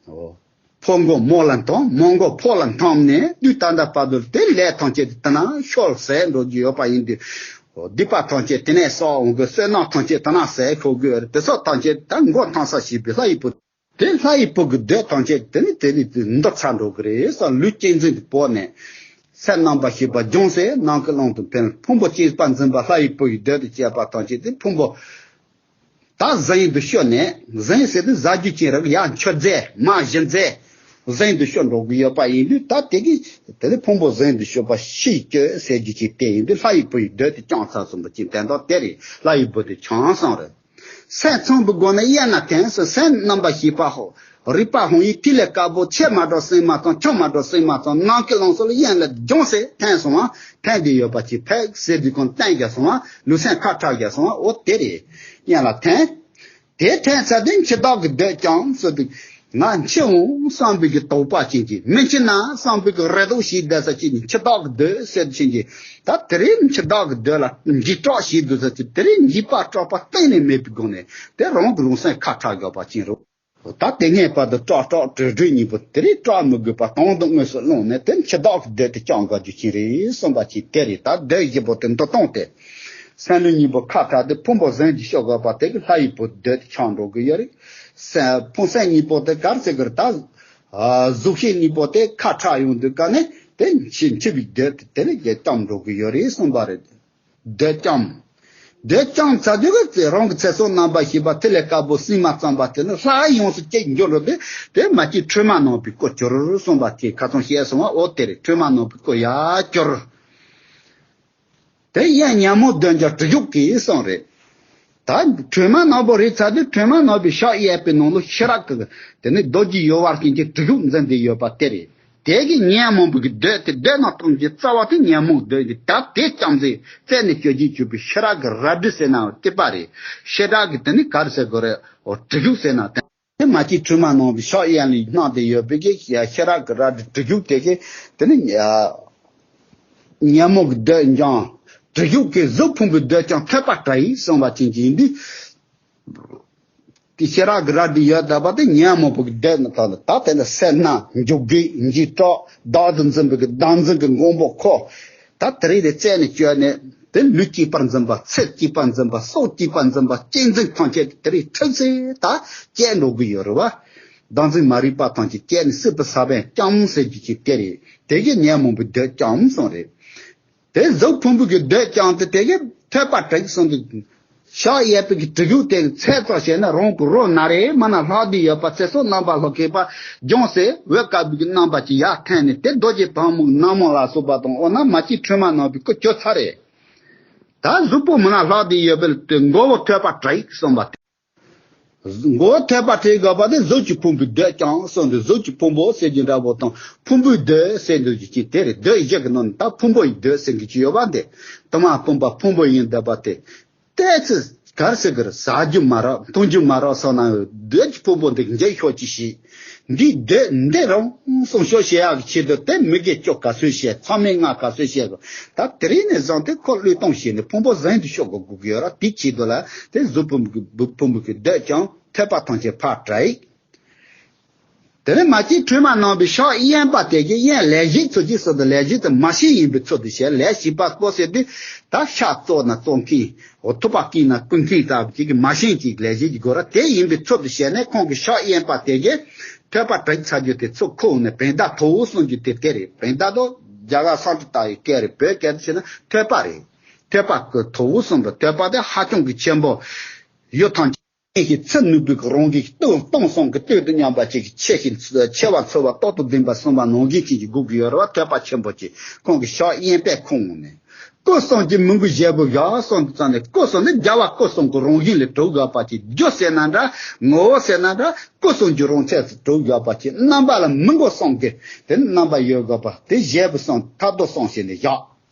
འོ། ཕོ་མགོ་མོ་ལ་འཐོམས། མོ་མགོ་ཕོ་ལ་འཐོམས་ནས་དུས་ད་ལྟ་བར་དུ་དེ་ལས་ཐམས་ཅད་དེ་ན་ཤོར་ཟད་འགྲོ་རྒྱུ་ཡོད་པ་ཡིན་དུས། འོ། སྡིག་པ་ཐམས་ཅད་དེ་ནས་བསགས་འོང་གི། བསོད་ནམས་ཐམས་ཅད་དེ་ན་ཟད་འགྲོ་གི་ཡོད་རེད། དེ་སོགས་ཐམས་ཅད་ད་མགོ་འཐོམས་ས་བྱེད་པའི་ལྷ་ཡི་བུ། དེ་ལྷ་ཡི་བུ་གི་འདོད་ཐམས་ཅད་དེ་ནི་དེ་ནི་འདོར་ཚར་འགྲོ་གི་རེད་ཟེར། ལུས་གཅིག་འཛིན་དུ་བོར་ནས། སེམས་རྣམ་པར་ཤེས་པ་སྦྱོང་ཟེར་ནང་གི་ཀློང་དུ་འཕེན། ཕུང་པོ་གཅིག་པར་འཛིན་པ་ལྷ་ཡི་བུ་ཡི་འདོད་དུ་བྱས་པ་ཐམས་ཅད་དེ་ཕུང་པོ་ད་གཟིངས་དུ་ཤོར་ནས། གཟིངས་ཟེར་དུས་ཟ་རྒྱུ་ཅན་རིགས་ཡར་འཁྱུར་རྫས་མར་བཞུར་རྫས་གཟིངས་དུ་ཤོར་འགྲོ་གི་ཡོད་པ་ཡིན་དུས། ད་དེ་གི་དེ་ནི་ཕུང་པོ་གཟིངས་དུ་ཤོར་བ་ཕྱིར་བཅོས་ཟེར་རྒྱུ་ཅིག་དེ་ཡིན་དུས། ལྷ་ཡི་བུ་ཡི་འདོད་དེ་བསྐྱངས་ཚར་སོང་བ་ཅིག་དོན་དག་དེ་རེད། ལྷ་ཡི་བུ་དེ་བྱང་སོང་རེད། སེམས་ཚངས་པའི་སྒོ་ནས་གཡེང་ལ་འཐེན་ཟེར། སེམས་རྣམ་པར་ཤེས་པ་ཧོ། རིག་པ་ཧོང་ཡིན་ཐིག་ལེ་དཀར་པོ། ཆེ་མ་འགྲོ་སྲིང་མ་ཚང་། ཆུང་མ་འགྲོ་སྲིང་མ་ཚང་། ནང་གི་ལོངས་སུ་ལ་གཡེང་ལ་སྦྱོང་ཟེར་འཐེན་སོང་བ། འཐེན་དེ་ཡོད་པ་ཅིག་ཕེག་ཟེར་དུས་གང་བསྟན་རྒྱག་སོང་བ། ལུས་སེམས་ཁ་ཁྲག་རྒྱག་སོང་བ། འོ་དེ་རེད། གཡེང་ལ་འཐེན། དེ་འཐེན་ཚར་དུས་འཆི་བདག་གི་འདོད་ཀྱང་ཟེར་དུས། ང་འཆི་འོང་བསམ་པའི་གི་དོགས་པ་ཅན་གྱི། མི་འཆི་ན་བསམ་པའི་གི་རེ་དོགས་ཤིག་བསྡད་ས་ཅིག་ནི་འཆི་བདག་གི་འདོད་ཟེར་ཕྱིན་གྱི། ད་དེ་རིང་འཆི་བདག་གི་འདོད་ལ་འཇིགས་སྐྲག་ཞིག་འདུག་ཟེར་གྱི། དེ་རིང་འཇིགས་པ་སྐྲག་པ་གཏན་ནས་མེད་པའི་སྒོ་ནས་དེ་རང་གི་ལུས་སེམས་ཁ་ཁྲག་རྒྱག་པ་ཅན་རེད། ད་དེ་སྔའི་བར་དུ་སྐྲག་སྐྲག་བྲོས་བྲོས་གཉིས་པོ་དེ་རིང་སྐྲག་མི་དགོས་པ་དོན་དུ་དངོས་སུ་བླངས་ནས། དེ་འཆི་བདག་གི་འདོད་དེ་བསྐྱང་དགོས་རྒྱུ་ཅན་རེད་གསུངས་པ་ཅིག་དེ་རེད། ད་འདོད་བཞི་པོ་དེ་འདུ་སྟངས་དེ། སེམས་ལུས་གཉིས་པོ་ཁ་ཁྲག་དེ་ཕུང་པོ་གཟིངས་ཀྱིས་ཤོར་དགོས་པ་དེ་གི་ལྷ་ཡི་བུ་འདོད་དེ་བསྐྱང་འགྲོ་གི་ཡོད་རེད། སེམས་ཕུང་སེམས་གཉིས་པོ་དེ་ག་རེ་ཟེར་གི་རེད། ད་གཟུགས་ཤེས་གཉིས་པོ་དེ་ཁ་ཁྲག་ཡོང་དུས་ག་ནས་དེ་འཆི་འཆི་བའི་འདོད་དེ་དེ་ལས་རྒྱལ་བསྐྱང་འགྲོ་གི་ཡོད་རེད་གསུངས་པ་རེད། འདོད་བསྐྱངས། འདོད་བསྐྱངས་ཚར་དུས་ཀྱི་རང་གི་ཚེ་སྲོག་རྣམ་པར་ཤེས་པ་ཐིག་ལེ་དཀར་པོ་སྲིན་མོ་བརྩམས་པ་དེ་ནི་ལྷ་ཡོངས་སུ་སྐྱེས་འགྱུར་རོ། དེ་དེ་མ་སྐྱེས་ཁྲོས་མ་ནག་པོའི་སྐུར་གྱུར་གསུངས་པ་དེ་ཁ་སང་བཤད་སོང་བ། འོ་དེ་རེད། ཁྲོས་མ་ནག་པོའི་སྐུར་ཡར་གྱུར། དེ་ཡང་ཉོན་མོངས་འདོད་འཇོ་གྲུ་བཞུགས་ཀྱི་གསུངས་རེད། ད་ཁྲོས་མ་ནག་པོ་རེད་ཚར་དུས་ཁྲོས་མ་ནག་པོའི་ཕྱག་གཡས་པའི་ནང་ལ་ཤེས་རབ་ཀྱི་དེ་ནི་རྡོ་རྗེ་ཡོལ་བ་ཅན་གྱི་གྲུ་བཞུགས་འཛིན་བསྡད་ཡོད་པ་དེ་རེད། དེ་གི་ཉོན་མོངས་པའི་གི་འདོད་དེ། འདོད་ན་གཏོང་གི་རྩ་བ་དེ་ཉོན་མོངས་འདོད་དེ། ད་དེ་རྐྱང་ཟེར་རྩད་ནས་གཅོད་རྒྱུ་གཅོད་པའི་ཤེས་རབ་ཀྱི་རལ་གྲི་ཟེར་ན་སྐྱིད་པ་རེད། ཤེས་རབ་ཀྱི་དེ་ནི་ག་རེ་ཟེར་དགོས་རེད། འོ་གྲུ་བཞུགས་ཟེར་ན་དེ་མ་གཅིག་ཁྲོས་མ་ནག་པོའི་ཕྱག་གཡས་ལ་བསྣམས་ཏེ་ཡོད་པའི་གི་ཤེས་རབ་ཀྱི་རལ་གྲི་གྲུ་བཞུགས་དེ་གི་དེ་ནི་ཉོན་མོངས་ཀྱི་འདོད་འཇོམས། གྲུ་བཞུགས་ཀྱི་གཟུགས་ཕུང་པོའི་འདོད་ཀྱང་ཐོད་པ་བྲལ་ཡི་གསུངས་པ་ཅན་གྱི་ཡིན་དུས། དེ་ཤེས་རབ་ཀྱི་རལ་གྲི་ཡོད་བསྡད་པ་དེ་ཉོན་མོངས་པའི་གི་འདོད་ནི་དག་ནི། ད་དེ་ནི་སེར་སྣ་འཇིགས་སྐྲག་འཇིགས་སྐྲག་བདག་ཏུ་འཛིན་པའི་གི་བདག་འཛིན་གྱི་མགོན་པོ་ཁོ། ད་དེ་རིགས་དེ་རྩད་ནས་གཅོད་ནས། དེ་ལུས་གཅིག་པར་འཛིན་པ། ཚེ་གཅིག་པར་འཛིན་པ། སྲོག་གཅིག་པར་འཛིན་པ། གཅེས་འཛིན་ཐམས་ཅད་དེ་རིགས་ཁྲིད་ཚེ་ད་སྐྱེས་འགྲོ་གི་ཡོད་རེད་བ། བདག་འཛིན་མ་རིག་པ་ཐམས་ཅད་སྐྱེས་ནས་སྲིད་པའི་ས་བོན་སྐྱོམ་ཟེར་རྒྱུ་ཅིག་དེ་རེད། དེ་གི་ཉོན་མོངས་པའི་གདོས་སྐྱོམ་གསུངས་རེད། དེ་གཟུགས་ཕུང་པོ་གི་གདོས་སྐྱོམ་དེ་དེ་གི་ཐོད་པ་དྲུག་གསུངས་འདུག་ཕྱག་གཡས་པའི་གི་གྲི་གུག་དེ་ཚད་ཙམ་བྱས་ན་རང་གི་རོ་ན་རེ་མ་ན་ལྷག་བསྡད་ཡོད་པ་ཚེ་སྲོག་རྣམ་པར་ལྷུང་མཁན་པ་སྦྱོངས་སེ་འོད་དཀར་པོའི་གི་རྣམ་པ་ཅིག་ཡར་འཐེན་ནས་དེ་རྡོ་རྗེ་ཕག་མོའི་རྣམ་སྨིན་ལ་སོགས་པ་དང་འོ་ན་མ་སྐྱེས་ཕྲེང་བ་རྣམ་པའི་སྐུ་གྱུར་ཚར་རེད། ད་གཟུགས་པོ་མ་ན་ལྷག་བསྡད་ཡོད་པའི་དེ་མགོ་བོ་ཐོད་པ་དྲུག་གསུངས་པ་དེ། མགོ་བོ་ཐོད་པ་དྲུག་དགོས་པ་དེ་གཟུགས་ཀྱི་ཕུང་པོའི་གདོས་ཀྱང་གསུངས་འདུག་གཟུགས་ཀྱི་ཕུང་པོ་ཟེར་རྒྱུ་འདྲ་པོ་དང་ཕུང་པོའི་གདོས་ཟེར་འདུག་རྒྱུ་ཅིག་དེ་རེད། གདོས་བཞི་གི་ནང་ནས་ད་ཕུང་པོ་ཡི་གདོས་ཟེར་གྱི་ཅིག་ཡོད་པ་འདི་དུ་མ་སྤུན་པ་ཕུང་པོ་ཡིན་བསྡད་པ་དེ། ཏོག་ཙམ་ག་རེ་ཟེར་གི་རེད། ཟ་རྒྱུ་མ་རག་འཐུང་རྒྱུ་མ་རག་སོང་ན་གདོས་ཀྱི་ཕུང་པོ་འདི་འཇལ་ཤོག་ཅིག་བྱེད། འདི་སྡོད་འདི་རང་སྲུང་སྐྱོབ་བྱེད་ཡག་གི་ཆེད་དུ་དེ་མི་དགེ་བཅུ་ག་ཚོད་བྱས། མཚམས་མེད་ལྔ་ག་ཚོད་བྱས་གི། ད་དེ་རིང་ནས་བཟུང་སྟེ་ཁོ་བློས་གཏོང་བྱས་ནས་ཕུང་པོ་ཟིན་དུ་ཤོག་གི་དགོས་ཀྱི་ཡོད་ར། དེའི་ཆེད་དུ་ལ་དེ་གཟུགས་ཕུང་པོ་གི་གདོས་ཀྱང་ཐོད་པ་ཐམས་ཅད་ཕར་བྲེགས། དེ་ནས་མ་སྐྱེས་ཕྲེང་བ་རྣམ་པའི་ཕྱག་གཡོན་པ་དེ་གིས་གཡོན་ལས་བྱེད་ཚུལ་གྱིས་སུ་དང་ལས་བྱེད་དེ་མ་བྱིན་ཡིན་པའི་ཚུལ་དུ་བྱས། ལས་བྱེད་པ་སྐོར་ཟེར་དུས་ད་ཤ་བཙོ་ན་བཙོ་མཁན། འོ་ཐུབ་པ་བཀུག་ན་བཀུག་མཁན་ལྟ་བུ་ཅིག་གིས་མ་བྱིན་ཅིག་ལས་བྱེད་ཀྱི་སྒོ་ར་དེ་ཡིན་པའི་ཚུལ་དུ་བྱས་ནས་ཁོང་གི་ཕྱག་གཡོན་པ་དེ་གིས་ཐོད་པ་བྲེགས་ཚར་རྒྱུ་དེ་ཚུར་ཁུར་ནས་བེན་ད་ཐོ་བོ་གསུང་རྒྱུ་དེ་དེ་རེད། བེན་ད་དོ་རྒྱ་གར་སང་ཏི་ཏ་ཡི་སྐད་རེད། བོད་སྐད་དུ་བྱས་ན་ཐོད་པ་རེད། ཐོད་པ་གི་ཐོ་བོ་གསུངས་པ་ཐོད་པ་དེ་ཧ་ཅང་གི་ཆེན་པོ། ཡུལ་ཐམས་ཅད་ཀྱི་ཚུལ་ནུས་པའི་རང་གི་སྟོང་སྟོང་སང་གི་སྟོད་དུ་མཉམ་པ་ཅིག་གི་ཆེ་ཞིང་ཆེ་བ་འཚོལ་བ་རྟག་ཏུ་ལྡན་པ་གསུངས་པ་ནང་བཞིན་ཅིག་གི་སྒུག་གི་ཡོད་རེད་བ། ཐོད་པ་ཆེན་པོ་ཅིག་ཁོང་གི་ཕྱག་གཡོན་པས་ཁུར་འོང་ནས། སྐུ་གསུམ་གྱི་མི་མགོའི་ཞལ་བུ་བཞག་གསུངས་དུས་ཙམ་ནས་སྐུ་གསུམ་ནི་རྒྱལ་བ་སྐུ་གསུམ་གྱི་རང་བཞིན་ལས་གྲུབ་ཡོད་པ་ཅིག་རྒྱུ་ཟེར་ན་འདྲ། ངོ་བོ་ཟེར་ན་འདྲ། སྐུ་གསུམ་གྱི་རང་ཆས་སུ་གྲུབ་ཡོད་པ་ཅིག་རྣམ་པ་ལ་མི་མགོ་གསུམ་གྱི་དེ་ནི་རྣམ་པ་ཡོད་དགོས་པ་དེ་ཞལ་བུ་གསུམ་ཐད་གཏོར་གསུམ་བྱས་ནས་བཞག་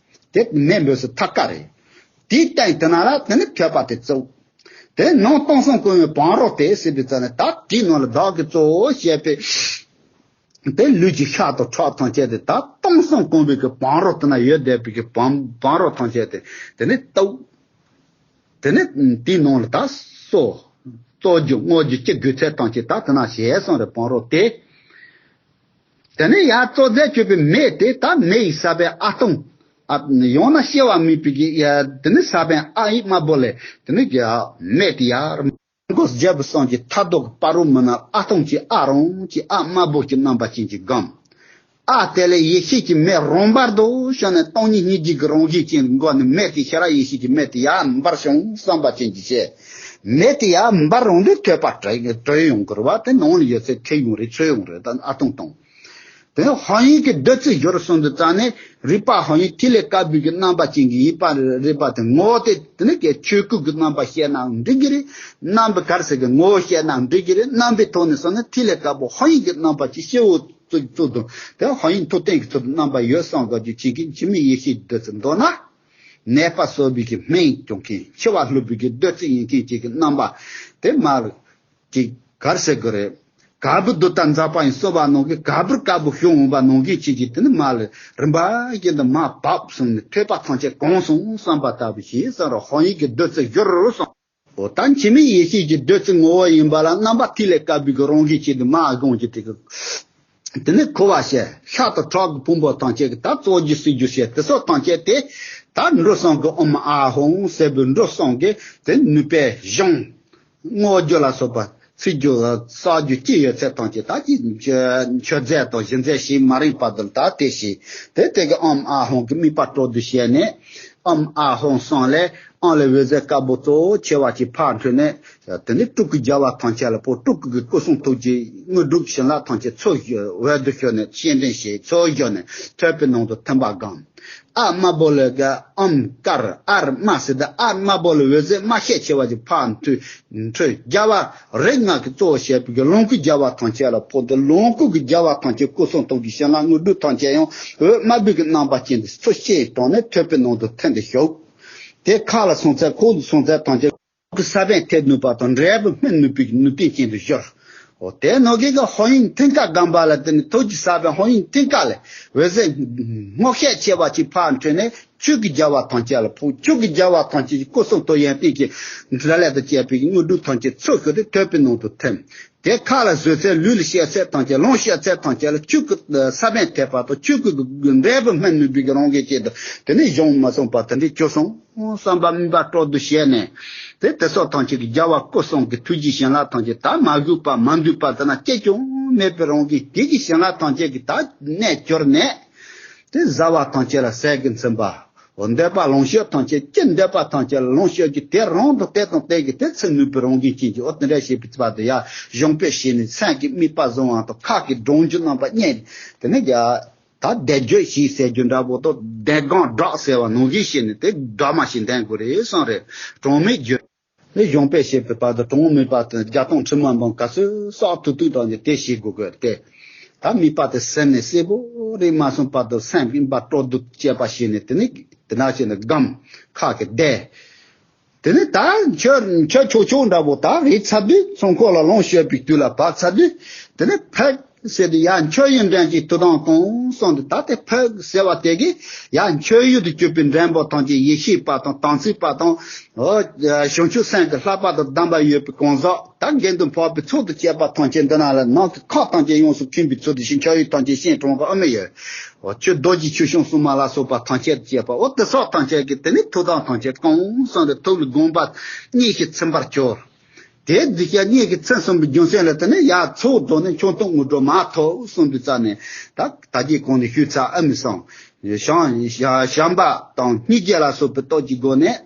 དེ་མེ་འབོད་སའི་ཐད་ཀ་རེད། དེའི་སྟེང་དེ་ན་ལ་དེ་ནི་ཐོད་པ་དེ་བཙུགས། དེ་ནང་སྟོང་སང་གོང་མའི་བང་རོ་དེ་ཟེར་བའི་རྩ་ནས་ད་དེའི་ནང་ལ་བདག་གིས་གཙོ་བོ་བྱས་པའི་དེ་ལུས་ཀྱི་ཤ་དང་ཁྲག་ཐམས་ཅད་དེ་ད་སྟོང་སང་གོང་མའི་གི་བང་རོ་དེ་ན་ཡོད་བསྡད་པའི་གི་བང་བང་རོ་ཐམས་ཅད་དེ་དེ་ནི་བཏབ། དེ་ནི་དེའི་ནང་ལ་ད་གསོ། གཙོ་རྒྱུ་བསྔོ་རྒྱུ་ཅི་དགོས་ཚད་ཐམས་ཅད་ད་དེ་ན་བྱས་སོང་རེད། བང་རོ་དེ། དེ་ནས་ཡར་གཙོ་རྫས་གཅོད་པའི་མེ་དེ་ད་མེ་ཡི་ས་པའི་ཨ་སྟོང་། ཨ་ཡང་ན་སྐྱེ་བ་མེད་པའི་གི་ཡ་དེ་ནི་ས་པའི་ཨ་ཡིག་དམར་པོ་ལས་དེ་ནི་གི་མེ་དེ་ཡར་མགོ་རྒྱལ་པོ་གསུམ་གྱི་ཐད་གཏོར་གྱི་བར་རོ་མི་ན་ཨ་སྟོང་གི་ཨ་རང་གི་ཨ་དམར་པོ་གི་རྣམ་པ་ཅན་གྱི་སྒོམ། ཨ་དེ་ལས་ཡེ་ཤེས་ཀྱི་མེ་རང་འབར་དུ་བྱུང་ནས་སྟོང་ཉིད་སྙིང་རྗེ་གི་རང་བཞིན་ཅན་མགོ་ནས་མེ་དེ་ཤེས་རབ་ཡེ་ཤེས་ཀྱི་མེ་དེ་ཡར་འབར་བྱུང་བསམ་པ་ཅན་གྱི་བྱས། མེ་དེ་ཡར་འབར་རུང་དུ་ཐོད་པ་བྲལ་བྲལ་ཡོང་གི་རེད་བ། དེ་ནང་ལ་ཡོད་ཚད་ཁེལ་ཡོང་རེད། ཚོལ་ཡོང་རེད། ད་ཨ་སྟོང་སྟོང་། དེ་ནས་དཔལ་ཡོན་གྱི་བདུད་རྩི་བཞུར་གསུངས་དུས་ཙམ་ནས་རིག་པ་དཔལ་ཡོན་ཐིག་ལེ་དཀར་པོའི་གི་རྣམ་པ་ཅན་གྱི་ཡིད་པ་རིག་པ་དེ་ངོ་བོ་དེ་དེ་ནས་ཀྱི་ཆོས་སྐུ་གི་རྣམ་པ་བཤད་ནའང་འགྲིག་གི་རེད། རྣམ་པ་ག་རེ་ཟེར་གི་ངོ་བོ་བཤད་ནའང་འགྲིག་གི་རེད། རྣམ་པའི་ཐོག་ནས་སོང་ན་ཐིག་ལེ་དཀར་པོ་དཔལ་ཡོན་གྱི་རྣམ་པ་ཅན་སྤྱི་བོ་གཙུག་གཙུག་ཏུ་དེ་དཔལ་ཡོན་མཐུ་རྟེན་གྱི་ཚུལ་དུ་རྣམ་པ་ཡོད་བསམ་དགོས་རྒྱུ་ཅན་གྱི་འཆི་མེད་ཡེ་ཤེས་ཀྱི་བདུད་རྩི་མདོར་ན། ནད་པ་གསོ་བའི་གི་སྨན་སྐྱོང་མཁན། འཆི་བ་སླུ་བའི་གི་བདུད་རྩི་ཡིན་མཁན་ཅིག་གི་རྣམ་པ་དེ་མ་ལ་ཅིག་ག་རེ་ཟེར་དགོས་རེད། ག་བུར་དུ་ད་འཛག་པ་ཡིན་གསོ་བ་ནང་གི་ག་བུར་དཀར་པོ་བྱུང་འོང་བ་ནང་གི་ཅིག་གི་དེ་ནི་མ་ལ་རིམ་པ་བཞིན་དུ་མ་བབས་སོང་ནས་ཐོད་པ་ཐམས་ཅད་གང་སོང་བསམ་པ་ལྟ་བུ་ཞིག་བསམ་རོགས་དཔལ་ཡོན་གྱི་བདུད་རྩི་བཞུར་རུ་སོང་། འོ་ད་འཆི་མེད་ཡེ་ཤེས་ཀྱི་བདུད་རྩི་ངོ་བོ་ཡིན་པ་ལ་རྣམ་པ་ཐིག་ལེ་དཀར་པོའི་གི་རང་བཞིན་ཅན་དུ་མ་དགོངས་ཀྱི་དེ་གི། དེ་ནས་ཁུ་བ་བཤད། ཤ་དང་ཁྲག་གི་ཕུང་པོ་ཐམས་ཅད་ཀྱི་ད་གཙོ་རྒྱུ་གསོ་རྒྱུ་བཤད། དེ་སོགས་ཐམས་ཅད་དེ་ད་འབྲུ་གསུམ་གྱི་ཨོཾ་ཨཱཿཧཱུྃ་ཟེར་བའི་འབྲུ་གསུམ་གྱི་དེ་ནུས་པས་གཞུང་བསྔོ་རྒྱུ་ལ་སོགས་པ་ཚིག་རྒྱུ་བསག་རྒྱུ་ཅི་ཡོད་ཚད་ཐམས་ཅད་ད་ཀྱི་མཆོད་རྫས་དང་གཞི་རྫས་ཞིག་མ་རིག་པ་དུ་ད་དེ་ཞིག་དེ་དེ་གི་ཨོཾ་ཨཱཿཧཱུྃ་གི་དམིགས་པ་སྤྲོ་བསྡུ་བྱས་ནས། ཨོཾ་ཨཱཿཧཱུྃ་གསུངས་ལས་ཨོཾ་ལས་འོད་ཟེར་དཀར་པོ་གཙོ་བོ་ཆེ་བ་ཅིག་ཕར་འཕྲོས་ནས། དེ་ནས་སྤྲུལ་སྐུ་རྒྱལ་བ་ཐམས་ཅད་ལ་ཕོག་སྤྲུལ་སྐུ་གི་སྐུ་གསུང་ཐུགས་ཀྱི་དངོས་གྲུབ་བྱིན་རླབས་ཐམས་ཅད་ཚུར་འོད་དུ་ཤོར་ནས་སྤྱན་འདྲེན་བྱས། ཚུར་བཞག་ནས་ཐོད་པའི་ནང་དུ་ཐིམ་པ་སྒོམ། ཨ་དམར་པོ་ལས་ཀྱི་ཨོཾ་ཨཀར་ཨཱཿཧཱུྃ་སི་ཏཱ། ཨ་དམར་པོ་ལས་འོད་ཟེར་དམར་ཤད་ཆེ་བ་ཅིག་ཕར་འཕྲོས། རྒྱལ་བ་རིགས་ལྔ་གི་གཙོ་བོ་བྱས་པའི་ལོངས་སྐུ་རྒྱལ་བ་ཐམས་ཅད་ལ་ཕོག་སྟེ་ལོངས་སྐུ་གི་རྒྱལ་བ་ཐམས་ཅད་སྐུ་གསུང་ཐུགས་ཀྱི་བྱིན་རླབས་དངོས་གྲུབ་ཐམས་ཅད་ཡང་འོད་དམར་པོའི་གི་རྣམ་པ་ཅན་དུ་ཚུར་ཤེས་དྲངས་ནས་ཐོད་པའི་ནང་དུ་ཐིམ་སྟེ་ཞུགས། དེ་ཁ་ལ་སོང་ཚད་ཁོག་ཏུ་སོང་ཚད་ཐམས་ཅད་ཁོག་གི་ས་བོན་ཐེབས་ནུས་པ་དང་འབྲས་བུ་སྨིན་ནུས་པའི་ནུས་རྟེན་ཅན་དུ་གྱུར། འོ་དེ་ནང་གི་གི་དཔལ་ཡོན་མཐིང་ག་སྒམ་པ་ལ་བརྟེན་ནས་ཐུགས་ཀྱི་ས་བོན་དཔལ་ཡོན་མཐིང་ག་ལས་འོད་ཟེར་སྔོ་ཤལ་ཆེ་བ་ཅིག་ཕར་འཕྲོས་ནས་ ཆོས་ཀྱི་རྒྱལ་བ་ཐམས་ཅད་ལ་ཕོག་ཆོས་ཀྱི་རྒྱལ་བ་ཐམས་ཅད་ཀྱི་སྐུ་གསུང་ཐུགས་ཡོན་ཏན་གྱི་འབྲས་ལས་དང་བཅས་པའི་དངོས་གྲུབ་ཐམས་ཅད་ཚུར་ཤོག་སྟེ་ཐོད་པའི་ནང་དུ་ཐིམ། དེ་ཁ་ལ་བཟོད་ཚད་ལུས་ལ་བཤད་ཚད་ཐམས་ཅད་ལོངས་སྤྱོད་ཚད་ཐམས་ཅད་ལ་ཆོས་ཀྱི་ས་བོན་ཐེབས་པ་དང་ཆོས་ཀྱི་འབྲས་བུ་སྨིན་ནུས་པའི་རང་གི་ཆེད་དུ་དེ་ནས་གཞུང་མ་གསུངས་པ་དེ་འདྲའི་བཅུ་གསུམ་བསམ་པ་སྨིན་པ་སྤྲོ་བསྡུ་བྱས་ནས་དེ་དེ་སོགས་ཐམས་ཅད་ཀྱི་རྒྱལ་བ་སྐུ་གསུང་གི་ཐུགས་ཀྱི་བྱིན་རླབས་ཐམས་ཅད་ད་མ་གུས་པ་མ་འདུས་པ་དེ་ན་སྐྱེ་ཀྱང་མེད་པའི་རང་གི་དེ་གི་བྱིན་རླབས་ཐམས་ཅད་ཀྱི་ད་གནས་གྱུར་ནས། དེ་བཟའ་བ་ཐམས་ཅད་ལ་ཟས་ཀྱིས་མཚོན་པ། འདོད་པ་ལོངས་སྤྱོད་ཐམས་ཅད་ཅི་འདོད་པ་ཐམས་ཅད་ལ་ལོངས་སྤྱོད་ཀྱི་དེ་རང་དང་དེ་དང་དེ་གི་དེ་ཚུར་ནུས་པའི་རང་བཞིན་ཅན་གྱི་འོ་དེ་འདྲ་ཞེས་པའི་ཚུལ་དུ་ཡང་གཞུང་དཔེ་བྱས་ནས་སེམས་ཀྱི་དམིགས་པ་བཟུང་བ་དང་ཁ་གི་སྒྲོམ་རྒྱུ་རྣམ་པ་གཉིས་དེ་ནི་ཡ་ད་བཟླས་བརྗོད་ཞེས་ཟེར་རྒྱུ་འདྲ་པོ་དང་བཟླས་སྒོམ་སྦྲགས་ཟེར་བ་ནང་བཞིན་བྱས་ནས་དེ་སྒྲོལ་མ་ཞིག་འདོན་དགོས་རེད་གསུངས་རེད། གྲངས་མེད་བརྗོད། ནི་གཞུང་དཔེ་བཤད་པའི་བར་དུ་གྲངས་མེད་པ་དང་བརྒྱ་སྟོང་ཁྲི་མ་འབུམ་ག་ཚོད་བསགས་ཐུབ་ཐུབ་དང་དེ་བྱེད་དགོས་དགོས་ཏེ། ད་དམིགས་པ་དེ་ཟིན་ནས་གསལ་པོ་རེད་མ་སོང་བར་དུ་སེམས་ཀྱི་དམིགས་པ་སྤྲོ་བསྡུ་བྱས་པ་ཞིག་ནས་དེ་ནི་དེ་ན་བྱས་ནས་སྒོམ་ཁ་གི་བཟླས། དེ་ནི་ད་མཆོད་མཆོད་ཆོག་ཆོག་འདྲ་པོ་ད་རེད་ཚར་དུས་ཚོང་ཁོག་ལ་ལོངས་སྤྱོད་པའི་དུས་ལ་བབས་ཚར་དུས་དེ་ནི་ཕེབས། ཟེར་དུས་ཡང་མཆོད་ཡོན་འདྲེན་གྱི་ཐུགས་དམ་བསྐང་གསུངས་ཏེ་ད་དེ་ཕེབས་ཟེར་བ་དེ་གིས་ཡང་མཆོད་ཡོན་དུ་གྱུར་པའི་འདྲེན་པ་ཐམས་ཅད་ཡེ་ཤེས་པ་དང་དམ་ཚིག་པ་དང་། འོ། བྱང་ཆུབ་སེམས་ཀྱི་བསླབ་པ་དང་ལྡན་པ་ཡོད་པའི་གང་ཟག་ད་གྱེན་དུ་འཕགས་པའི་ཚོགས་དང་བཅས་པ་ཐམས་ཅད་འདི་ན་ལ་ནང་གི་ཁམས་ཐམས་ཅད་ཡོངས་སུ་ཁེངས་པའི་ཚུལ་དུ་ཞིང་མཆོད་ཡོན་ཐམས་ཅད་སྤྱན་དྲངས་པ་ཨ་མི་ཡོད། འོ་ཆོས་རྡོ་རྗེ་ཆོས་སྐྱོང་སྲུང་མ་ལ་སོགས་པ་ཐམས་ཅད་བཅས་པ་འོ་དེ་སོགས་ཐམས་ཅད་ཀྱི་དེ་ནི་ཐུགས་དམ་ཐམས་ཅད་བསྐང་གསུངས་ཏེ་ཐུགས་ལ་དགོངས་པ་གཉིས་ཀྱིས་ཚིམ་པར་གྱུར། དེ་འདི་སྐད་གཉིས་ཀྱིས་ཚིམ་སོང་བའི་རྒྱུ་མཚན་ལ་བརྟེན་ནས་ཡར་ཚོགས་རྫོགས་ནས་ཆང་འཐུང་དངོས་གྲུབ་མར་ཐོབ་གསུངས་པའི་རྩ་ནས་ད་ད་གིན་གོང་ནས་ཞུས་ཚར་ཨ་མི་སོང་། བྱམས་བྱམས་པ་དང་སྙིང་རྗེ་ལ་སོགས་པའི་སྟོབས་ཀྱི་སྒོ་ནས་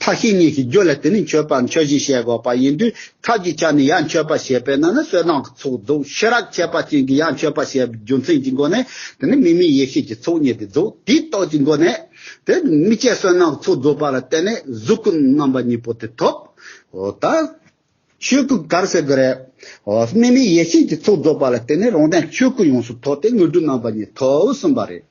ཐབས་ཤེས་གཉིས་ཀྱི་རྒྱུ་ལ་བརྟེན་ནས་མཆོད་པ་མཆོད་བཞིན་བྱེད་དགོས་པ་ཡིན་དུས་ཐབས་ཀྱི་ཆ་ནས་ཡར་མཆོད་པ་བྱེད་པས་ན་ནི་བསོད་ནམས་ཀྱི་ཚོགས་རྫོགས་ཤེས་རབ་ཁྱད་པར་ཅན་གྱི་ཡར་མཆོད་པ་བྱེད་པའི་རྒྱུ་མཚན་གྱི་སྒོ་ནས་དེ་ནི་དམིགས་མེད་ཡེ་ཤེས་ཀྱི་ཚོགས་གཉིས་དེ་རྫོགས་དེའི་སྟོབས་ཀྱི་སྒོ་ནས། དེ་དམིགས་བཅས་བསོད་ནམས་ཚོགས་རྫོགས་པ་ལ་བརྟེན་ནས་གཟུགས་སྐུ་རྣམ་པ་གཉིས་པོ་དེ་ཐོབ། འོ་ད། ཆོས་སྐུ་ག་རེ་ཟེར་གི་རེད། འོ་དམིགས་མེད་ཡེ་ཤེས་ཀྱི་ཚོགས་རྫོགས་པ་ལ་བརྟེན་ནས་རང་དོན་ཆོས་སྐུ་ཡོངས་སུ་ཐོབ་སྟེ་དངོས་གྲུབ་རྣམ་པ་གཉིས་ཐོབ་གསུངས་པ་རེད།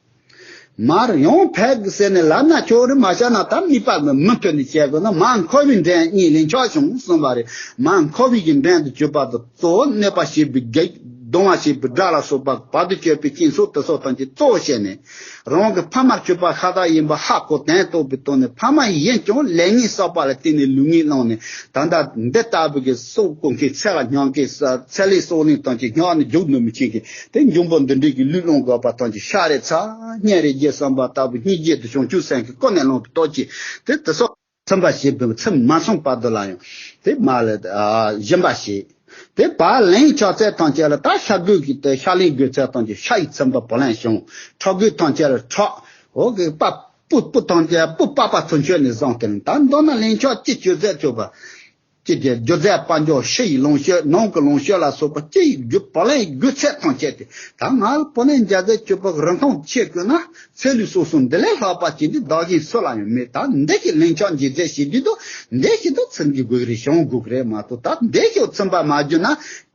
མར་ཡང་ཕེབས་ཟེར་ནས་ལབ་ན་ཆོག་རེད་མ་བྱས་ན་ད་དམིགས་པ་མུ་མཐུད་ནས་བྱས་དགོས་ན་མར་འཁོར་བའི་འགྲན་གཉིས་ལན་ཆགས་བྱུང་གསུངས་པ་རེད། མར་འཁོར་བའི་གི་འགྲན་དུ་གྱུར་པ་དང་གཙོ་བོ་གནོད་པ་བྱེད་པའི་བགེགས་གདུང་བ་བྱེད་པའི་དགྲ་ལ་སོགས་པ་བར་དུ་གཅོད་པའི་སྤྱིན་སོགས་དེ་སོགས་ཐམས་ཅད་གཙོ་བོ་བྱས་ནས། རང་གི་ཕ་མར་གྱུར་པ་ཤ་སྟག་ཡིན་པ་ཧ་གོ་དོན་རྟོགས་པའི་ཐོག་ནས་ཕ་མ་ཡིན་ཀྱང་ལས་ངན་བསགས་པ་ལ་བརྟེན་ནས་ལུས་ངན་བླངས་ནས་ད་ལྟ་འདི་ལྟ་བུ་གི་སྲོག་བཀོལ་མཁན་ཚེ་ལ་སྙོག་མཁན་ཚེ་ལས་སྲོག་ལེན་སྟངས་ཀྱི་སྙོག་ནས་རྒྱུག་ནུས་མི་ཆེན་གྱི་དེ་འབྱུང་པོ་འདི་འདྲའི་གི་ལུས་བླང་དགོས་པ་ཐམས་ཅད་ཤ་རེ་ཚ་སྙན་རེ་རྒྱས་བསམ་པ་ལྟ་བུ་སྙིང་རྗེ་དང་བྱང་ཆུབ་སེམས་ཀྱི་ཀུན་ནས་བསླངས་པའི་སྟོབས་ཀྱིས་དེ་དེ་སོགས། ཚིམ་པ་ཞེས་པའི་ཚིམ་མ་སོང་བར་དུ་ལ་ཡང་དེ་མ་ལ་ཨ་སྦྱིན་པ་བྱེད། དེ་བར་ལན་ཆགས་ཚད་ཐམས་ཅད་ལ་ད་ཤ་དགོས་ཀྱི་དེ་ཤ་ལན་དགོས་ཚད་ཐམས་ཅད་ཤ་ཡིས་ཚིམ་པ་བུ་ལོན་བྱུང་། ཁྲག་དགོས་ཐམས་ཅད་ལ་ཁྲག་འོ་གི་པ་སྤུ་སྤུ་ཐམས་ཅད་སྤུ་པགས་པ་ཚུན་ཆད་ནས་བཟུང་སྟེ་ད་མདོར་ན་ལན་ཆགས་ཅི་བཅོས་ཚད་བཅོས་པ། ཅི་བྱེད་རྒྱུ་རྫས་དཔལ་འབྱོར་ཕྱི་ཡི་ལོངས་སྤྱོད་ནང་གི་ལོངས་སྤྱོད་ལ་སོགས་པ་ཅི་ཡི་རྒྱུ་བུ་ལོན་དགོས་ཚད་ཐམས་ཅད་དེ་ད་ང་ལ་བུ་ལོན་འཇལ་རྫས་སྤྱོད་པ་རིན་ཐང་ཆེ་དགོས་ན། ཚེ་ལུས་སོགས་སུ་འདི་ལས་ལྷག་པ་ཅིག་འདི་བདག་གཞན་སུ་ལ་ཡང་མེད། ད་འདི་ཞིག་ལན་ཆགས་འཇལ་རྫས་ཞིག་འདི་དང་འདི་ཞིག་ཏུ་ཚིམ་གྱི་དགོས་རེད་གཞུང་དགོས་རེད་མ་གཏོགས་ད་འདི་ཞིག་ཚིམ་པ་མ་བརྒྱུད་ན་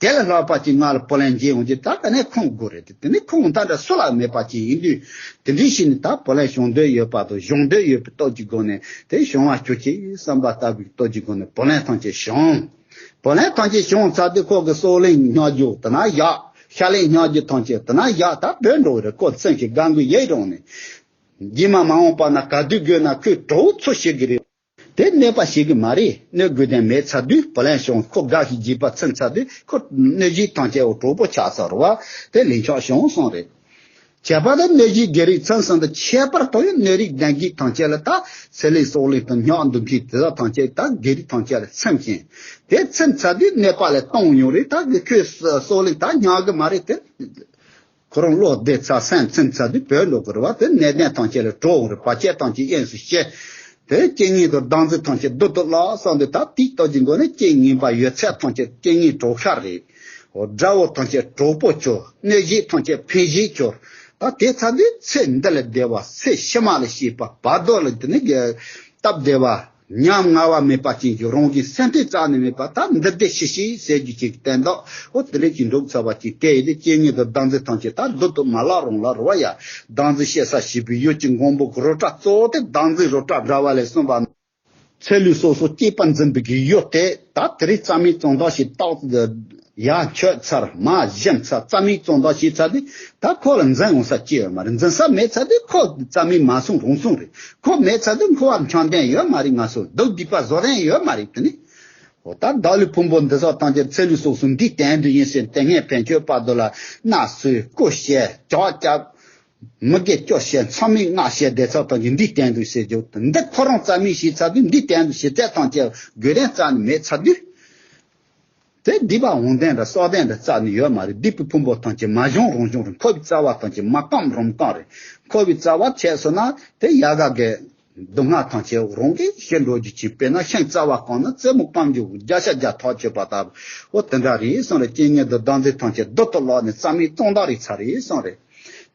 དེ་ལས་ལྷག་པ་ཅིག་ང་ལ་བུ་ལོན་འཇལ་ཡོང་རྒྱུ་ད་ག་ནས་ཁུངས་དགོས་རེད། དེ་ནི་ཁུངས་ད་འདྲ་སུ་ལ་མེད་པ་ཅིག་ཡིན་དུས་དེ་འདྲའི་ཞིག་ནི་ད་བུ་ལོན་གཞུང་འདོད་ཡོད་པ་དང་གཞུང་འདོད་ཡོད་པའི་སྟོབས་ཀྱི་སྒོ་ནས་དེ་བྱུང་བ་སྐྱོ་ཆེ་བསམ་པ་ལྟ་བུའི་སྟོབས་ཀྱི་སྒོ་ནས་བུ་ལོན་ཐམས་ཅད་བྱུང་། བུ་ལོན་ཐམས་ཅད་བྱུང་ཚར་དུས་ཁོ་གི་སྲོག་ལན་སྙོག་རྒྱུ་དེ་ན་ཡག་ཤ་ལན་སྙོག་རྒྱུ་ཐམས་ཅད་དེ་ན་ཡག་ད་བོད་འགྲོ་གི་རེད། ཁོ་ཚིམ་ཞིག་དགའ་མགུ་ཡེ་རང་ནས་རྗེས་མ་མ་འོངས་པ་ན་ག་དུས་དགོས་ན་ཁོས་གྲོགས་ཚོ་བྱེད་གི་རེད། དེ་གནོད་པ་བྱེད་གི་མ་རེད། གནོད་དགོས་དོན་མེད་ཚར་དུས་བུ་ལོན་བྱུང་ཁོ་དགའ་ཞིག་རྗེས་པ་ཚིམ་ཚར་དུས་ཁོ་གནོད་བྱེད་ཐམས་ཅད་འོ་གྲོགས་པོ་ཆགས་ཚར་བ་དེ་ལན་ཆགས་བྱུང་སོང་རེད། ཁྱད་པར་དུ་གནོད་བྱེད་བགེགས་རིགས་ཚིམ་སོང་དུས་ཁྱད་པར་དུ་ཡང་གནོད་རིགས་གདོན་བགེགས་ཐམས་ཅད་ལ་ད་ཚེ་ལས་སྲོག་ལས་དང་སྙོག་འདུ་མཁན་དེ་དག་ཐམས་ཅད་ད་བགེགས་རིགས་ཐམས་ཅད་ལ་ཚིམ་ཞིང་། དེ་ཚིམ་ཚར་དུས་གནོད་པ་ལས་སྟོངས་ཡོང་རེད། ད་གི་ཁོས་སྲོག་ལས་ད་སྙོག་གི་མ་རེད་དེ། ཁོ་རང་བློ་བདེ་ཚར་སེམས་ཚིམ་ཚར་དུས་བོད་ལོག་གི་རེད་བ། དེ་གནད་དོན་ཐམས་ཅད་ལ་གྲོགས་རེད་བ། བར་ཆད་ཐམས་ཅད་དབྱིངས་སུ་ཞི། དེ་རྐྱེན་ངན་དང་སྡང་འཛིན་ཐམས་ཅད་རྡུལ་དུ་བརླག་སོང་དུས་ད་དེའི་སྟོབས་ཀྱི་སྒོ་ནས་རྐྱེན་ངན་པ་ཡོད་ཚད་ཐམས་ཅད་རྐྱེན་ངན་གྲོགས་ཤ་རེད། འོ་དགྲ་བོ་ཐམས་ཅད་གྲོགས་པོ་གྱུར། གནོད་བྱེད་ཐམས་ཅད་ཕན་བྱེད་གྱུར། ད་དེ་ཚར་དུས་ཚེ་འདི་ལ་བདེ་བ་ཚེ་ཕྱི་མ་ལ་སྐྱིད་པ་བར་དོ་ལ་དེ་ནི་སྟབས་བདེ་བ། ཉམ་ང་བ་མེད་པ་ཅན་གྱི་རང་བཞིན་སེམས་རྟོག་རྩ་ནས་མེད་པ་ད་འདི་བདེ་ཞི་ཞི་ཟེར་རྒྱུ་ཅིག་བསྟན་ཏོ། འོ་དེ་འདྲ་ཅིག་འགྲུབ་ཚར་བ་ཅིག་དེ་ཡིན་ཏེ་རྐྱེན་ངན་དང་སྡང་འཛིན་ཐམས་ཅད་ད་རྡུལ་དུ་མ་བརླག་རུང་ལ་རུ་བ་ཡ། སྡང་འཛིན་བཤད་ས་ཞེས་པའི་ཡུལ་གྱི་མགོན་པོ་གི་རོལ་ཀྲ་གཙོ་བོ་དེ་སྡང་འཛིན་རོལ་ཀྲ་འདྲ་བ་ལས་གསུངས་པ། ཚེ་ལུས་སོ་སོ་སྐྱེས་པ་འཛིན་པའི་གི་ཡུལ་དེ་ད་དེ་རིང་རྩ་མེད་བཙོང་བདག་ཞིག་བཏགས། ཡར་འཁྱོལ་ཚར། མར་ཞིམ་ཚར། རྩ་མེད་བཙོང་བདག་བྱས་ཚར་དུས་ད་ཁོ་ལ་འཛིན་འོང་ས་ཅི་ཡོད་མ་རེད། འཛིན་ས་མེད་ཚར་དུས་ཁོ་རྩ་མེད་མ་སོང་། རུང་སོང་རེད། ཁོ་མེད་ཚར་དུས་ཁོ་བ་འཆམ་མཐུན་ཡོད་མ་རེད། ང་ཚོ་སྡུག་སྡིག་པ་བཟོ་རན་ཡོད་མ་རེད། དེ་ནི་འོ་ད་བདག་ལུས་ཕུང་པོ་འདི་ཚོ་ཐམས་ཅད་ཚེ་ལུས་སོ་སོ་འདིའི་སྟེང་དུ་ཡིན་ཟེར། དེ་སྔའི་ཕན་ཆོད་བར་དུ་ལ་མནའ་ཟོས། རྐུ་བྱས། ཇག་བརྐྱབས། མི་དགེ་བཅུ་བྱས། མཚམས་མེད་ལྔ་བྱས། བསྡད་ཚར་ཐམས་ཅད་འདིའི་སྟེང་དུ་ཟེར་རྒྱུ་དེ། འདི་ཁོ་རང་རྩ་མེད་བྱས་ཚར་དུས་འདིའི་སྟེང་དུ་བྱས་ཚད་ཐམས་ཅད་དགོས་དོན་རྩ་ནས་མེད་ཚར་དུས། དེ་སྡིག་པ་འོང་དོན་རེད། གསོག་དོན་རེད། རྩ་ནས་ཡོད་མ་རེད། སྡིག་པའི་ཕུང་པོ་ཐམས་ཅད་མ་བྱུང་རུང་བྱུང་རེད། འཁོར་བའི་རྩ་བ་ཐམས་ཅད་མ་སྐམ་རུང་སྐམ་རེད། འཁོར་བའི་རྩ་བ་ཆད་སོང་ན་དེ་ཡལ་ག་གི་སྡུག་བསྔལ་ཐམས་ཅད་རང་གིས་ཤི་འགྲོ་རྒྱུ་ཅིག་དཔེར་ན་ཤིང་རྩ་བ་སྐམ་ན་རྩེ་མོ་སྐམ་རྒྱུ། བརྒྱ་ཆ་བརྒྱ་ཐག་ཆོད་པ་ལྟ་བུ། འོ་དེ་འདྲ་རེད་གསུངས་རེད། རྐྱེན་ངན་འདི་བདག་འཛིན་ཐམས་ཅད་རྡུལ་དུ་བརླག་ནས་རྩ་མེད་བཙོང་བདག་རེད་ཚར་རེད་གསུངས་རེད།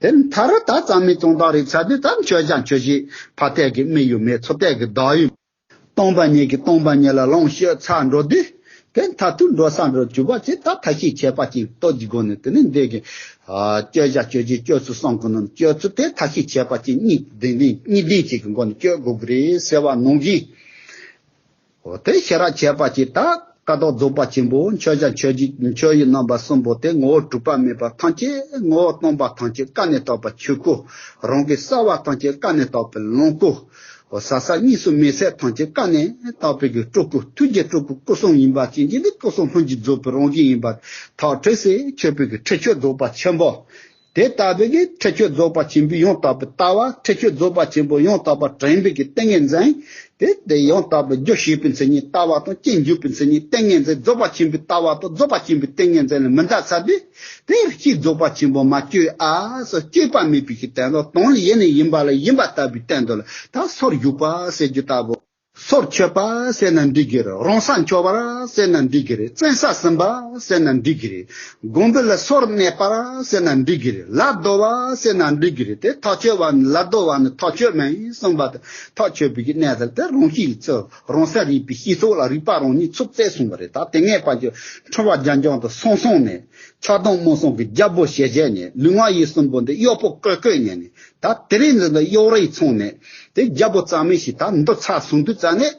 དེ་མཐར་ད་རྩ་མེད་བཙོང་བདག་རེད་ཚར་དུས་ད་འཆོལ་བྱ་འཆོལ་གཞི་ཕ་སྟེ་གི་མིག་ཡོད་མེད། ཚུར་སྟེ་གི་བདག་ཡོད། སྟོང་པ་ཉིད་ཀྱིས་སྟོང་པ་ཉིད་ལ་ལོངས་སྤྱོད་ཚར་འགྲོ་དུས། དེ་མཐར་ཐུག་འགྲོ་ས་འགྲོ་གྱུར་པ་ཅིག་ད་ཐབས་ཤེས་ཁྱད་པར་ཅན་སྟོབས་ཀྱི་སྒོ་ནས་དེ་ནི་འདི་གི་ཨ་སྤྱོད་བྱ་སྤྱོད་བྱེད་སྤྱོད་ཚུལ་གསུམ་གྱི་ནང་སྤྱོད་ཚུལ་དེ་ཐབས་ཤེས་ཁྱད་པར་ཅན་གཉིས་ལྡན་ལྡན་གཉིས་ལྡན་ཅིག་གི་སྒོ་ནས་སྤྱོད་དགོས་ཀྱི་རེད་ཟེར་བ་ནང་བཞིན། འོ་དེ་ཤེས་རབ་འཆད་པ་ཅིག་ད་ཀ་དོག་རྫོགས་པ་ཆེན་པོ་འཆོལ་བྱ་འཆོལ་གཞི་འཆོལ་ཡུལ་རྣམ་པ་གསུམ་པོ་དེ་ངོ་བོ་དྲུག་པ་མེད་པ་ཐམས་ཅད། ངོ་བོ་སྟོང་པ་ཐམས་ཅད་ཀ་ནས་བཏགས་པ་ཆོས་སྐུ། རང་གི་གསལ་བ་ཐམས་ཅད་ཀ་ནས་བཏགས་པའི་ལོངས་སྐུ། ཟག་ཟག་གཉིས་སུ་མེད་ཚད་ཐམས་ཅད་ཀ་ནས་བཏགས་པའི་གི་སྤྲུལ་སྐུ། ཐུགས་རྗེ་སྤྲུལ་སྐུ་སྐུ་གསུམ་ཡིན་པ་ཅན་གྱི་ནི་སྐུ་གསུམ་ལྷུན་གྱིས་རྫོགས་པའི་རང་བཞིན་ཡིན་པ་ཐག་ཆོད་ཟེར་མཆོད་པའི་གི་ཁྲེགས་ཆོད་རྫོགས་པ་ཆེན་པོ། དེ་ལྟ་བུའི་གི་ཁྲེགས་ཆོད་རྫོགས་པ་ཆེན་པོའི་ཡང་དག་པའི་ལྟ་བ། ཁྲེགས་ཆོད་རྫོགས་པ་ཆེན་པོ་ཡང་དག་པ་དྲན་པའི་གི་ཏིང་ངེ་འཛིན། དེ་དེ་ཡང་དག་པའི་རྒྱུ་བྱས་པའི་མཚན་ཉིད་ལྟ་བ་དང་རྐྱེན་འཇུག་པའི་མཚན་ཉིད་ཏིང་ངེ་འཛིན། རྫོགས་པ་ཆེན་པོའི་ལྟ་བ་དང་རྫོགས་པ་ཆེན་པོའི་ཏིང་ངེ་འཛིན་ལ་མི་འདའ་ཚར་དུས། དེ་སྤྱིར་རྫོགས་པ་ཆེན་པོ་མ་བཅོས་ཨ་ཟེར། བཅོས་པ་མེད་པའི་གི་དོན་ལ་དོན་ལ་ཡེ་ནས་ཡིན་པ་ལ་ཡིན་པ་ལྟ་བུའི་སྟེང་དུ་ལ་ད་སོར་ཞུགས་པ་ཟེར་རྒྱུ་ལྟ་བུ། སོར་ཆུད་པ་ཟེར་ན་འགྲིག་གི་རེད། རང་ས་འཆོལ་བ་ཟེར་ན་འགྲིག་གི་རེད། བཙན་ས་ཟིན་པ་ཟེར་ན་འགྲིག་གི་རེད། དགོངས་པ་ལ་སོར་གནས་པ་ཟེར་ན་འགྲིག་གི་རེད། ལད་ཟློ་བ་ཟེར་ན་འགྲིག་གི་རེད། དེ་ཐག་ཆོད་པ་ནི་ལད་ཟློ་བ་ནི་ཐག་ཆོད་མིན་གསུངས་པ་དེ། ཐག་ཆོད་པའི་གི་གནས་ཚུལ་དེ་རང་བཞིན་ལ་ཚུར་རང་སེམས་རིག་པའི་སྤྱི་ཚོགས་ལ་རིག་པ་རང་ཉིད་ཚུར་བཙལ་སོང་བ་རེད། ད་དེ་སྔའི་བར་གྱི་འཁྲུལ་བ་རྒྱ་འབྱམས་དུ་སོང་སོང་ནས། ཆགས་སྡང་རྨོངས་གསུམ་གྱི་རྒྱལ་པོ་ཞེ་བྱས་ནས། ལུས་ངག་ཡིད་གསུམ་པོ་འདི་གཡོག་པོ་བཀོལ་བཀོལ་ཉན་ནས། ད་དེ་རིང་འདི་འདི་གཡོག་རེས་ཚང་ནས། དེ་རྒྱལ་པོ་རྩ་མེད་ཞིག་ད་འདུ་ཚར་སོང་དུས་ཙ་ནས།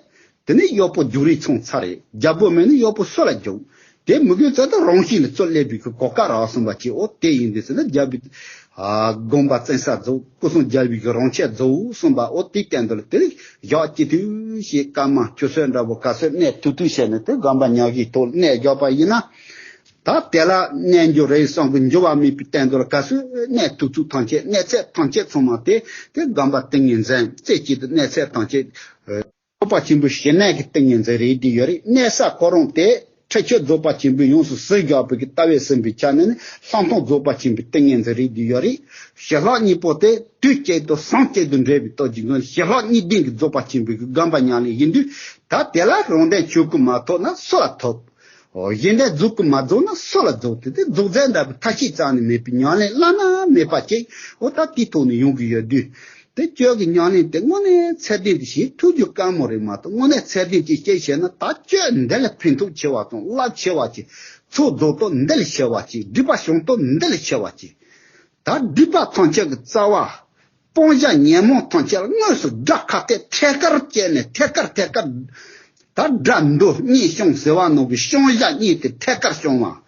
དེ་ནས་གཡོག་པོ་རྒྱུག་རེས་ཚང་ཚར་རེད། རྒྱལ་པོ་མེད་ན་གཡོག་པོ་སུ་ལ་རྒྱུག་དེ་མི་དགོས་ཚོད་ད་རང་བཞིན་ལ་ཚུར་སླེབས་པའི་གི་གོ་སྐབས་རག་སོང་བ་ཅིག་འོ་དེ་ཡིན་དུས་ཙ་ན་རྒྱལ་པོའི་ཨ་དགོངས་པ་བཙན་ས་རྫོགས། སྐུ་གསུམ་རྒྱལ་བའི་གི་རང་ཆས་རྫོགས་གསུངས་པ་འོ་དེའི་སྟེང་དུ་ལ་དེ་རིང་ཞག་གཅིག་དུས་ཞེས་སྐར་མ་ཆུ་ཚོད་འདྲ་པོ་ག་ཚོད་གནས་ཐུབ་ཐུབ་བྱས་ནས་དེ་དགོངས་པ་ཉག་གཅིག་ཐོག་གནས་རྒྱག་པ་ཡིན་ན། ད་དེ་ལ་གནས་འགྱུར་རེ་བསམ་གྱི་འགྱུར་བ་མེད་པའི་སྟེང་དུ་ལ་ག་ཚོད་གནས་ཐུབ་ཚུལ་ཐམས་ཅད་གནས་ཚད་ཐམས་ཅད་ཚང་མ་དེ་དེ་དགོངས་པ་ཏིང་ངེ་འཛིན་རྩེ་གཅིག་ཏུ་གནས་ཚད་ཐམས་ཅད་རྫོགས་པ་ཆེན་པོའི་ཞི་གནས་ཀྱི་ཏིང་ངེ་འཛིན་རེད་བསྡད་ཡོད་རེད། གནས་ས་ཁོ་རང་དེ་ཁྲེགས་ཆོད་རྫོགས་པ་ཆེན་པོས་ཡོངས་སུ་ཟིན་རྒྱག་པའི་གི་ལྟ་བས་ཟིན་པའི་ཆ་ནས་ནི་ལྷག་མཐོང་རྫོགས་པ་ཆེན་པོའི་ཏིང་ངེ་འཛིན་རེད་བསྡད་ཡོད་རེད། ཞི་ལྷག་གཉིས་པོ་དེ་དུས་གཅིག་ཏུ་ཟུང་གཅིག་ཏུ་འབྲེལ་བའི་སྟོབས་ཀྱི་ངང་ཞི་ལྷག་གཉིས་ལྡན་གྱི་རྫོགས་པ་ཆེན་པོའི་གི་དགོངས་པ་ཉམས་ལེན་ཡིན་དུས། ད་དེ་ལ་རང་དོན་ཆོས་སྐུ་མ་ཐོབ་ན་སུ་ལ་ཐོབ། འོ་གཞན་དོན་རྫོགས་སྐུ་མ་རྫོགས་ན་སུ་ལ་རྫོགས། དེ་དེ་རྫོགས་ཚད་འདྲ་པོ་ཐབས་ཤེས་རྩ་ནས་མེད་པའི་ཉམས་ལེན་བླ་ན་མེད་པ་ཅིག་འོ་ད་དེའི་ཐོག་ནས་ཡོང་གི་ཡོད་དུས། དེ་སྤྱོད་ཀྱི་ཉམས་ལེན་དེ་དངོས་གནས་ཚད་ལྡན་དུ་བྱེད་ཐུབ་རྒྱུ་དཀའ་མོ་རེད་མ་གཏོགས། དངོས་གནས་ཚད་ལྡན་ཅིག་སྤྱད་བྱས་ན་ད་སྤྱོད་འདི་ལ་ཕན་ཐོགས་ཆེ་བ་དང་རླབས་ཆེ་བ་ཅིག་ཚོགས་རྫོགས་སྟོབས་འདི་ལ་ཆེ་བ་ཅིག་སྒྲིབ་པ་སྦྱང་སྟོབས་འདི་ལ་ཆེ་བ་ཅིག་ད་སྒྲིབ་པ་ཐམས་ཅད་ཀྱི་རྩ་བ། སྤང་བྱ་ཉོན་མོངས་ཐམས་ཅད་ལ་དངོས་སུ་དགྲ་ཁ་གཏད་ཐད་ཀར་བཅད་ནས་ཐད་ཀར་ཐད་ཀར། ད་དགྲ་འདུལ་གཉེན་སྐྱོང་ཟེར་བ་ནང་གི་སྐྱོང་བྱ་གཉིས་དེ་ཐད་ཀར་སྐྱོང་བ།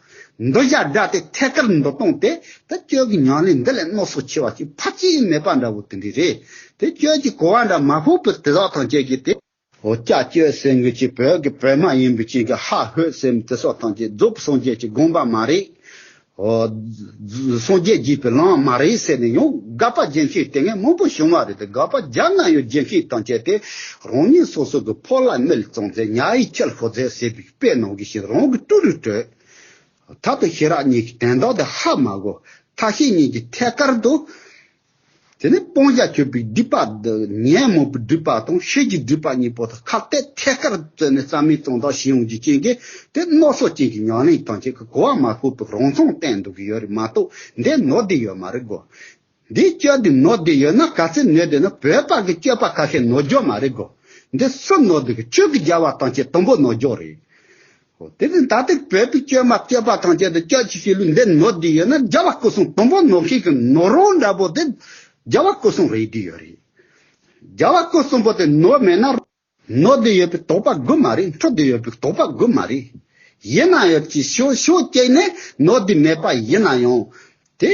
འདུལ་བྱ་དགྲ་དེ་ཐད་ཀར་འདུལ་སྟངས་དེ་ད་སྤྱོད་ཀྱི་ཉམས་ལེན་འདི་ལས་གནོད་ཤུགས་ཆེ་བ་ཅིག་ཕལ་ཆེར་མེད་པ་འདྲ་བོ་དེ་འདྲ་རེད། དེ་སྤྱོད་ཀྱི་གོ་བ་འདྲ་མ་ཕོག་པའི་དེ་དག་ཐམས་ཅད་ཀྱིས་དེ། འོ་ཅག་སྤྱོད་ཟེར་མཁན་གྱི་བོད་ཀྱི་བོད་མ་ཡིན་པའི་ཅིག་གི་ཧ་ཧོད་ཟེར་མི་དེ་སོགས་ཐམས་ཅད་རྫོགས་པའི་སངས་རྒྱས་ཀྱི་དགོངས་པ་མ་རེད། འོ། སངས་རྒྱས་རྒྱས་པའི་ལམ་མ་རེད་ཟེར་ནས་ཡང་དགག་པ་རྒྱག་མཁན་དེ་སྔ་མང་པོ་བྱུང་བ་རེད་དེ། དགག་པ་རྒྱག་ན་ཡང་རྒྱག་མཁན་ཐམས་ཅད་དེ་རང་ཉིད་སོ་སོ་གི་ཕོ་ལ་མི་ལ་བཙོང་མཛད། ཉ་ཡི་ཁྱི་ལ་ཤོར་མཛད་ཟེར་བའི་དཔེ་ནང་གི་བཞིན་རང་གི་སྤྲུལ་རུ་སྤྲུལ། མཐར་ཐུག་ཤེས་རབ་གཉིས་ཀྱི་དོན་དག་དེ་ཧ་མ་གོ། ཐབས་ཤེས་གཉིས་ཀྱི་ཐད་ཀར་དུ། དེ་ནས་སྤང་བྱ་སྤྱོད་པའི་སྒྲིབ་པ་འདི་ཉོན་མོངས་པའི་སྒྲིབ་པ་དང་ཤེས་བྱའི་སྒྲིབ་པ་གཉིས་པོ་དང་ཁ་གཏད་ཐད་ཀར་བཙལ་ནས་རྩ་མེད་བཙོང་བདག་བྱེད་ཡོང་རྒྱུ་ཅན་གྱི་དེ་གནོད་ཤུགས་ཅན་གྱི་ཉམས་ལེན་ཐམས་ཅད་ཀྱི་གོ་བ་མ་ཕོག་པའི་རང་མཚང་བསྟན་འདུག་གི་ཡོད་རེད་མ་གཏོགས་འདི་ནོར་བསྡད་ཡོད་མ་རེད་གོ། འདི་སྤྱོད་འདི་ནོར་བསྡད་ཡོད་ན་ག་ཚོད་ནོར་བསྡད་ན་བོད་པ་གི་སྤྱོད་པ་ཁ་ཤས་ནོར་འགྱོ་མ་རེད་གོ། འདི་སུ་ནོར་བསྡད་གི། ཆོས་ཀྱི་རྒྱལ་བ་ཐམས་ཅད་དུམ་བུ་ནོར་འགྱོ་རེད། འོ་དེ་ནི་ད་ལྟའི་བོད་པའི་སྐྱོན་མ་སྐྱོན་པ་ཐམས་ཅད་དུ་སྐྱོན་ཅི་ཞིག་ལུས་འདི་ནོར་བསྡད་ཡོད་ན་རྒྱལ་བ་སྐུ་གསུམ་དུམ་བུ་ནོར་མཁན་གྱི་ནོར་རོ་འདྲ་པོ་དེ་རྒྱལ་བ་སྐུ་གསུམ་རེད་བསྡད་ཡོད་རེད། རྒྱལ་བ་སྐུ་གསུམ་པོ་དེ་ནོར་མེད་ན་ ནོར་འདི་ཡོད་པའི་དོགས་པ་དགོས་མ་རེད། འཕྲོ་འདི་ཡོད་པའི་དོགས་པ་དགོས་མ་རེད། ཡིན་ན་ཡང་ཅིག་ཤོག་ཤོག་སྐྱེས་ནས་ནོར་འདི་མེད་པ་ཡིན་ན་ཡང་། དེ་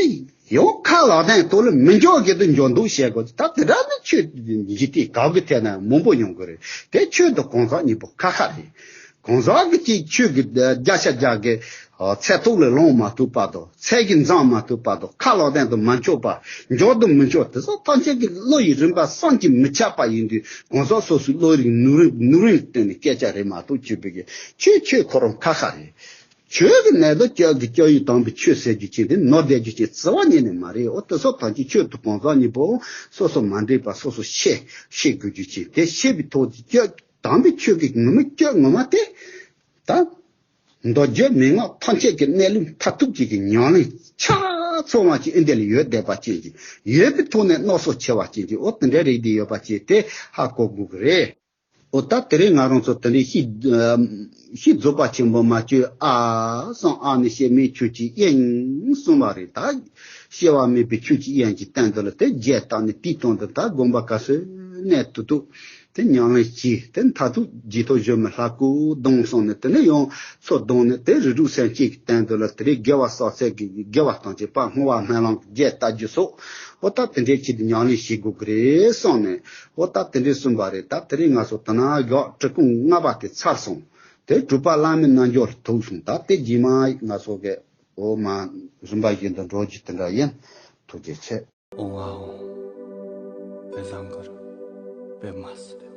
ཡང་ཁ་ལག་ལྡན་དོ་ལ་མི་འཇོག་གི་དུ་འཇོག་འདུག་བཤད་དགོས། ད་དེ་འདྲ་ནི་ཆོས་འཇིག་རྟེན་གང་གི་ཐད་ན་མང་པོ་ཡོང་གི་རེད། དེ་ཆོས་དང་གང་ཟག་གཉིས་པོ་ཁ་ཁ་རེད། གང་ཟག་གི་ཅིག་ཆོས་ཀྱི་བརྒྱ་ཆ་བརྒྱ་གི་ཚད་ཐོག་ལ་ལོངས་མ་ཐུབ་པ་དང་། ཚད་ཀྱིས་འཛིན་མ་ཐུབ་པ་དང་། ཁ་ལག་ལྡན་དུ་མ་འཆོག་པ། འཇོག་ཏུ་མི་འཆོག་དེ་ཚོ་ཐམས་ཅད་ཀྱི་བློ་ཡི་རིམ་པ་བསམ་གྱིས་མི་ཁྱབ་པ་ཡིན་དུས། གང་ཟག་སོ་སོའི་བློ་རིག་ནུས་རིག་ནུས་རིག་སྟེང་ནས་སྐད་ཆ་རེད་མ་གཏོགས། ཆོས་པའི་གི་ཆོས་ཆོས་ཁོ་རང་ཁ་ཁ་རེད། ཆོས་ཀྱི་གནད་དུ་སྐྱབས་ཀྱི་སྐྱབས་ཡུལ་དམ་པའི་ཆོས་ཟེར་རྒྱུ་ཅན་དེ་ནོར་བསྡད་རྒྱུ་ཅན་རྩ་བ་ཉིད་ནས་མ་རེད། འོ་དེ་ཚོ་ཐམས་ཅད་ཆོས་དང་གང་ཟག་གཉིས་པོ་སོ་སོ་མ་འདྲེས་པ་སོ་སོ་ཤེས་ཤེས་དགོས་རྒྱུ་ཅན་དེ། ཤེས་པའི་ཐོག་ཏུ་སྐྱབས་དམ་པའི་ཆོས་ཀྱི་ངོ་མ་སྐྱབས་ངོ་མ་དེ་ད། མདོ་རྒྱུད་མན་ངག་ཐམས་ཅད་ཀྱི་གནས་ལུགས་མཐར་ཐུག་ཅིག་གི་ཉམས་ལེན་ཆ་ཚང་བ་ཅིག་ཨེ་འདི་ལ་ཡོད་བསྡད་པ་ཅན་ཅིག་ཡོད་པའི་ཐོག་ནས་སྣ་ཚོགས་ཆེ་བ་ཅན་ཅིག་འོ་དེ་འདྲའི་རིགས་འདི་ཡོད་པ་ཅིག་དེ་ཧ་གོ་དགོས་ཀྱི་རེད། འོ་ད་དེ་རིང་ང་རང་ཚོ་དེ་འདྲའི་ཤིས་ཤིས་རྫོགས་པ་ཆེན་པོ་མ་བཅོས་ཨ་གསུངས། ཨ་ནི་སྐྱེ་མེད་ཆོས་ཀྱི་དབྱིངས་གསུངས་པ་རེད། ད་སྐྱེ་བ་མེད་པའི་ཆོས་ཀྱི་དབྱིངས་ཀྱི་སྟེང་དུ་ལ་དེ་རྒྱས་བཏབ་ནས། དེའི་སྟེང་དུ་ད་དགོངས་པ་ག་ཚོད་གནས་ཐུབ་ཐུབ། དེ་ཉམས་ལེན་གྱིས་དེ་མཐར་ཐུག་རྗེས་ཐོབ་གཞོན་མི་ལྷ་སྐུ་གདོང་སོང་ནས། དེ་ནས་ཡང་ཚོགས་གདོང་ནས་དེ་རིགས་དྲུག་སེམས་བསྐྱེད་ཀྱི་སྟེང་དུ་ལ་དེ་རིགས་དགེ་བ་བསགས་ཚད་ཀྱི་དགེ་བ་དང་བཅས་པ་བསྔོ་བ་སྨོན་ལམ་རྒྱས་བཏབ་རྒྱུ་སོགས། འོ་ད་དེ་འདྲའི་ཆེད་དུ་ཉམས་ལེན་བྱེད་དགོས་ཀྱི་རེད་བསམ་ནས། འོ་ད་དེ་འདྲའི་གསུངས་པ་རེད། ད་དེ་རིང་ང་ཚོ་ད་ནང་བཞག་བྲིས་སྐུང་ལྔ་པ་དེ་ཚར་སོང་། དེ་གྲུབ་པ་བླ་མའི་རྣལ་འབྱོར་ཐུག་སོང་། ད་དེ་རྗེས་མ་ང་ཚོ་གི་འོ་མ་རིམ་པ་བཞིན་དུ་འགྲོ་རྒྱུ་དེ་འདྲ་ཡིན། ཐུགས་རྗེ་ཆེ། ཨོང་ཨ་ཨོང་། པད་བཟང་གུ་རུ་པདྨ་སིདྡྷི།